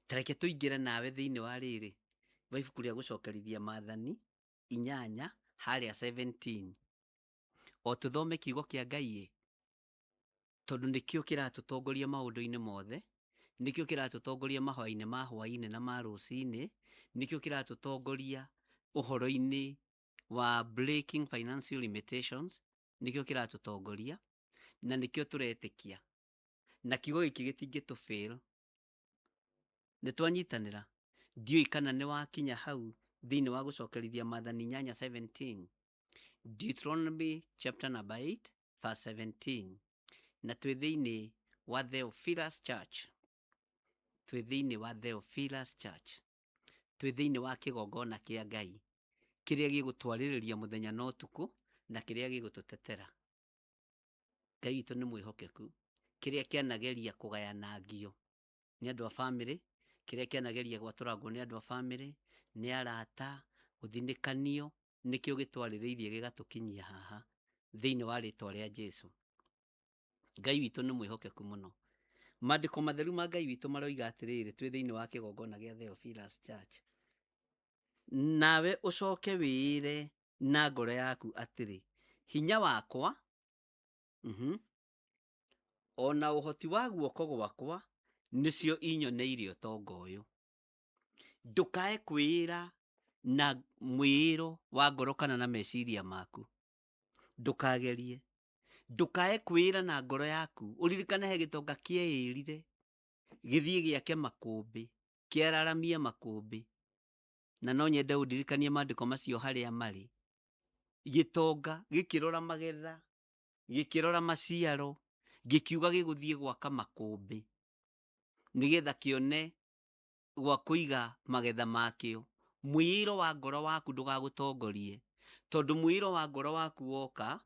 Ta reke tũingĩre nawe thĩinĩ wa rĩrĩ wa ibuku rĩa gũcokerithia maathani 8 harĩa 17, o tũthome kiugo kĩa Ngai ĩ, tondũ nĩkĩo kĩratũtongoria maũndũ-inĩ mothe, nĩkĩo kĩratũtongoria mahoya-inĩ ma hwaĩ-inĩ na ma rũcinĩ, nĩkĩo kĩratũtongoria ũhoro-inĩ wa breaking financial limitations, nĩkĩo kĩratũtongoria na nĩkĩo tũretĩkia, na kiugo gĩkĩ gĩtingĩtũ fail. Nĩ twanyitanĩra? Ndiũĩ kana nĩ wakinya hau thĩinĩ wa gũcokerithia maathani 8:17, Deuteronomy chapter number 8 verse 17, na twĩ thĩinĩ wa Theophilus Church, twĩ thĩinĩ wa Theophilus Church, twĩ thĩinĩ wa kĩgongona kĩa Ngai kĩrĩa gĩgũtwarĩrĩria mũthenya na ũtukũ na kĩrĩa gĩgũtũtetera. Ngai witũ nĩ mwĩhokeku. Kĩrĩa kĩanageria kũgayanangio nĩ andũ a bamĩrĩ, kĩrĩa kĩanageria gwatũrangwo nĩ andũ a bamĩrĩ, nĩ arata, gũthinĩkanio, nĩkĩo gĩtwarĩrĩirie gĩgatũkinyia haha thĩinĩ wa rĩtwa rĩa Jesu. Ngai witũ nĩ mwĩhokeku mũno. Maandĩko matheru ma Ngai witũ maroiga atĩrĩrĩ, twĩ thĩinĩ wa kĩgongona gĩa Theophilus Church, nawe ũcoke wĩĩre na ngoro yaku atĩrĩ, hinya wakwa ona ũhoti wa guoko gwakwa nĩcio inyoneire ũtonga ũyũ. Ndũkae kwĩĩra na mwĩĩro wa ngoro kana na meciria maku, ndũkagerie, ndũkae kwĩĩra na ngoro yaku. Ũririkane he gĩtonga kĩeĩrire gĩthiĩ gĩake makũmbĩ, kĩararamie makũmbĩ, na no nyende ũndirikanie maandĩko macio harĩa marĩ. Gĩtonga gĩkĩrora magetha, gĩkĩrora maciaro, gĩkiuga gĩgũthiĩ gwaka makũmbĩ nĩgetha kĩone gwa kũiga magetha makĩo. Mwĩĩro wa ngoro waku ndũgagũtongorie, tondũ mwĩĩro wa ngoro waku woka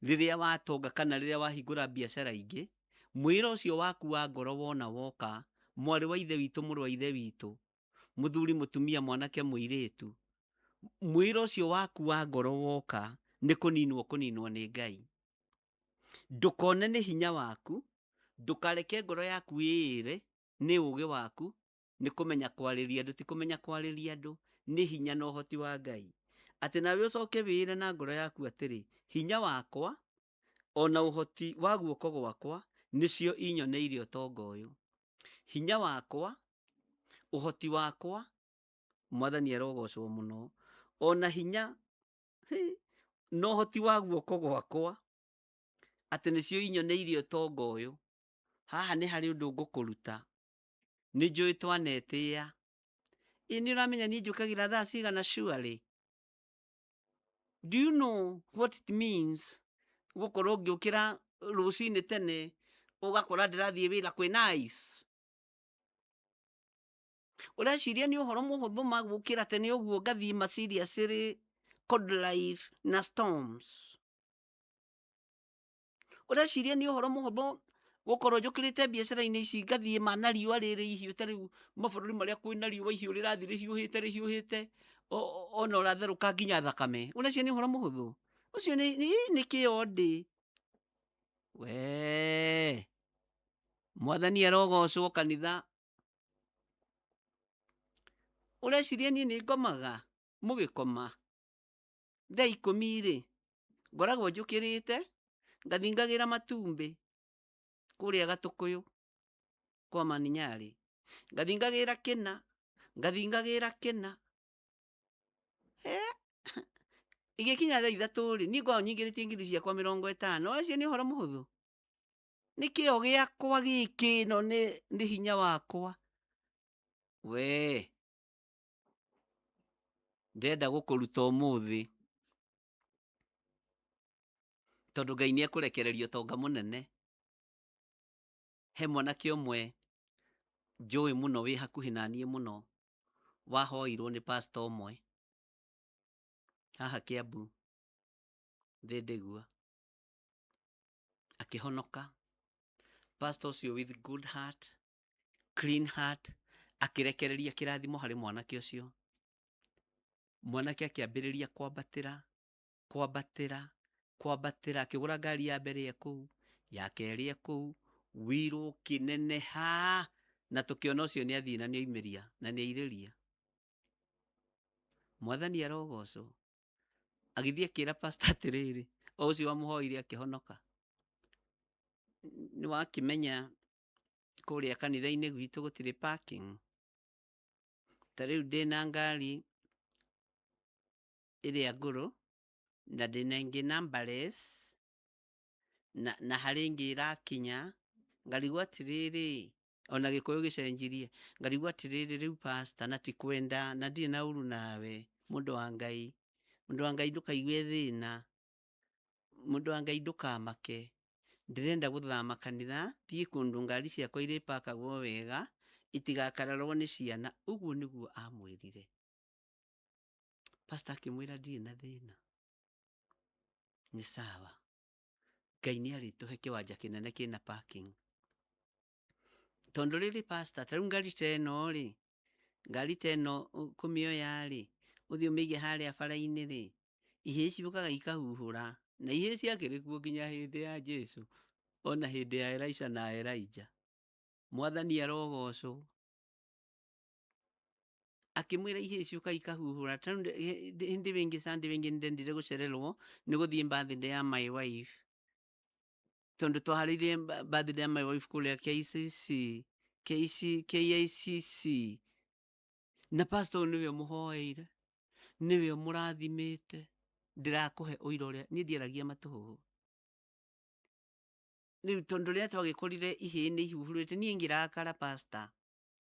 rĩrĩa watonga kana rĩrĩa wahingũra biacara ingĩ, mwĩĩro ũcio waku wa ngoro wona woka, mwarĩ wa ithe witũ, mũrũ wa ithe witũ, mũthuri, mũtumia, mwanake, mũirĩtu, mwĩĩro ũcio waku wa ngoro woka nĩ kũninwo kũninwo nĩ Ngai. Ndũkone nĩ hinya waku, ndũkareke ngoro yaku ĩĩre nĩ ũũgĩ waku, nĩ kũmenya kwarĩria andũ, ti kũmenya kwarĩria andũ, nĩ hinya na ũhoti wa Ngai. Atĩ nawe ũcoke wĩĩre na ngoro yaku atĩrĩ, hinya wakwa ona ũhoti wa guoko gwakwa nĩcio inyoneire ũtonga ũyũ. Hinya wakwa, ũhoti wakwa, Mwathani arogocwo mũno, ona hinya na ũhoti wa guoko gwakwa atĩ nĩcio inyoneire ũtonga ũyũ. Haha nĩ harĩ ũndũ ngũkũruta, nĩ njũĩ twanetĩĩa, ĩ nĩ ũramenya niĩ njũkagĩra thaa cigana surely? Do you know what it means gũkorwo ngĩũkĩra rũcinĩ tene ũgakora ndĩrathiĩ wĩra kwĩna ice? Ũreciria nĩ ũhoro mũhũthũ ma gũkĩra tene ũguo ngathiĩ ma seriously cold life na storms? Ũreciria nĩ ũhoro mũhũthũ gũkorwo njũkĩrĩte biacara-inĩ ici ngathiĩ ma na riũa rĩrĩ ihiũ, ta rĩu mabũrũri marĩa kwĩna riũa ihiũ rĩrathiĩ rĩhiũhĩte rĩhiũhĩte ona ũratherũka nginya thakame? Ũreciria nĩ ũhoro mũhũthũ? Ũcio nĩ kĩo ndĩ we. Mwathani arogocwo kanitha. Ũreciria niĩ nĩ ngomaga mũgĩkoma thaa 10 rĩ, ngoragwo njũkĩrĩte ngathiĩ ngagĩra matumbĩ kũrĩa Gatũkũyũ kwa Maninyarĩ, ngathiĩ ngagĩra kĩna, ngathiĩ ngagĩra kĩna. Igĩkinya thaa 3 rĩ, niĩ ngoragwo nyingĩrĩtie ngiri ciakwa 50. Ũreciria nĩ ũhoro mũhũthũ? Nĩ kĩo gĩakwa gĩkĩ no nĩ hinya wakwa. We ndĩrenda gũkũruta ũmũthĩ tondũ Ngai nĩ ekũrekereria ũtonga mũnene. He mwanake ũmwe njũĩ mũno wĩ hakuhĩ na niĩ mũno wahoirwo nĩ pastor ũmwe haha Kiambu Thĩndĩgua, akĩhonoka. Pastor ũcio with good heart, clean heart, akĩrekereria kĩrathimo harĩ mwanake ũcio. Mwanake akĩambĩrĩria kwambatĩra kwambatĩra kwambatĩra, akĩgũra ngari ya mbere e kũu, ya kerĩ e kũu, wĩirwo ũkĩneneha, na tũkĩona ũcio nĩ athiĩ na nĩ oimĩria na nĩ airĩria. Mwathani arogocwo. Agĩthiĩ akĩra pastor atĩrĩrĩ, o ũcio wamũhoire akĩhonoka, nĩ wakĩmenya kũrĩa kanitha-inĩ gwitũ gũtirĩ parking. Ta rĩu ndĩna ngari ĩrĩa ngũrũ na ndĩna ĩngĩ numberless na harĩ ĩngĩ ĩrakinya, ngarigwo atĩrĩrĩ, ona Gĩkũyũ gĩcenjirie, ngarigwo atĩrĩrĩ, rĩu pastor, na ti kwenda na ndirĩ na ũru nawe, mũndũ wa Ngai, mũndũ wa Ngai ndũkaigue thĩna, mũndũ wa Ngai ndũkamake, ndĩrenda gũthama kanitha thiĩ kũndũ ngari ciakwa irĩpakagwo wega itigakararwo nĩ ciana. Ũguo nĩguo amwĩrire. Pastor akĩmwĩra ndirĩ na thĩna, nĩ sawa, Ngai nĩ arĩtũhe kĩwanja kĩnene kĩna parking. Tondũ rĩrĩ pastor, ta rĩu ngari ta ĩno rĩ, ngari ta ĩno kũmĩoya rĩ, ũthiĩ ũmĩige harĩa bara-inĩ rĩ, ihĩĩ ciũkaga ikahuhũra, na ihĩĩ ciakĩrĩ kuo nginya hĩndĩ ya Jesu, ona hĩndĩ ya Elisha na Elijah. Mwathani arogocwo. Akĩmwĩra ihĩĩ ciũkaga ikahuhũra. Ta rĩu hĩndĩ ĩngĩ Sunday ĩngĩ nĩndendire gũcererwo nĩ gũthiĩ birthday ya my wife, tondũ twaharĩirie birthday ya my wife kũrĩa KCC, KC, KICC, na pastor ũyũ nĩwe ũmũhoeire, nĩwe ũmũrathimĩte. Ndĩrakũhe ũira ũrĩa niĩ ndiaragia matũhũhũ. Rĩu tondũ rĩrĩa twagĩkorire ihĩĩ nĩ ihuhũrĩte, niĩ ngĩrakara pastor,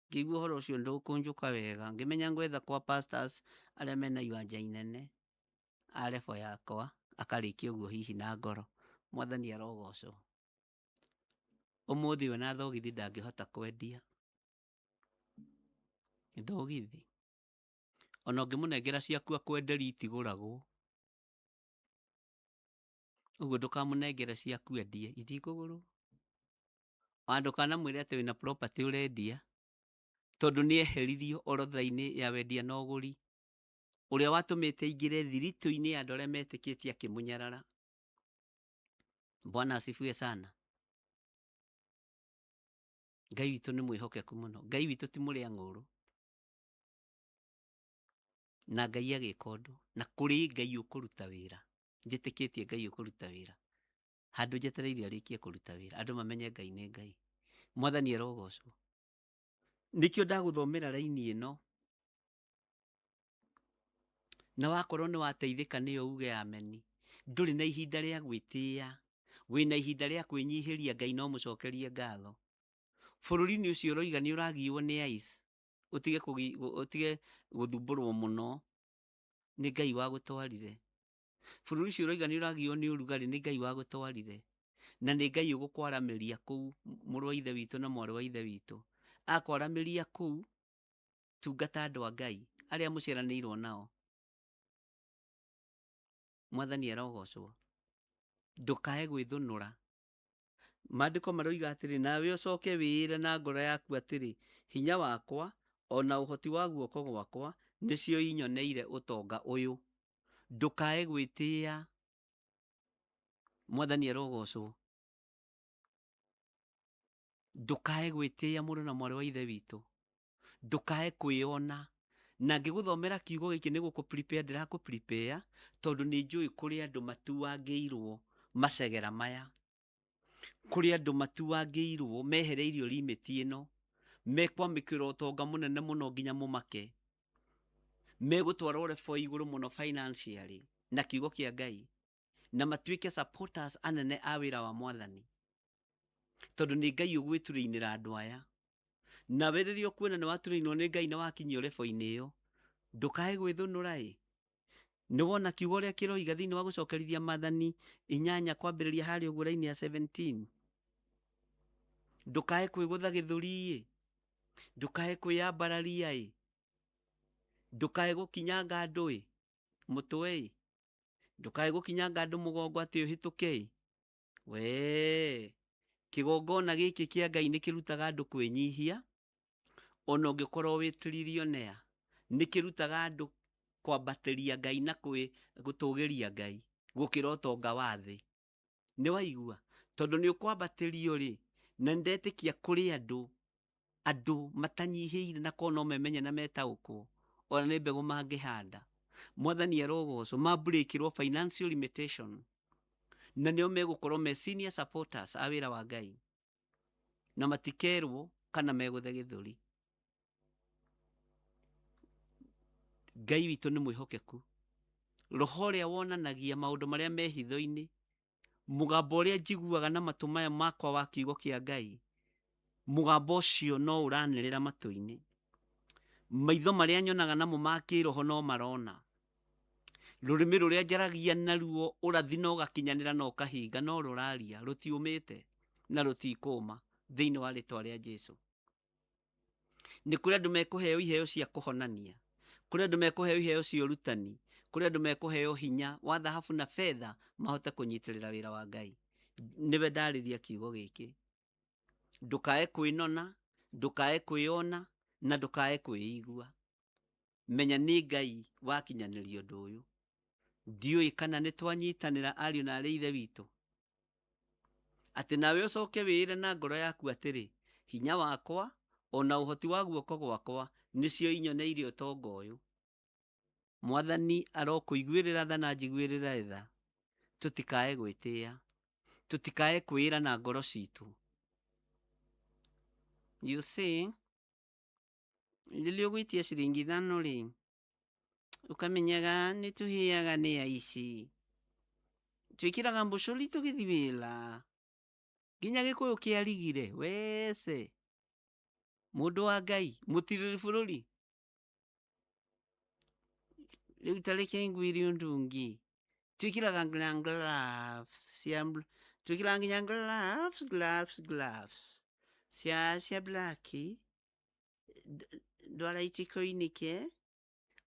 ngĩigua ũhoro ũcio ndũkũnjũka wega, ngĩmenya ngwetha kwa pastors arĩa mena iwanja inene a level yakwa, akarĩkia ũguo hihi na ngoro. Mwathani arogocwo. Ũmũthĩ we na thogithi ndangĩhota kwendia thogithi, ona ũngĩmũnengera ciaku akwenderia itigũragwo. Ũguo ndũkamũnengere ciaku endie, itikũgũrwo. Ona ndũkanamwĩre atĩ wĩna property ũrendia, tondũ nĩ eheririo orodha-inĩ ya wendia na ũgũri, ũrĩa watũmĩte aingĩre thiritũ-inĩ ya andũ arĩa metĩkĩtie akĩmũnyarara. Bwana asifiwe sana. Ngai witũ nĩ mwĩhokeku mũno. Ngai witũ ti mũrĩa ng'ũrũ. Na Ngai agĩka ũndũ, na kũrĩ Ngai ũkũruta wĩra. Njĩtĩkĩtie Ngai ũkũruta wĩra. Handũ njetereire arĩkie kũruta wĩra, andũ mamenye Ngai nĩ Ngai. Mwathani arogocwo. Nĩkĩo ndagũthomera raini ĩno, na wakorwo nĩ wateithĩka nĩyo uge ameni. Ndũrĩ na ihinda rĩa gwĩtĩĩa, wĩna ihinda rĩa kwĩnyihĩria Ngai no mũcokerie ngatho. Bũrũri-inĩ ũcio ũroiga nĩ ũragiywo nĩ ice, ũtige ũtige gũthumbũrwo mũno, nĩ Ngai wagũtwarire. Bũrũri ũcio ũroiga nĩ ũragiywo nĩ ũrugarĩ, nĩ Ngai wagũtwarire. Na nĩ Ngai ũgũkwaramĩria kũu, mũrũ wa ithe witũ na mwarĩ wa ithe witũ. Akwaramĩria kũu, tungata andũ a Ngai arĩa mũciaranĩirwo nao. Mwathani arogocwo. Ndũkae gwĩthũnũra. Maandĩko maroiga atĩrĩ, nawe ũcoke wĩĩre na ngoro yaku atĩrĩ, hinya wakwa ona ũhoti wa guoko gwakwa nĩcio inyoneire ũtonga ũyũ. Ndũkae gwĩtĩĩa. Mwathani arogocwo. Ndũkae gwĩtĩĩa mũrũ na mwarĩ wa ithe witũ. Ndũkae kwĩona. Na ngĩgũthomera kiugo gĩkĩ nĩ gũkũ prepare, ndĩrakũ prepare tondũ nĩ njũĩ kũrĩ andũ matuangĩirwo macegera maya. Kũrĩ andũ matuangĩirwo mehereirio limit ĩno, mekwamũkĩra ũtonga mũnene mũno nginya mũmake, megũtwarwo level igũrũ mũno financially na kiugo kĩa Ngai, na matuĩke supporters anene a wĩra wa Mwathani. Tondũ nĩ Ngai ũgwĩturĩinĩra andũ aya. Nawe rĩrĩa ũkuona nĩ waturĩinwo nĩ Ngai na wakinyio level-inĩ ĩyo, ndũkae gwĩthũnũra ĩ. Nĩ wona kiugo ũrĩa kĩroiga thĩinĩ wa gũcokerithia Maathani 8 kwambĩrĩria harĩa ũguo raini ya 17. Ndũkae kwĩgũtha gĩthũri ĩ. Ndũkae kwĩyambararia ĩ. Ndũkae gũkinyanga andũ ĩ mũtwe ĩ. Ndũkae gũkinyanga andũ mũgongo atĩ ũhĩtũke ĩ. Wee, kĩgongona gĩkĩ kĩa Ngai nĩ kĩrutaga andũ kwĩnyihia, ona ũngĩkorwo wĩ trillionaire, nĩ kĩrutaga andũ kwambatĩria Ngai na gũtũgĩria Ngai gũkĩra ũtonga wa thĩ. Nĩ waigua? Tondũ nĩ ũkwambatĩrio rĩ, na nĩndetĩkia kũrĩ andũ, andũ matanyihĩire na korwo no memenye na metaũkwo, ona nĩ mbegũ mangĩhanda. Mwathani arogocwo, mambũrĩkĩrwo financial limitation, na nĩo megũkorwo me senior supporters a wĩra wa Ngai, na matikerwo kana megũthe gĩthũri. Ngai witũ nĩ mwĩhokeku. Roho ũrĩa wonanagia maũndũ marĩa me hitho-inĩ, mũgambo ũrĩa njiguaga na matũ maya makwa wa kiugo kĩa Ngai, mũgambo ũcio no ũranĩrĩra matũ-inĩ. Maitho marĩa nyonaga namo ma kĩroho no marona. Rũrĩmĩ rũrĩa njaragia naruo ũrathi na ũgakinyanĩra na ũkahinga no rũraria, rũtiũmĩte na rũtikũma thĩinĩ wa rĩtwa rĩa Jesu. Nĩ kũrĩ andũ mekũheo iheo cia kũhonania, kũrĩ andũ mekũheo iheo cia ũrutani, kũrĩ andũ mekũheo hinya wa thahabu na betha mahote kũnyitĩrĩra wĩra wa Ngai. Nĩwe ndarĩria kiugo gĩkĩ. Ndũkae kwĩnona, ndũkae kwĩona, na ndũkae kwĩigua. Menya nĩ Ngai wakinyanĩria ũndũ ũyũ. Ndiũĩ kana nĩ twanyitanĩra ariũ na arĩ ithe witũ. Atĩ nawe ũcoke wĩĩre na ngoro yaku atĩrĩ, hinya wakwa ona ũhoti wa guoko gwakwa nĩcio inyoneire ũtonga ũyũ. Mwathani arokũiguĩrĩra tha na njiguĩrĩre tha. Tũtikae gwĩtĩa, tũtikae kwĩĩra na ngoro citũ. You see, rĩrĩa ũgwĩtia ciringi 5 rĩ, ũkamenyaga nĩ tũhĩaga nĩ aici. Twĩkĩraga mbũcũri tũgĩthiĩ wĩra. Nginya Gĩkũyũ kĩarigire, wece. Mũndũ wa Ngai, mũtirĩrĩ bũrũri. Rĩu ta reke ngwĩre ũndũ ũngĩ. Twĩkĩraga nginya gloves cia twĩkĩraga nginya gloves, gloves, gloves cia black. Ndwara itikoinĩke.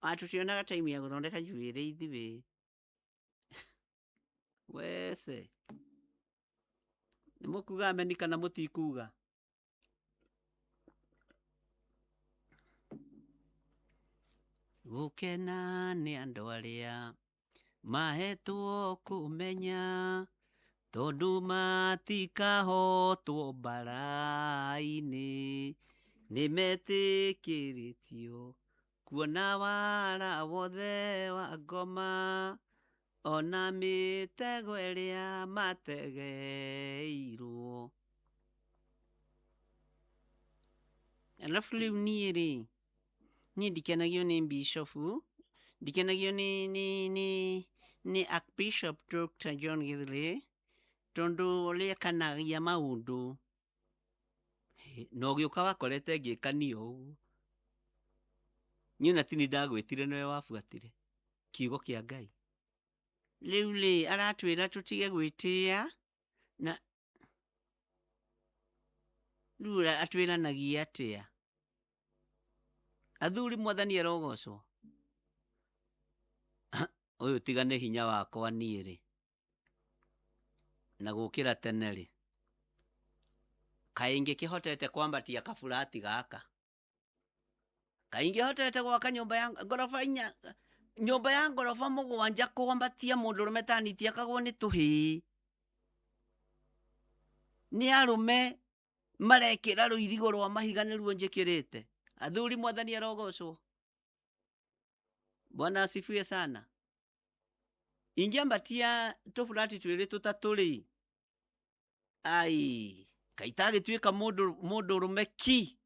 Ona tũtionaga time ya gũthondeka njuĩrĩ ithuĩ. Wece. Nĩ mũkuga ameni kana mũtikuga? Gũkena nĩ andũ arĩa mahetwo kũmenya, tondũ matikahotwo mbara-inĩ, nĩ metĩkĩrĩtio kuona wara wothe wa ngoma, ona mĩtego ĩrĩa mategeirwo. Alafu rĩu niĩ rĩ, niĩ ndikenagio nĩ bishofu, ndikenagio nĩ Archbishop Dr. John Githure, tondũ ũrĩa ekanagia maũndũ. Na ũgĩũka wakorete ngĩkania ũguo. Niĩ ona ti niĩ ndagwĩtire nĩwe wabuatire kiugo kĩa Ngai. Rĩu rĩ, aratwĩra tũtige gwĩtĩa na rĩu atwĩranagia atĩa? Athuri mwathani arogocwo. Ũyũ tiga nĩ hinya wakwa niĩ rĩ, na gũkĩra tene rĩ, kaĩ ingĩkĩhotete kwambatia kaburati gaka? Kaĩ ingĩhotete gwaka nyũmba ya ngoroba 4, nyũmba ya ngoroba 7 kwambatia mũndũrũme ta nitiakagwo nĩ tũhĩĩ? Nĩ arũme marekĩra rũirigo rwa mahiga nĩruo njĩkĩrĩte. Athuri mwathani arogocwo. Bwana asifiwe sana. Ingĩambatia tũburati 2 3 rĩ, ai, kaĩ itagĩtuĩka mũndũrũme ki?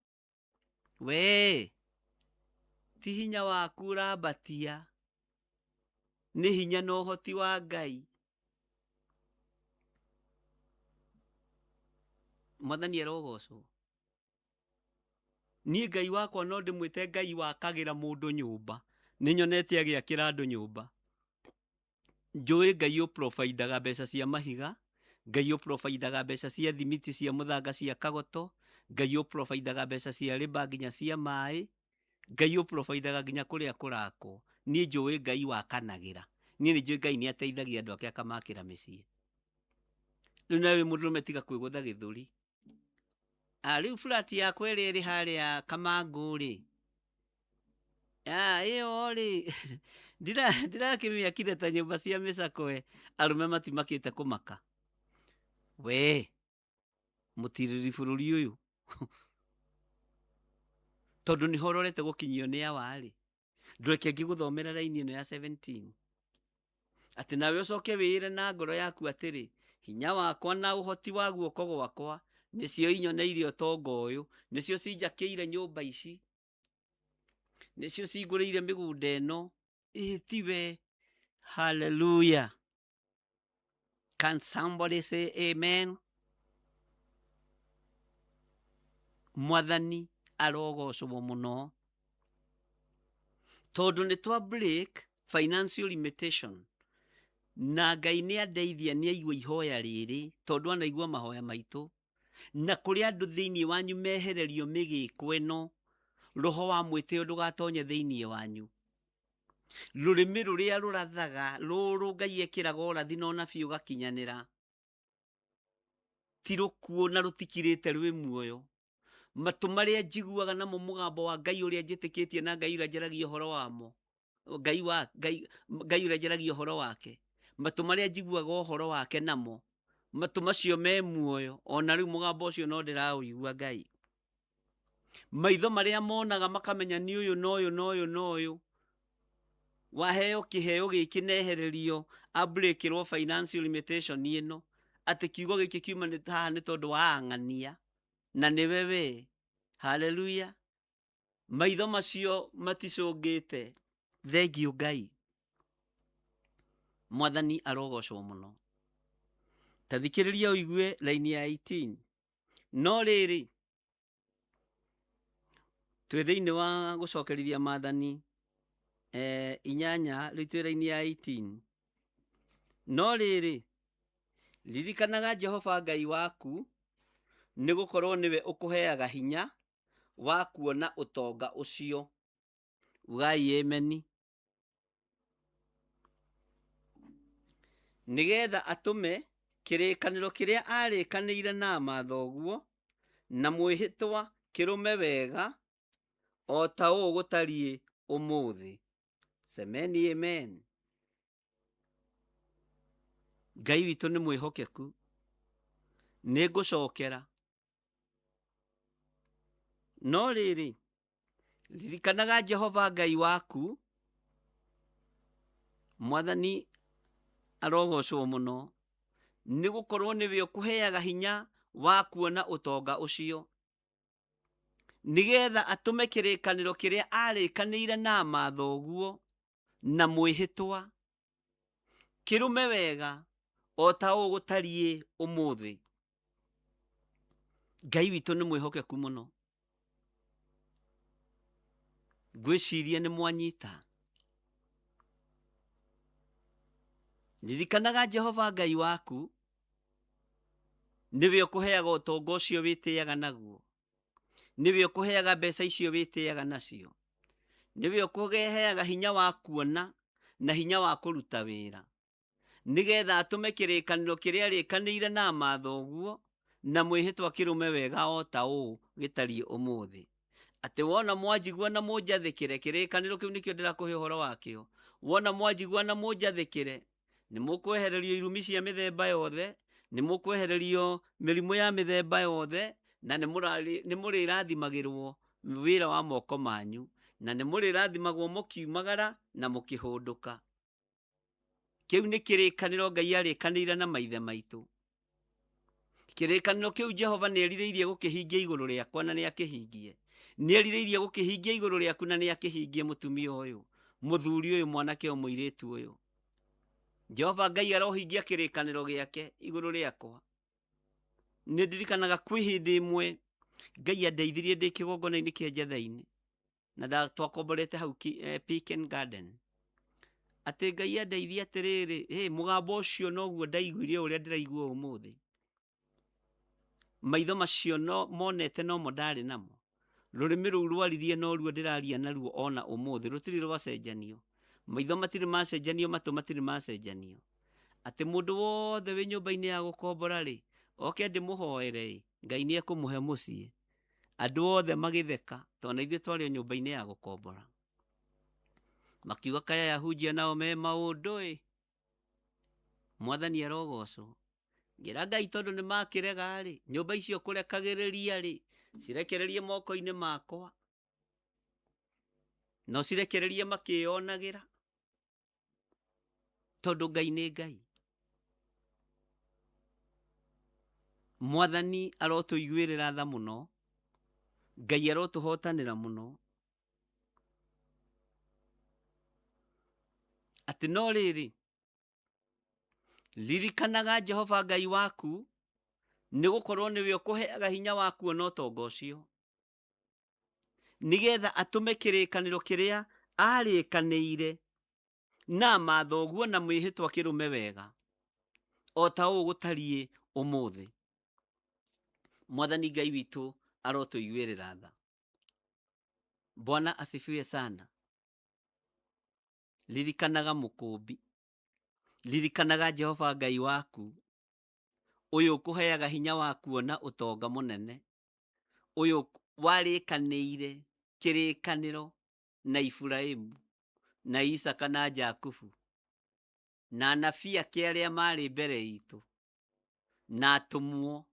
We, ti hinya waku ũrambatia, nĩ hinya na ũhoti wa Ngai. Mwathani arogocwo. Niĩ Ngai wakwa no ndĩmwĩte Ngai wakagĩra mũndũ nyũmba. Nĩ nyonete agĩakĩra andũ nyũmba. Njũĩ Ngai ũprovidaga mbeca cia mahiga, Ngai ũprovidaga mbeca cia thimiti cia mũthanga cia kagoto, Ngai ũprovidaga mbeca cia rĩba nginya cia maĩ, Ngai ũprovidaga nginya kũrĩa kũrakwo. Niĩ njũĩ Ngai wakanagĩra. Niĩ nĩ njũĩ Ngai nĩ ateithagia andũ ake akamakĩra mĩciĩ. Rĩu nawe wĩ mũndũrũme tiga kwĩgũtha gĩthũri. Rĩu flat yakwa ĩrĩa ĩrĩ harĩa Kamangũ rĩ, ĩyo rĩ, ndirakĩmĩakire ta nyũmba cia mĩcakwe, arũme matimakĩte kũmaka. We, mũtirĩrĩri bũrũri ũyũ. Tondũ nĩho ũrorete gũkinyio nĩ awa rĩ, ndũreke ngĩgũthomera raini ĩno ya 17. Atĩ nawe ũcoke wĩĩre na ngoro yaku atĩrĩ, hinya wakwa na ũhoti wa guoko gwakwa nĩcio inyoneire ũtonga ũyũ, nĩcio cinjakĩire nyũmba ici, nĩcio cingũrĩire mĩgũnda ĩno. Ĩĩ tiwe. Hallelujah. Can somebody say amen? Mwathani arogocwo mũno. Tondũ nĩ twa break financial limitation na Ngai nĩ andeithia nĩ aigua ihoya rĩrĩ tondũ anaigua mahoya maitũ na kũrĩ andũ thĩinĩ wanyu mehererio mĩgĩko ĩno roho wa mwĩtĩo ndũgatonye thĩinĩ wanyu. Rũrĩmĩ rũrĩa rũrathaga rũrũ Ngai ekĩraga ũrathi na ũnabii ũgakinyanĩra ti rũkuũ na rũtikirĩte rwĩ muoyo. Matũ marĩa njiguaga namo mũgambo wa Ngai ũrĩa njĩtĩkĩtie na Ngai ũrĩa njaragia ũhoro wamo, Ngai wa Ngai, Ngai ũrĩa njaragia ũhoro wake, matũ marĩa njiguaga ũhoro wake namo, matũ macio me muoyo, ona rĩu mũgambo ũcio no ndĩraũigua Ngai. Maitho marĩa monaga makamenya nĩ ũyũ na ũyũ na ũyũ na ũyũ, waheo kĩheo gĩkĩ nehererio abreakĩrwo financial limitation ĩno, atĩ kiugo gĩkĩ kiuma haha nĩ tondũ wa ang'ania na nĩwe we. Hallelujah. Maitho macio maticũngĩte. Thengiũ Ngai. Mwathani arogocwo mũno. Ta thikĩrĩria ũigue raini ya 18. No rĩrĩ, twĩ thĩinĩ wa gũcokerithia maathani inyanya, rĩu twĩ raini ya 18. No rĩrĩ, ririkanaga Jehova Ngai waku, nĩ gũkorwo nĩwe ũkũheaga hinya wa kuona ũtonga ũcio. Ugai ameni. Nĩgetha atũme kĩrĩkanĩro kĩrĩa aarĩkanĩire na mathoguo na mwĩhĩtwa kĩrũme wega o ta ũũ gũtariĩ ũmũthĩ. Semeni amen. Ngai witũ nĩ mwĩhokeku. Nĩ ngũcokera. No rĩrĩ, ririkanaga Jehova Ngai waku, Mwathani arogocwo mũno, nĩ gũkorwo nĩwe ũkũheaga hinya wa kuona ũtonga ũcio, nĩgetha atũme kĩrĩkanĩro kĩrĩa arĩkanĩire na mathoguo na mwĩhĩtwa kĩrũme wega o ta ũũ gũtariĩ ũmũthĩ. Ngai witũ nĩ mwĩhokeku mũno. Ngwĩciria nĩ mwanyita. Ririkanaga Jehova Ngai waku, nĩwe ũkũheaga ũtonga ũcio wĩtĩaga naguo, nĩwe ũkũheaga mbeca icio wĩtĩaga nacio, nĩwe ũkũheaga hinya wa kuona na hinya wa kũruta wĩra, nĩgetha atũme kĩrĩkanĩro kĩrĩa arĩkanĩire na mathoguo na mwĩhĩtwa kĩrũme wega o ta ũũ gĩtariĩ ũmũthĩ. Atĩ wona mwanjigua na mũnjathĩkĩre, kĩrĩkanĩro kĩu nĩkĩo ndĩrakũhe ũhoro wakĩo, wona mwanjigua na mũnjathĩkĩre, nĩ mũkwehererio irumi cia mĩthemba yothe, nĩ mũkwehererio mĩrimũ ya mĩthemba yothe, na nĩ mũrĩrathimagĩrwo wĩra wa moko manyu, na nĩ mũrĩrathimagwo mũkiumagara na mũkĩhũndũka. Kĩu nĩ kĩrĩkanĩro Ngai arĩkanĩire na maithe maitũ. Kĩrĩkanĩro kĩu Jehova nĩ erirĩirie gũkĩhingia igũrũ rĩakwa na nĩ akĩhingie. Nĩ erirĩirie gũkĩhingia igũrũ rĩaku na nĩ akĩhingie mũtumia ũyũ, mũthuri ũyũ, mwanake ũyũ, mũirĩtu ũyũ. Jehova Ngai arohingia kĩrĩkanĩro gĩake igũrũ rĩakwa. Nĩ ndirikanaga kwĩ hĩndĩ ĩmwe Ngai andeithirie ndĩ kĩgongona-inĩ kĩa Njetha-inĩ, na twakomborete hau Pecan Garden. Atĩ Ngai andeithia atĩrĩrĩ, hĩ, mũgambo ũcio noguo ndaiguire ũrĩa ndĩraigua ũmũthĩ. Maitho macio no monete nomo ndarĩ namo. Rũrĩmĩ rũu rwaririe noruo ndĩraria naruo ona ũmũthĩ, rũtirĩ rwacenjanio. Maitho matirĩ macenjanio, matũ matirĩ macenjanio. Atĩ mũndũ wothe wĩ nyũmba-inĩ ya gũkombora rĩ, oke ndĩmũhoere ĩ, Ngai nĩ ekũmũhe mũciĩ. Andũ othe magĩtheka, tondũ na ithuĩ twarĩ o nyũmba-inĩ ya gũkombora. Makiuga kaya ahunjia nao me maũndũ ĩ, Mwathani arogocwo. Ngĩra Ngai tondũ nĩ makĩrega rĩ, nyũmba icio kũrekagĩrĩria rĩ, cirekererie moko-inĩ makwa. No cirekererie makĩyonagĩra, tondũ Ngai nĩ Ngai. Mwathani arotũiguĩrĩra tha mũno, Ngai arotũhotanĩra mũno. Atĩ no rĩrĩ, ririkanaga Jehova Ngai waku, nĩ gũkorwo nĩwe ũkũheaga hinya wa kuona ũtonga ũcio, nĩgetha atũme kĩrĩkanĩro kĩrĩa arĩkanĩire na mathoguo na mwĩhĩtwa kĩrũme wega, o ta ũũ gũtariĩ ũmũthĩ. Mwathani Ngai witũ arotũiguĩrĩra tha. Bwana asifiwe sana. Ririkanaga mũkũmbi, ririkanaga Jehova Ngai waku, ũyũ ũkũheaga hinya wa kuona ũtonga mũnene, ũyũ warĩkanĩire kĩrĩkanĩro na Iburahĩmu na Isaka na Jakubu na anabii ake arĩa marĩ mbere itũ na atũmwo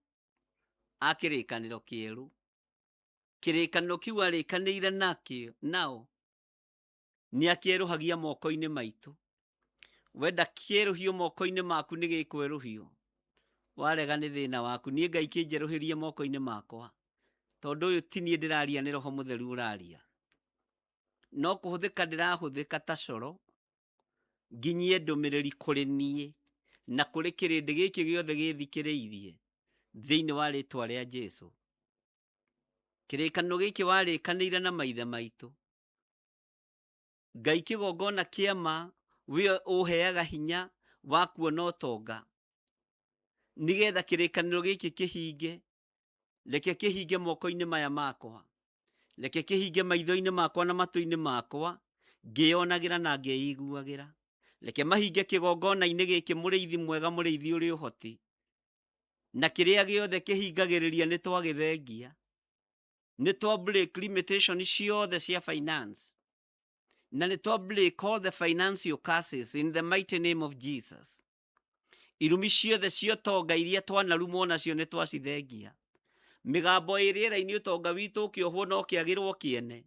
a kĩrĩkanĩro kĩerũ. Kĩrĩkanĩro kĩu arĩkanĩire nakĩo nao nĩ akĩerũhagia moko-inĩ maitũ. Wenda kĩerũhio moko-inĩ maku nĩ gĩkwerũhio, warega nĩ thĩna waku. Niĩ Ngai kĩnjerũhĩrie moko-inĩ makwa, tondũ ũyũ ti niĩ ndĩraria, nĩ Roho Mũtheru ũraria. No kũhũthĩka ndĩrahũthĩka ta coro nginyie ndũmĩrĩri kũrĩ niĩ na kũrĩ kĩrĩndĩ gĩkĩ gĩothe gĩthikĩrĩirie thĩinĩ wa rĩtwa rĩa Jesu. Kĩrĩkanĩro gĩkĩ warĩkanĩire na maithe maitũ, Ngai kĩgongona kĩa ma, we ũheaga hinya wa kuona ũtonga, nĩgetha kĩrĩkanĩro gĩkĩ kĩhinge. Reke kĩhinge moko-inĩ maya makwa, reke kĩhinge maitho-inĩ makwa na matũ-inĩ makwa, ngĩyonagĩra na ngĩiguagĩra. Reke mahinge kĩgongona-inĩ gĩkĩ, mũrĩithi mwega, mũrĩithi ũrĩ ũhoti, na kĩrĩa gĩothe kĩhingagĩrĩria nĩ twagĩthengia, nĩ twa break limitation ciothe cia finance, na nĩ twa break all the financial curses in the mighty name of Jesus. Irumi ciothe cia ũtonga iria twanarumwo nacio nĩ twacithengia. Mĩgambo ĩ rĩera-inĩ ũtonga witũ ũkĩohwo na ũkĩagĩrwo kĩene,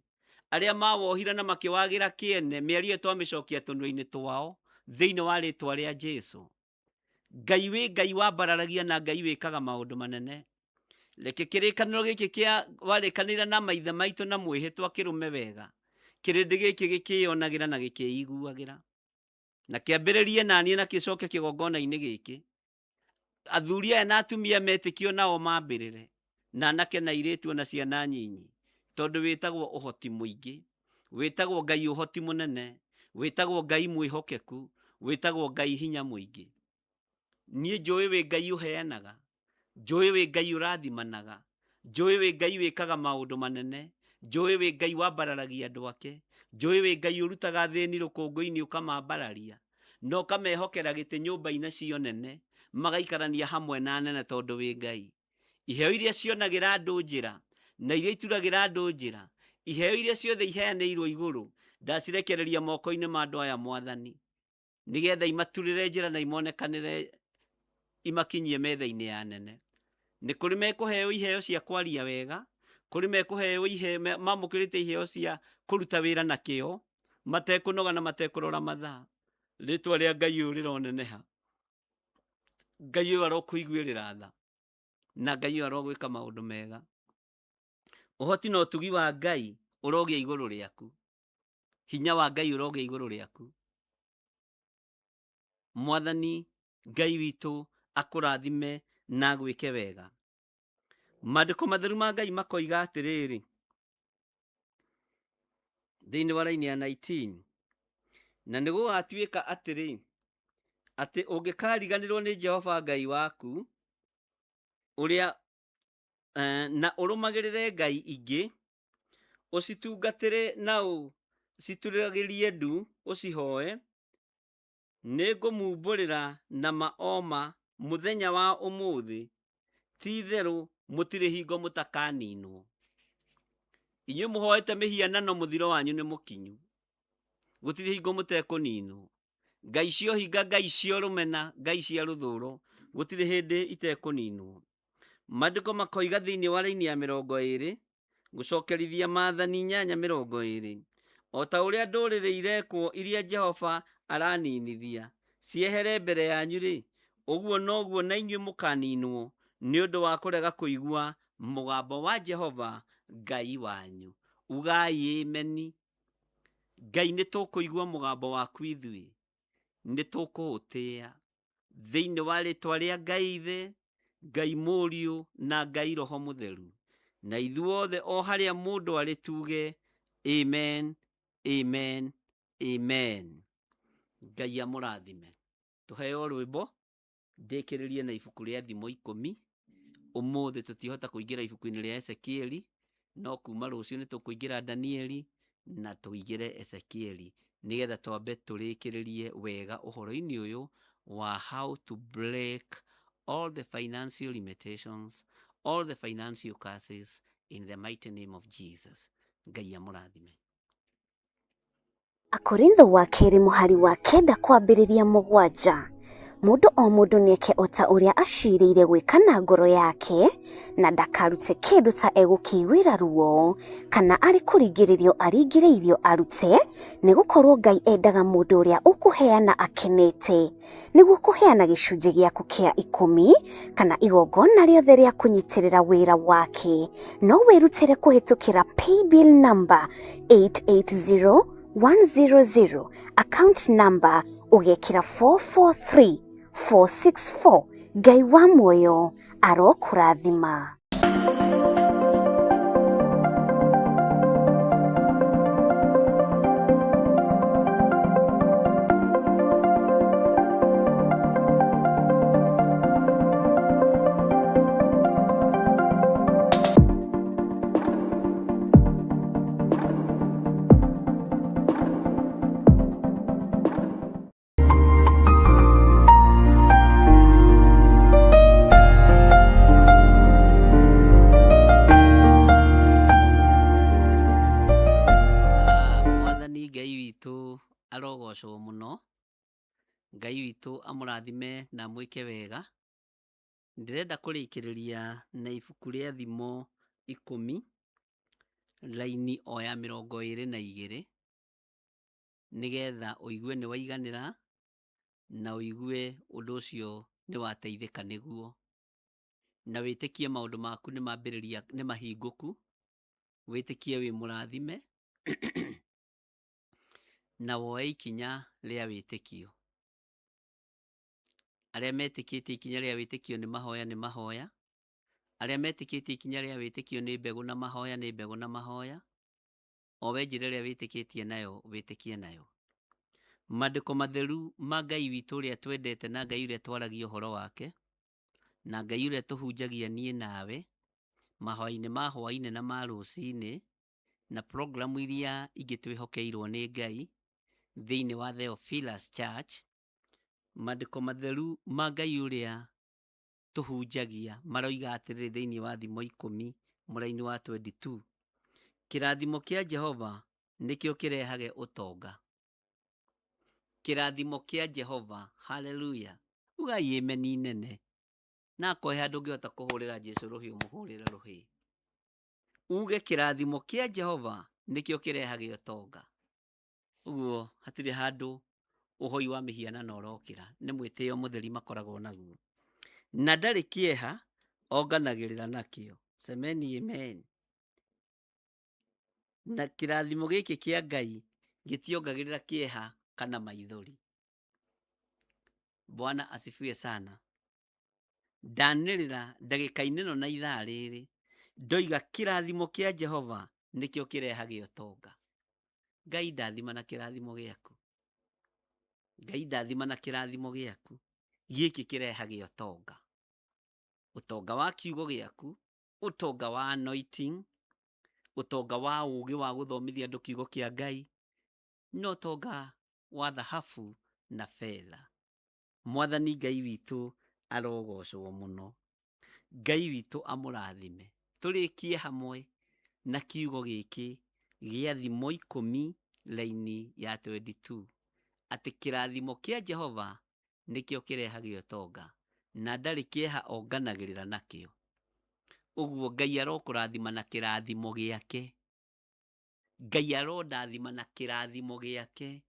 arĩa mawohire na makĩwagĩra kĩene, mĩario twamĩcokia tũnua-inĩ twao thĩinĩ wa rĩtwa rĩa Jesu. Ngai wĩ Ngai wambararagia na Ngai wĩkaga maũndũ manene. Reke kĩrĩkanĩro gĩkĩ kĩa warĩkanĩire na maithe maitũ na mwĩhĩtwa kĩrũme wega, kĩrĩndĩ gĩkĩ gĩkĩyonagĩra na gĩkĩiguagĩra, na kĩambĩrĩrie naniĩ na kĩcoke kĩgongona-inĩ gĩkĩ. Athuri aya na atumia metĩkio nao mambĩrĩre, na anake na airĩtu na ciana nyinyi, tondũ wĩtagwo ũhoti mũingĩ, wĩtagwo Ngai ũhoti mũnene, wĩtagwo Ngai mwĩhokeku, wĩtagwo Ngai hinya mũingĩ. Niĩ njũĩ wĩ Ngai ũheanaga, njũĩ wĩ Ngai ũrathimanaga, njũĩ wĩ Ngai wĩkaga maũndũ manene, njũĩ wĩ Ngai wambararagia andũ ake, njũĩ wĩ Ngai ũrutaga athĩni rũkũngũ-inĩ ũkamambararia, na ũkamehokera gĩtĩ nyũmba-inĩ cio nene, magaikarania hamwe na anene tondũ wĩ Ngai. Iheo iria cionagĩra andũ njĩra na iria ituragĩra andũ njĩra, iheo iria ciothe iheanĩirwo igũrũ, ndacirekereria moko-inĩ ma andũ aya Mwathani, nĩgetha imaturĩre njĩra na imonekanĩre, imakinyie metha-inĩ ya nene. Nĩ kũrĩ mekũheo iheo cia kwaria wega, kũrĩ mekũheo iheo, mamũkĩrĩte iheo cia kũruta wĩra na kĩo, matekũnoga na matekũrora mathaa. Rĩtwa rĩa Ngai ũyũ rĩroneneha. Ngai ũyũ arokũiguĩrĩra tha, na Ngai ũyũ arogwĩka maũndũ mega. Ũhoti na ũtugi wa Ngai ũrogĩa igũrũ rĩaku. Hinya wa Ngai ũrogĩa igũrũ rĩaku. Mwathani Ngai witũ akũrathime na agwĩke wega. Maandĩko matheru ma Ngai makoiga atĩrĩrĩ thĩinĩ wa raini ya 19, na nĩ gũgatuĩka atĩrĩ, atĩ ũngĩkariganĩrwo nĩ Jehova Ngai waku ũrĩa na ũrũmagĩrĩre ngai ingĩ, ũcitungatĩre na ũcituragĩrie ndu ũcihoe, nĩngũmumbũrĩra na ma o ma mũthenya wa ũmũthĩ, ti-itherũ mũtirĩ hingo mũtakaninwo. Inyuĩ mũhoete mĩhianano mũthiro wanyu nĩ mũkinyu, gũtirĩ hingo mũtekũninwo. Ngai cia ũhinga, ngai cia rũmena, ngai cia rũthũro, gũtirĩ hĩndĩ itekũninwo. Maandĩko makoiga thĩinĩ wa raini ya 20, gũcokerithia maathani 8:20, o ta ũrĩa ndũrĩrĩ irekwo iria Jehova araninithia ciehere mbere yanyu-rĩ, ũguo noguo na inyuĩ mũkaninwo nĩ ũndũ wa kũrega kũigua mũgambo wa Jehova Ngai wanyu. Ugai ameni. Ngai nĩ tũkũigua mũgambo waku ithuĩ, nĩ tũkũũtĩĩa thĩinĩ wa rĩtwa rĩa Ngai Ithe, Ngai Mũriũ na Ngai Roho Mũtheru. Na ithuothe o harĩa mũndũ arĩ tuge amen, amen, amen. Ngai amũrathime. Tũheo rwĩmbo ndĩkĩrĩrie na ibuku rĩa Thimo 10. Ũmũthĩ tũtihota kũingĩra ibuku-inĩ rĩa Ezekieli, no kuma rũciũ nĩ tũkũingĩra Danieli na tũingĩre Ezekieli, nĩgetha twambe tũrĩkĩrĩrie wega ũhoro-inĩ ũyũ wa how to break all the financial limitations, all the financial curses in the mighty name of Jesus. Ngai amũrathime. Akorintho wa kerĩ mũhari wa 9 kwambĩrĩria 7. Mũndũ o mũndũ nĩeke o ta ũrĩa aciirĩire gwĩka na ngoro yake, na ndakarute kĩndũ ta egũkĩiguĩra ruo, kana arĩ kũringĩrĩrio aringĩrĩirio arute, nĩgũkorwo Ngai endaga mũndũ ũrĩa ũkũheana akenete. Nĩguo kũheana gĩcunjĩ gĩaku kĩa 10 kana igongona rĩothe rĩa kũnyitĩrĩra wĩra wake, no wĩrutĩre kũhĩtũkĩra paybill number 880100, account number ũgekĩra 443464. Ngai wa muoyo arokũrathima. Mwathani Ngai witũ arogocwo mũno. Ngai witũ amũrathime na amwĩke wega. Ndĩrenda kũrĩkĩrĩria na ibuku rĩa Thimo 10, raini o ya 22, nĩgetha ũigue nĩ waiganĩra na ũigue ũndũ ũcio nĩ wateithĩka nĩguo, na wĩtĩkie maũndũ maku nĩ mambĩrĩria nĩ mahingũku, wĩtĩkie wĩ mũrathime na woe ikinya rĩa wĩtĩkio. Arĩa metĩkĩtie ikinya rĩa wĩtĩkio nĩ mahoya nĩ mahoya, arĩa metĩkĩtie ikinya rĩa wĩtĩkio nĩ mbegũ na mahoya nĩ mbegũ na mahoya, o we njĩra ĩrĩa wĩtĩkĩtie nayo wĩtĩkie nayo. Maandĩko matheru ma Ngai witũ ũrĩa twendete na Ngai ũrĩa twaragia ũhoro wake, na Ngai ũrĩa tũhunjagia niĩ nawe, mahoya-inĩ ma hwaĩ-inĩ na ma rũcinĩ, na programu iria ingĩ twĩhokeirwo nĩ Ngai thĩinĩ wa Theophilus Church. Maandĩko matheru ma Ngai ũrĩa tũhunjagia maroiga atĩrĩrĩ thĩinĩ wa Thimo 10 mũraini wa 22, kĩrathimo kĩa Jehova nĩkĩo kĩrehage ũtonga. Kĩrathimo kĩa Jehova, haleluya. Ugai amen nene. Na akorwo he handũ ũngĩhota kũhũrĩra Jesu rũhĩ, ũmũhũrĩre rũhĩ. Uge kĩrathimo kĩa Jehova nĩkĩo kĩrehage ũtonga. Ũguo hatirĩ handũ ũhoi wa mĩhianano ũrokĩra, nĩ mwĩtĩo mũtheri makoragwo naguo. Na ndarĩ kĩeha onganagĩrĩra nakĩo. Semeni amen. Na kĩrathimo gĩkĩ kĩa Ngai gĩtiongagĩrĩra kĩeha kana maithori. Bwana asifiwe sana. Ndanĩrĩra ndagĩka-inĩ ĩno na ithaa rĩrĩ, ndoiga kĩrathimo kĩa Jehova nĩkĩo kĩrehage ũtonga. Ngai ndathima na kĩrathimo gĩaku. Ngai ndathima na kĩrathimo gĩaku. Gĩkĩ kĩrehage ũtonga. Ũtonga wa kiugo gĩaku, ũtonga wa anointing, ũtonga wa ũũgĩ wa gũthomithia andũ kiugo kĩa Ngai, na ũtonga wa thahabu na betha. Mwathani Ngai witũ arogocwo mũno. Ngai witũ amũrathime. Tũrĩkie hamwe na kiugo gĩkĩ gĩa Thimo 10 raini ya 22 atĩ kĩrathimo kĩa Jehova nĩkĩo kĩrehage ũtonga na ndarĩ kĩeha onganagĩrĩra nakĩo. Ũguo Ngai arokũrathima na kĩrathimo gĩake. Ngai arondathima na kĩrathimo gĩake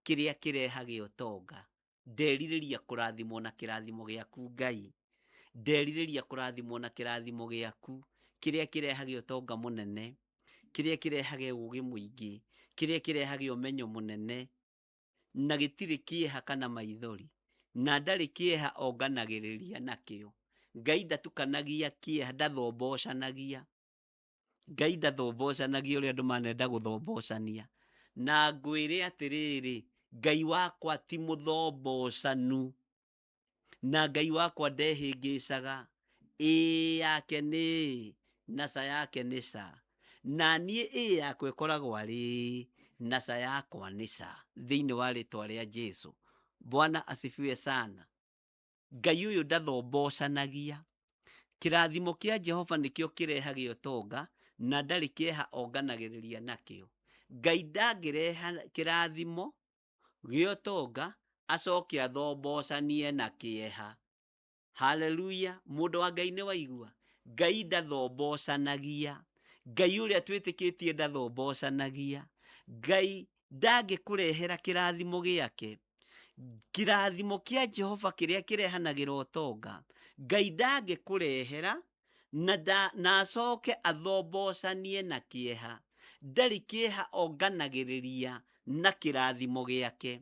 kĩrĩa kĩrehage ũtonga. Nderirĩria kũrathimwo na kĩrathimo gĩaku Ngai. Nderirĩria kũrathimwo na kĩrathimo gĩaku kĩrĩa kĩrehage ũtonga mũnene, kĩrĩa kĩrehage ũũgĩ mũingĩ, kĩrĩa kĩrehage ũmenyo mũnene, na gĩtirĩ kĩeha kana maithori, na ndarĩ kĩeha onganagĩrĩria nakĩo. Ngai ndatukanagia kĩeha, ndathombocanagia. Ngai ndathombocanagia ũrĩa andũ manenda gũthombocania. Na ngwĩre atĩrĩrĩ, Ngai wakwa ti mũthombocanu, na Ngai wakwa ndehĩngĩcaga. Ĩĩ yake nĩ ĩĩ, na ca yake nĩ ca. Na niĩ ĩĩ yakwa ĩkoragwo arĩ ĩĩ, na ca yakwa nĩ ca. Thĩinĩ wa rĩtwa rĩa Jesu. Bwana asifiwe sana. Ngai ũyũ ndathombocanagia. Kĩrathimo kĩa Jehova nĩkĩo kĩrehage ũtonga, na ndarĩ kĩeha onganagĩrĩria nakĩo. Ngai ndangĩreha kĩrathimo gĩa ũtonga acoke athombocanie na kĩeha. Haleluya! Mũndũ wa Ngai nĩ waigua? Ngai ndathombocanagia. Ngai ũrĩa twĩtĩkĩtie ndathombocanagia. Ngai ndangĩkũrehera kĩrathimo gĩake. Kĩrathimo kĩa Jehova kĩrĩa kĩrehanagĩra ũtonga, Ngai ndangĩkũrehera na acoke athombocanie na kĩeha. Ndarĩ kĩeha onganagĩrĩria na kĩrathimo gĩake.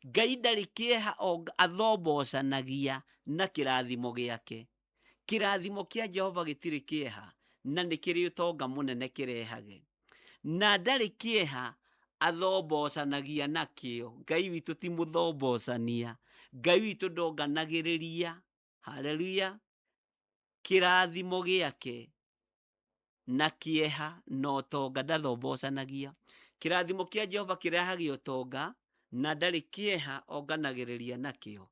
Ngai ndarĩ kĩeha athombocanagia na kĩrathimo gĩake. Kĩrathimo kĩa Jehova gĩtirĩ kĩeha, na nĩ kĩrĩ ũtonga mũnene kĩrehage. Na ndarĩ kĩeha athombocanagia nakĩo. Ngai witũ ti mũthombocania. Ngai witũ ndonganagĩrĩria. Haleluya. Kĩrathimo gĩake na kĩeha na ũtonga ndathombocanagia. Kĩrathimo kĩa Jehova kĩrehage ũtonga, na ndarĩ kĩeha onganagĩrĩria nakĩo.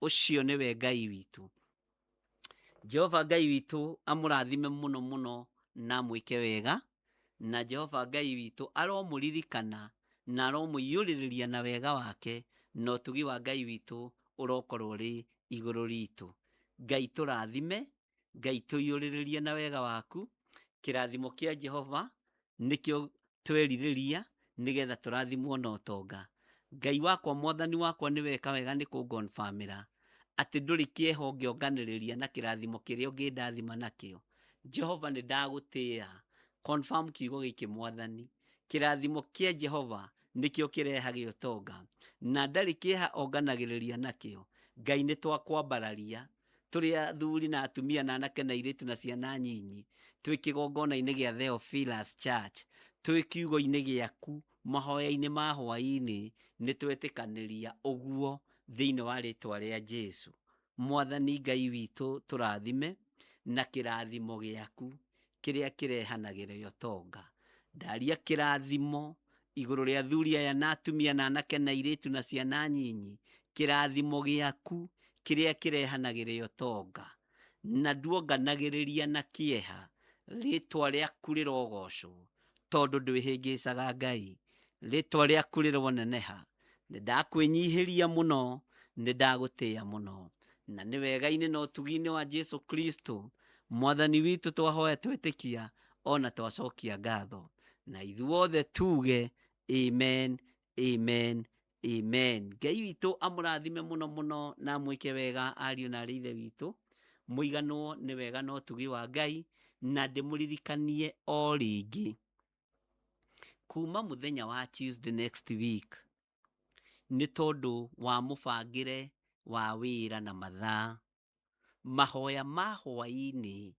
Ũcio nĩwe Ngai witũ. Jehova Ngai witũ amũrathime mũno mũno na amwĩke wega, na Jehova Ngai witũ aromũririkana na aromũiyũrĩrĩria na wega wake, na ũtugi wa Ngai witũ ũrokorwo ũrĩ igũrũ ritũ. Ngai tũrathime, Ngai tũiyũrĩrĩrie na wega waku. Kĩrathimo kĩa Jehova nĩkĩo twerirĩria, nĩgetha tũrathimwo na ũtonga. Ngai wakwa, Mwathani wakwa, nĩ weka wega nĩ kũngonbamĩra atĩ ndũrĩ kĩeha ũngĩonganĩrĩria na kĩrathimo kĩrĩa ũngĩndathima nakĩo. Jehova, nĩ ndagũtĩĩa. Confirm kiugo gĩkĩ, Mwathani. Kĩrathimo kĩa Jehova nĩkĩo kĩrehage ũtonga, na ndarĩ kĩeha onganagĩrĩria nakĩo. Ngai, nĩ twakwambararia tũrĩ athuri na atumia na anake na airĩtu na ciana nyinyi, twĩ kĩgongona-inĩ gĩa Theophilus Church, twĩ kiugo-inĩ gĩaku mahoya-inĩ ma hwaĩ-inĩ, nĩ twetĩkanĩria ũguo thĩinĩ wa rĩtwa rĩa Jesu. Mwathani Ngai witũ, tũrathime na kĩrathimo gĩaku kĩrĩa kĩrehanagĩra ũtonga. Ndaria kĩrathimo igũrũ rĩa athuri aya na atumia na anake na airĩtu na ciana nyinyi, kĩrathimo gĩaku kĩrĩa kĩrehanagĩra ũtonga, na nduonganagĩrĩria na kĩeha. Rĩtwa rĩaku rĩrogocwo, tondũ ndwĩhĩngĩcaga Ngai. Rĩtwa rĩaku rĩroneneha. Nĩ ndakwĩnyihĩria mũno, nĩ ndagũtĩĩa mũno, na nĩ wega-inĩ na ũtugi-inĩ wa Jesu Kristo Mwathani witũ twahoya, twetĩkia ona twacokia ngatho, na ithuothe tuge amen, amen, amen. Ngai witũ amũrathime mũno mũno na amwĩke wega, ariũ na arĩ ithe witũ. Mũiganwo nĩ wega na ũtugi wa Ngai. Na ndĩmũririkanie o rĩngĩ, kuma mũthenya wa Tuesday next week, nĩ tondũ wa mũbangĩre wa wĩra na mathaa, Mahoya ma hwaĩ-inĩ,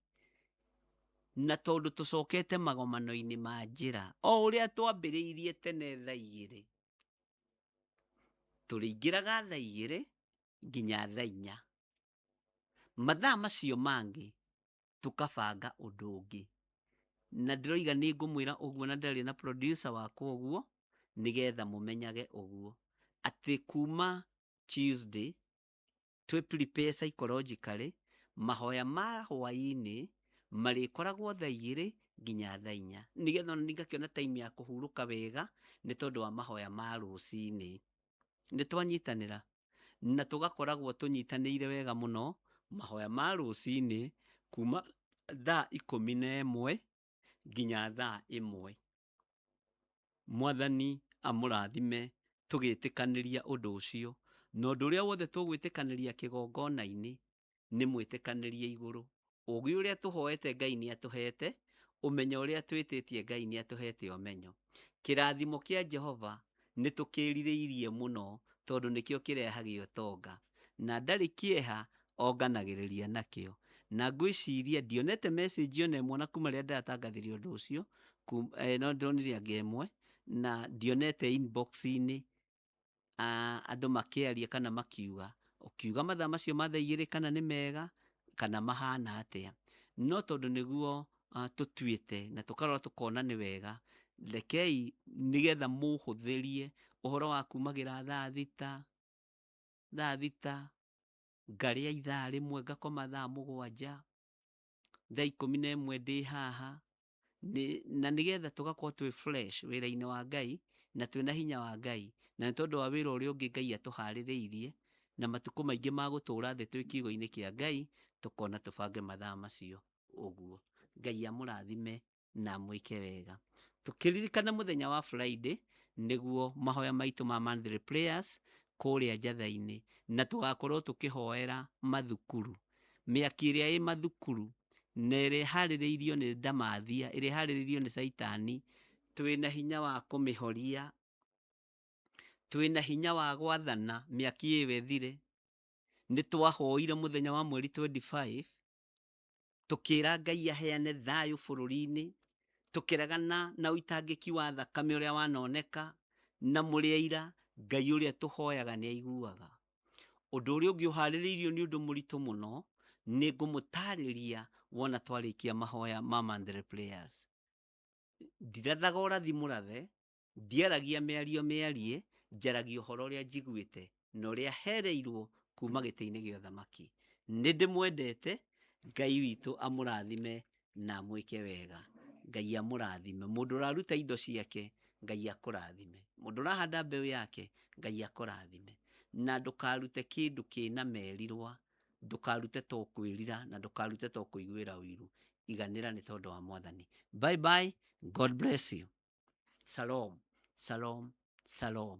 na tondũ tũcokete magomano-inĩ ma njĩra, o ũrĩa twambĩrĩirie tene thaa igĩrĩ, tũrĩingĩraga thaa igĩrĩ nginya thaa inya. Mathaa macio mangĩ tũkabanga ũndũ ũngĩ. Na ndĩroiga nĩ ngũmwĩra ũguo na ndĩraria na producer wakwa ũguo, nĩgetha mũmenyage ũguo. Atĩ kuma Tuesday, twĩ prepare psychologically, mahoya ma hwaĩ-inĩ marĩkoragwo thaa igĩrĩ nginya thaa inya. Nĩgetha ona niĩ ngakĩona time ya kũhurũka wega, nĩ tondũ wa mahoya ma rũcinĩ. Nĩ twanyitanĩra? Na tũgakoragwo tũnyitanĩire wega mũno, mahoya ma rũcinĩ kuma thaa 11 nginya thaa 1. Mwathani amũrathime tũgĩtĩkanĩria ũndũ ũcio. Na ũndũ ũrĩa wothe tũgwĩtĩkanĩria kĩgongona-inĩ, nĩ mwĩtĩkanĩrie igũrũ. Ũgĩ ũrĩa tũhoete Ngai nĩ atũhete, ũmenyo ũrĩa twĩtĩtie Ngai nĩ atũhete ũmenyo. Kĩrathimo kĩa Jehova nĩ tũkĩrirĩirie mũno tondũ nĩkĩo kĩrehage ũtonga. Na ndarĩ kĩeha onganagĩrĩria nakĩo. Na ngwĩciria ndionete message ona ĩmwe ona kuma rĩrĩa ndĩratangathire ũndũ ũcio, no ndĩronire anga ĩmwe, na ndionete inbox-inĩ andũ makĩaria kana makiuga, ũkiuga mathaa macio ma thaa igĩrĩ kana nĩ mega kana mahana atĩa. No tondũ nĩguo tũtuĩte na tũkarora tũkona nĩ wega, rekei nĩgetha mũhũthĩrie ũhoro wa kumagĩra thaa thita, thaa thita, ngarĩa ithaa rĩmwe ngakoma thaa mũgwanja, thaa 11 ndĩ haha, na nĩgetha tũgakorwo twĩ fresh wĩra-inĩ wa Ngai na twĩna hinya wa Ngai, na nĩ tondũ wa wĩra ũrĩa ũngĩ Ngai atũharĩrĩirie na matukũ maingĩ ma gũtũra thĩ twĩ kiugo-inĩ kĩa Ngai, tũkona tũbange mathaa macio ũguo. Ngai amũrathime na amwĩke wega. Tũkĩririkana mũthenya wa Friday nĩguo mahoya maitũ ma monthly prayers kũrĩa Njatha-inĩ, na tũgakorwo tũkĩhoera mathukuru, mĩaki ĩrĩa ĩ mathukuru na ĩrĩa ĩharĩrĩirio nĩ ndamathia, ĩrĩa ĩharĩrĩirio nĩ caitani, twĩna hinya wa kũmĩhoria, twĩna hinya wa gwathana mĩaki ĩyo ĩthire. Nĩ twahoire mũthenya wa mweri 25, tũkĩra Ngai aheane thayũ bũrũri-inĩ, tũkĩregana na ũitangĩki wa thakame ũrĩa wanoneka, na mũrĩ aira Ngai ũrĩa tũhoyaga nĩ aiguaga. Ũndũ ũrĩa ũngĩ ũharĩrĩirio nĩ ũndũ mũritũ mũno, nĩ ngũmũtarĩria wona twarĩkia mahoya ma monthly prayers. Ndirathaga ũrathi mũrathe, ndiaragia mĩario mĩarie, njaragia ũhoro ũrĩa njiguĩte na ũrĩa hereirwo kuma gĩtĩ-inĩ gĩa ũthamaki. Nĩ ndĩmwendete, Ngai witũ amũrathime na amwĩke wega. Ngai amũrathime. Mũndũ ũraruta indo ciake, Ngai akũrathime. Mũndũ ũrahanda mbeũ yake, Ngai akũrathime. Na ndũkarute kĩndũ kĩna merirwa, ndũkarute to kwĩrira, na ndũkarute to kũiguĩra ũiru. Iganĩra nĩ tondũ wa Mwathani. Bye bye, God bless you. Shalom, shalom, shalom.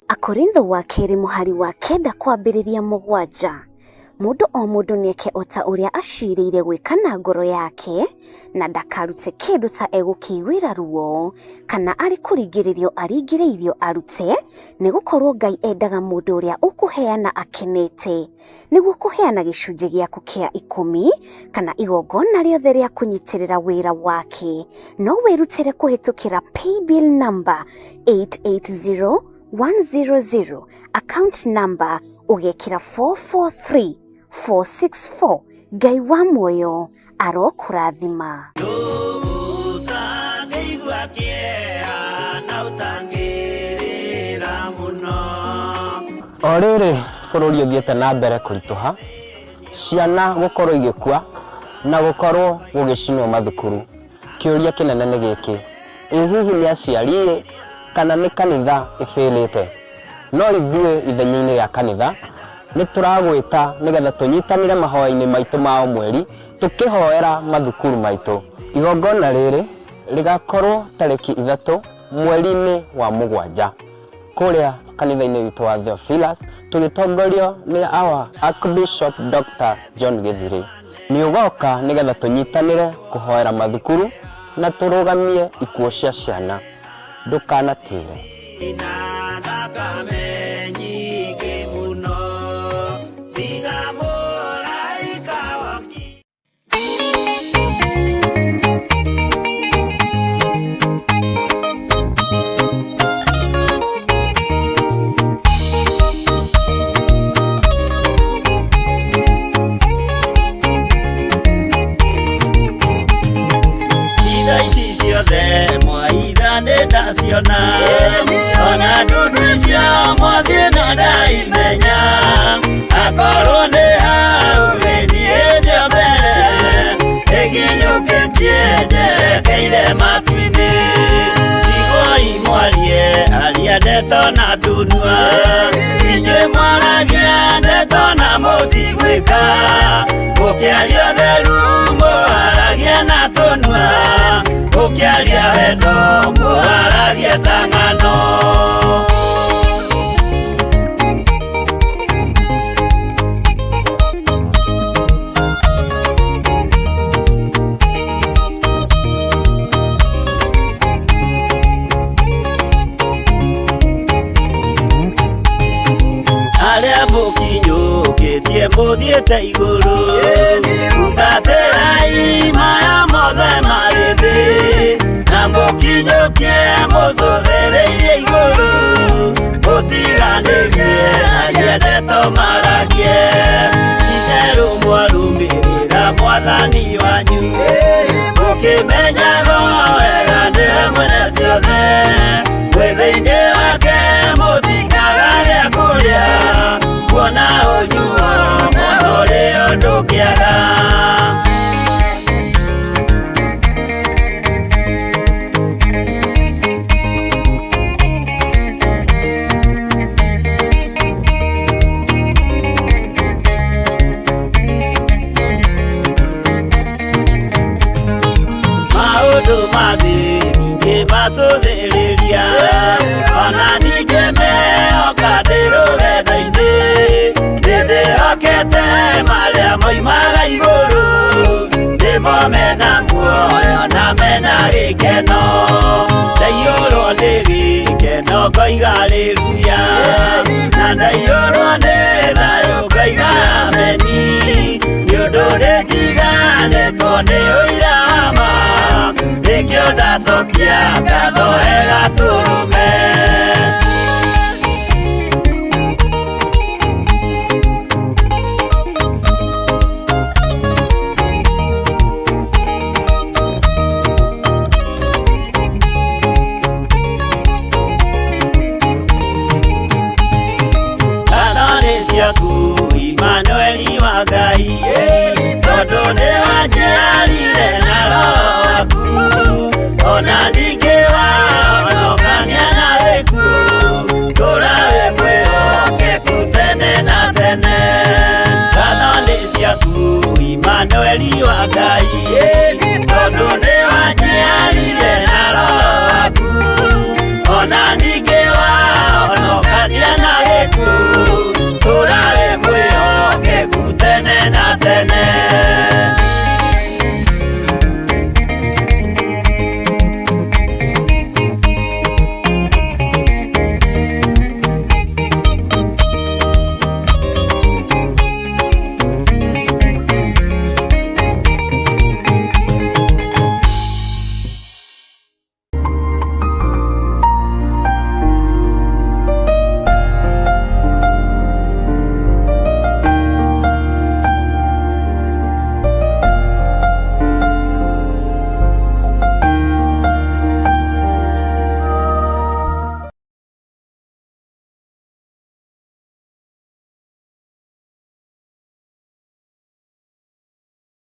Akorintho wa kerĩ mũhari wa 9 kwambĩrĩria 7. Mũndũ o mũndũ nĩeke o ta ũrĩa acirĩire gwĩka na ngoro yake, na ndakarute kĩndũ ta egũkĩiguĩra ruo, kana arĩ kũringĩrĩrio aringĩrĩirio arute, nĩgũkorwo Ngai endaga mũndũ ũrĩa ũkũheana akenete. Nĩguo kũheana gĩcunjĩ gĩaku kĩa 10 kana igongona rĩothe rĩa kũnyitĩrĩra wĩra wake, no wĩrutĩre kũhĩtũkĩra paybill number 880100, account number ũgekĩra 443464. Ngai wa muoyo arokũrathima. Ũtangĩigua kĩeha na ũtangĩrĩra mũno. O rĩrĩ bũrũri ũthiĩte na mbere kũritũha, ciana gũkorwo igĩkua na gũkorwo gũgĩcinwo mathukuru, kĩũria kĩnene nĩ gĩkĩ, ĩ hihi nĩ aciari-ĩ kana nĩ kanitha ĩbĩrĩte? No ithuĩ ithenya-inĩ rĩa kanitha nĩ tũragwĩta nĩgetha tũnyitanĩre mahoya-inĩ maitũ ma o mweri tũkĩhoera mathukuru maitũ. Igongona rĩrĩ rĩgakorwo tarĩki 3 mweri-inĩ wa 7 kũrĩa kanitha-inĩ witũ wa Theophilus tũgĩtongorio nĩ our Archbishop Dr. John Gĩthirĩ. Nĩ ũgoka nĩgetha tũnyitanĩre kũhoera mathukuru na tũrũgamie ikuũ cia ciana. Ndũkanatĩre. Na thakame nyingĩ mũno tiga mũraika woki. Indo ici ciothe mwaitha nĩ ndaciona, ona ndundu icio mwathiĩ no ndaimenya. Akorwo nĩ hau gĩthiĩ ndio mbere, ĩnginyũkĩtie njerekeire matu-inĩ. Iguai mwarie aria ndeto na tunua, inyuĩ mwaragia ndeto na mũtigwĩka. Mũkĩaria ũtheru mũharagia na tũnua, mũkĩaria wendo mũharagia ta ng'ano. Arĩa mũkinyũkĩtie mũthiĩte igũrũ, hutatĩrai maya mothe marĩ thĩ, na mũkinyũkie mũcũthĩrĩirie igũrũ, mũtiganĩrie aria ndeto maragie. Itherũ mwarũmĩrĩra mwathani wanyu, mũkĩmenyaga wega nĩwe mwene ciothe, mwĩ thĩinĩ wake mũtikaga gĩa kũrĩa, kuona ũnyuo mũno ũrĩa ndũngĩaga. Maũndũ ma thĩ ningĩ macũthĩrĩria, ona ningĩ mehoka ndĩ rũgendo-inĩ, nĩndĩhokete marĩa moimaga igũrũ, nĩmo mena muoyo na mena gĩkeno. Ndaiyũrwo nĩ gĩkeno ngoiga haleluya, na ndaiyũrwo nĩ thayũ ngoiga ameni, nĩ ũndũ nĩnjiganĩtwo nĩ ũira wa ma, nĩkĩo ndacokia ngatho he Gatũrũme. Ngatho nĩ ciaku Imanueli wa Ngai, tondũ nĩwanjiarire na Roho waku, ona ningĩ wahonokania na gĩkuũ, ndũra wĩ mwĩhokeku tene na tene. Ngatho nĩ ciaku Imanueli wa Ngai, tondũ nĩ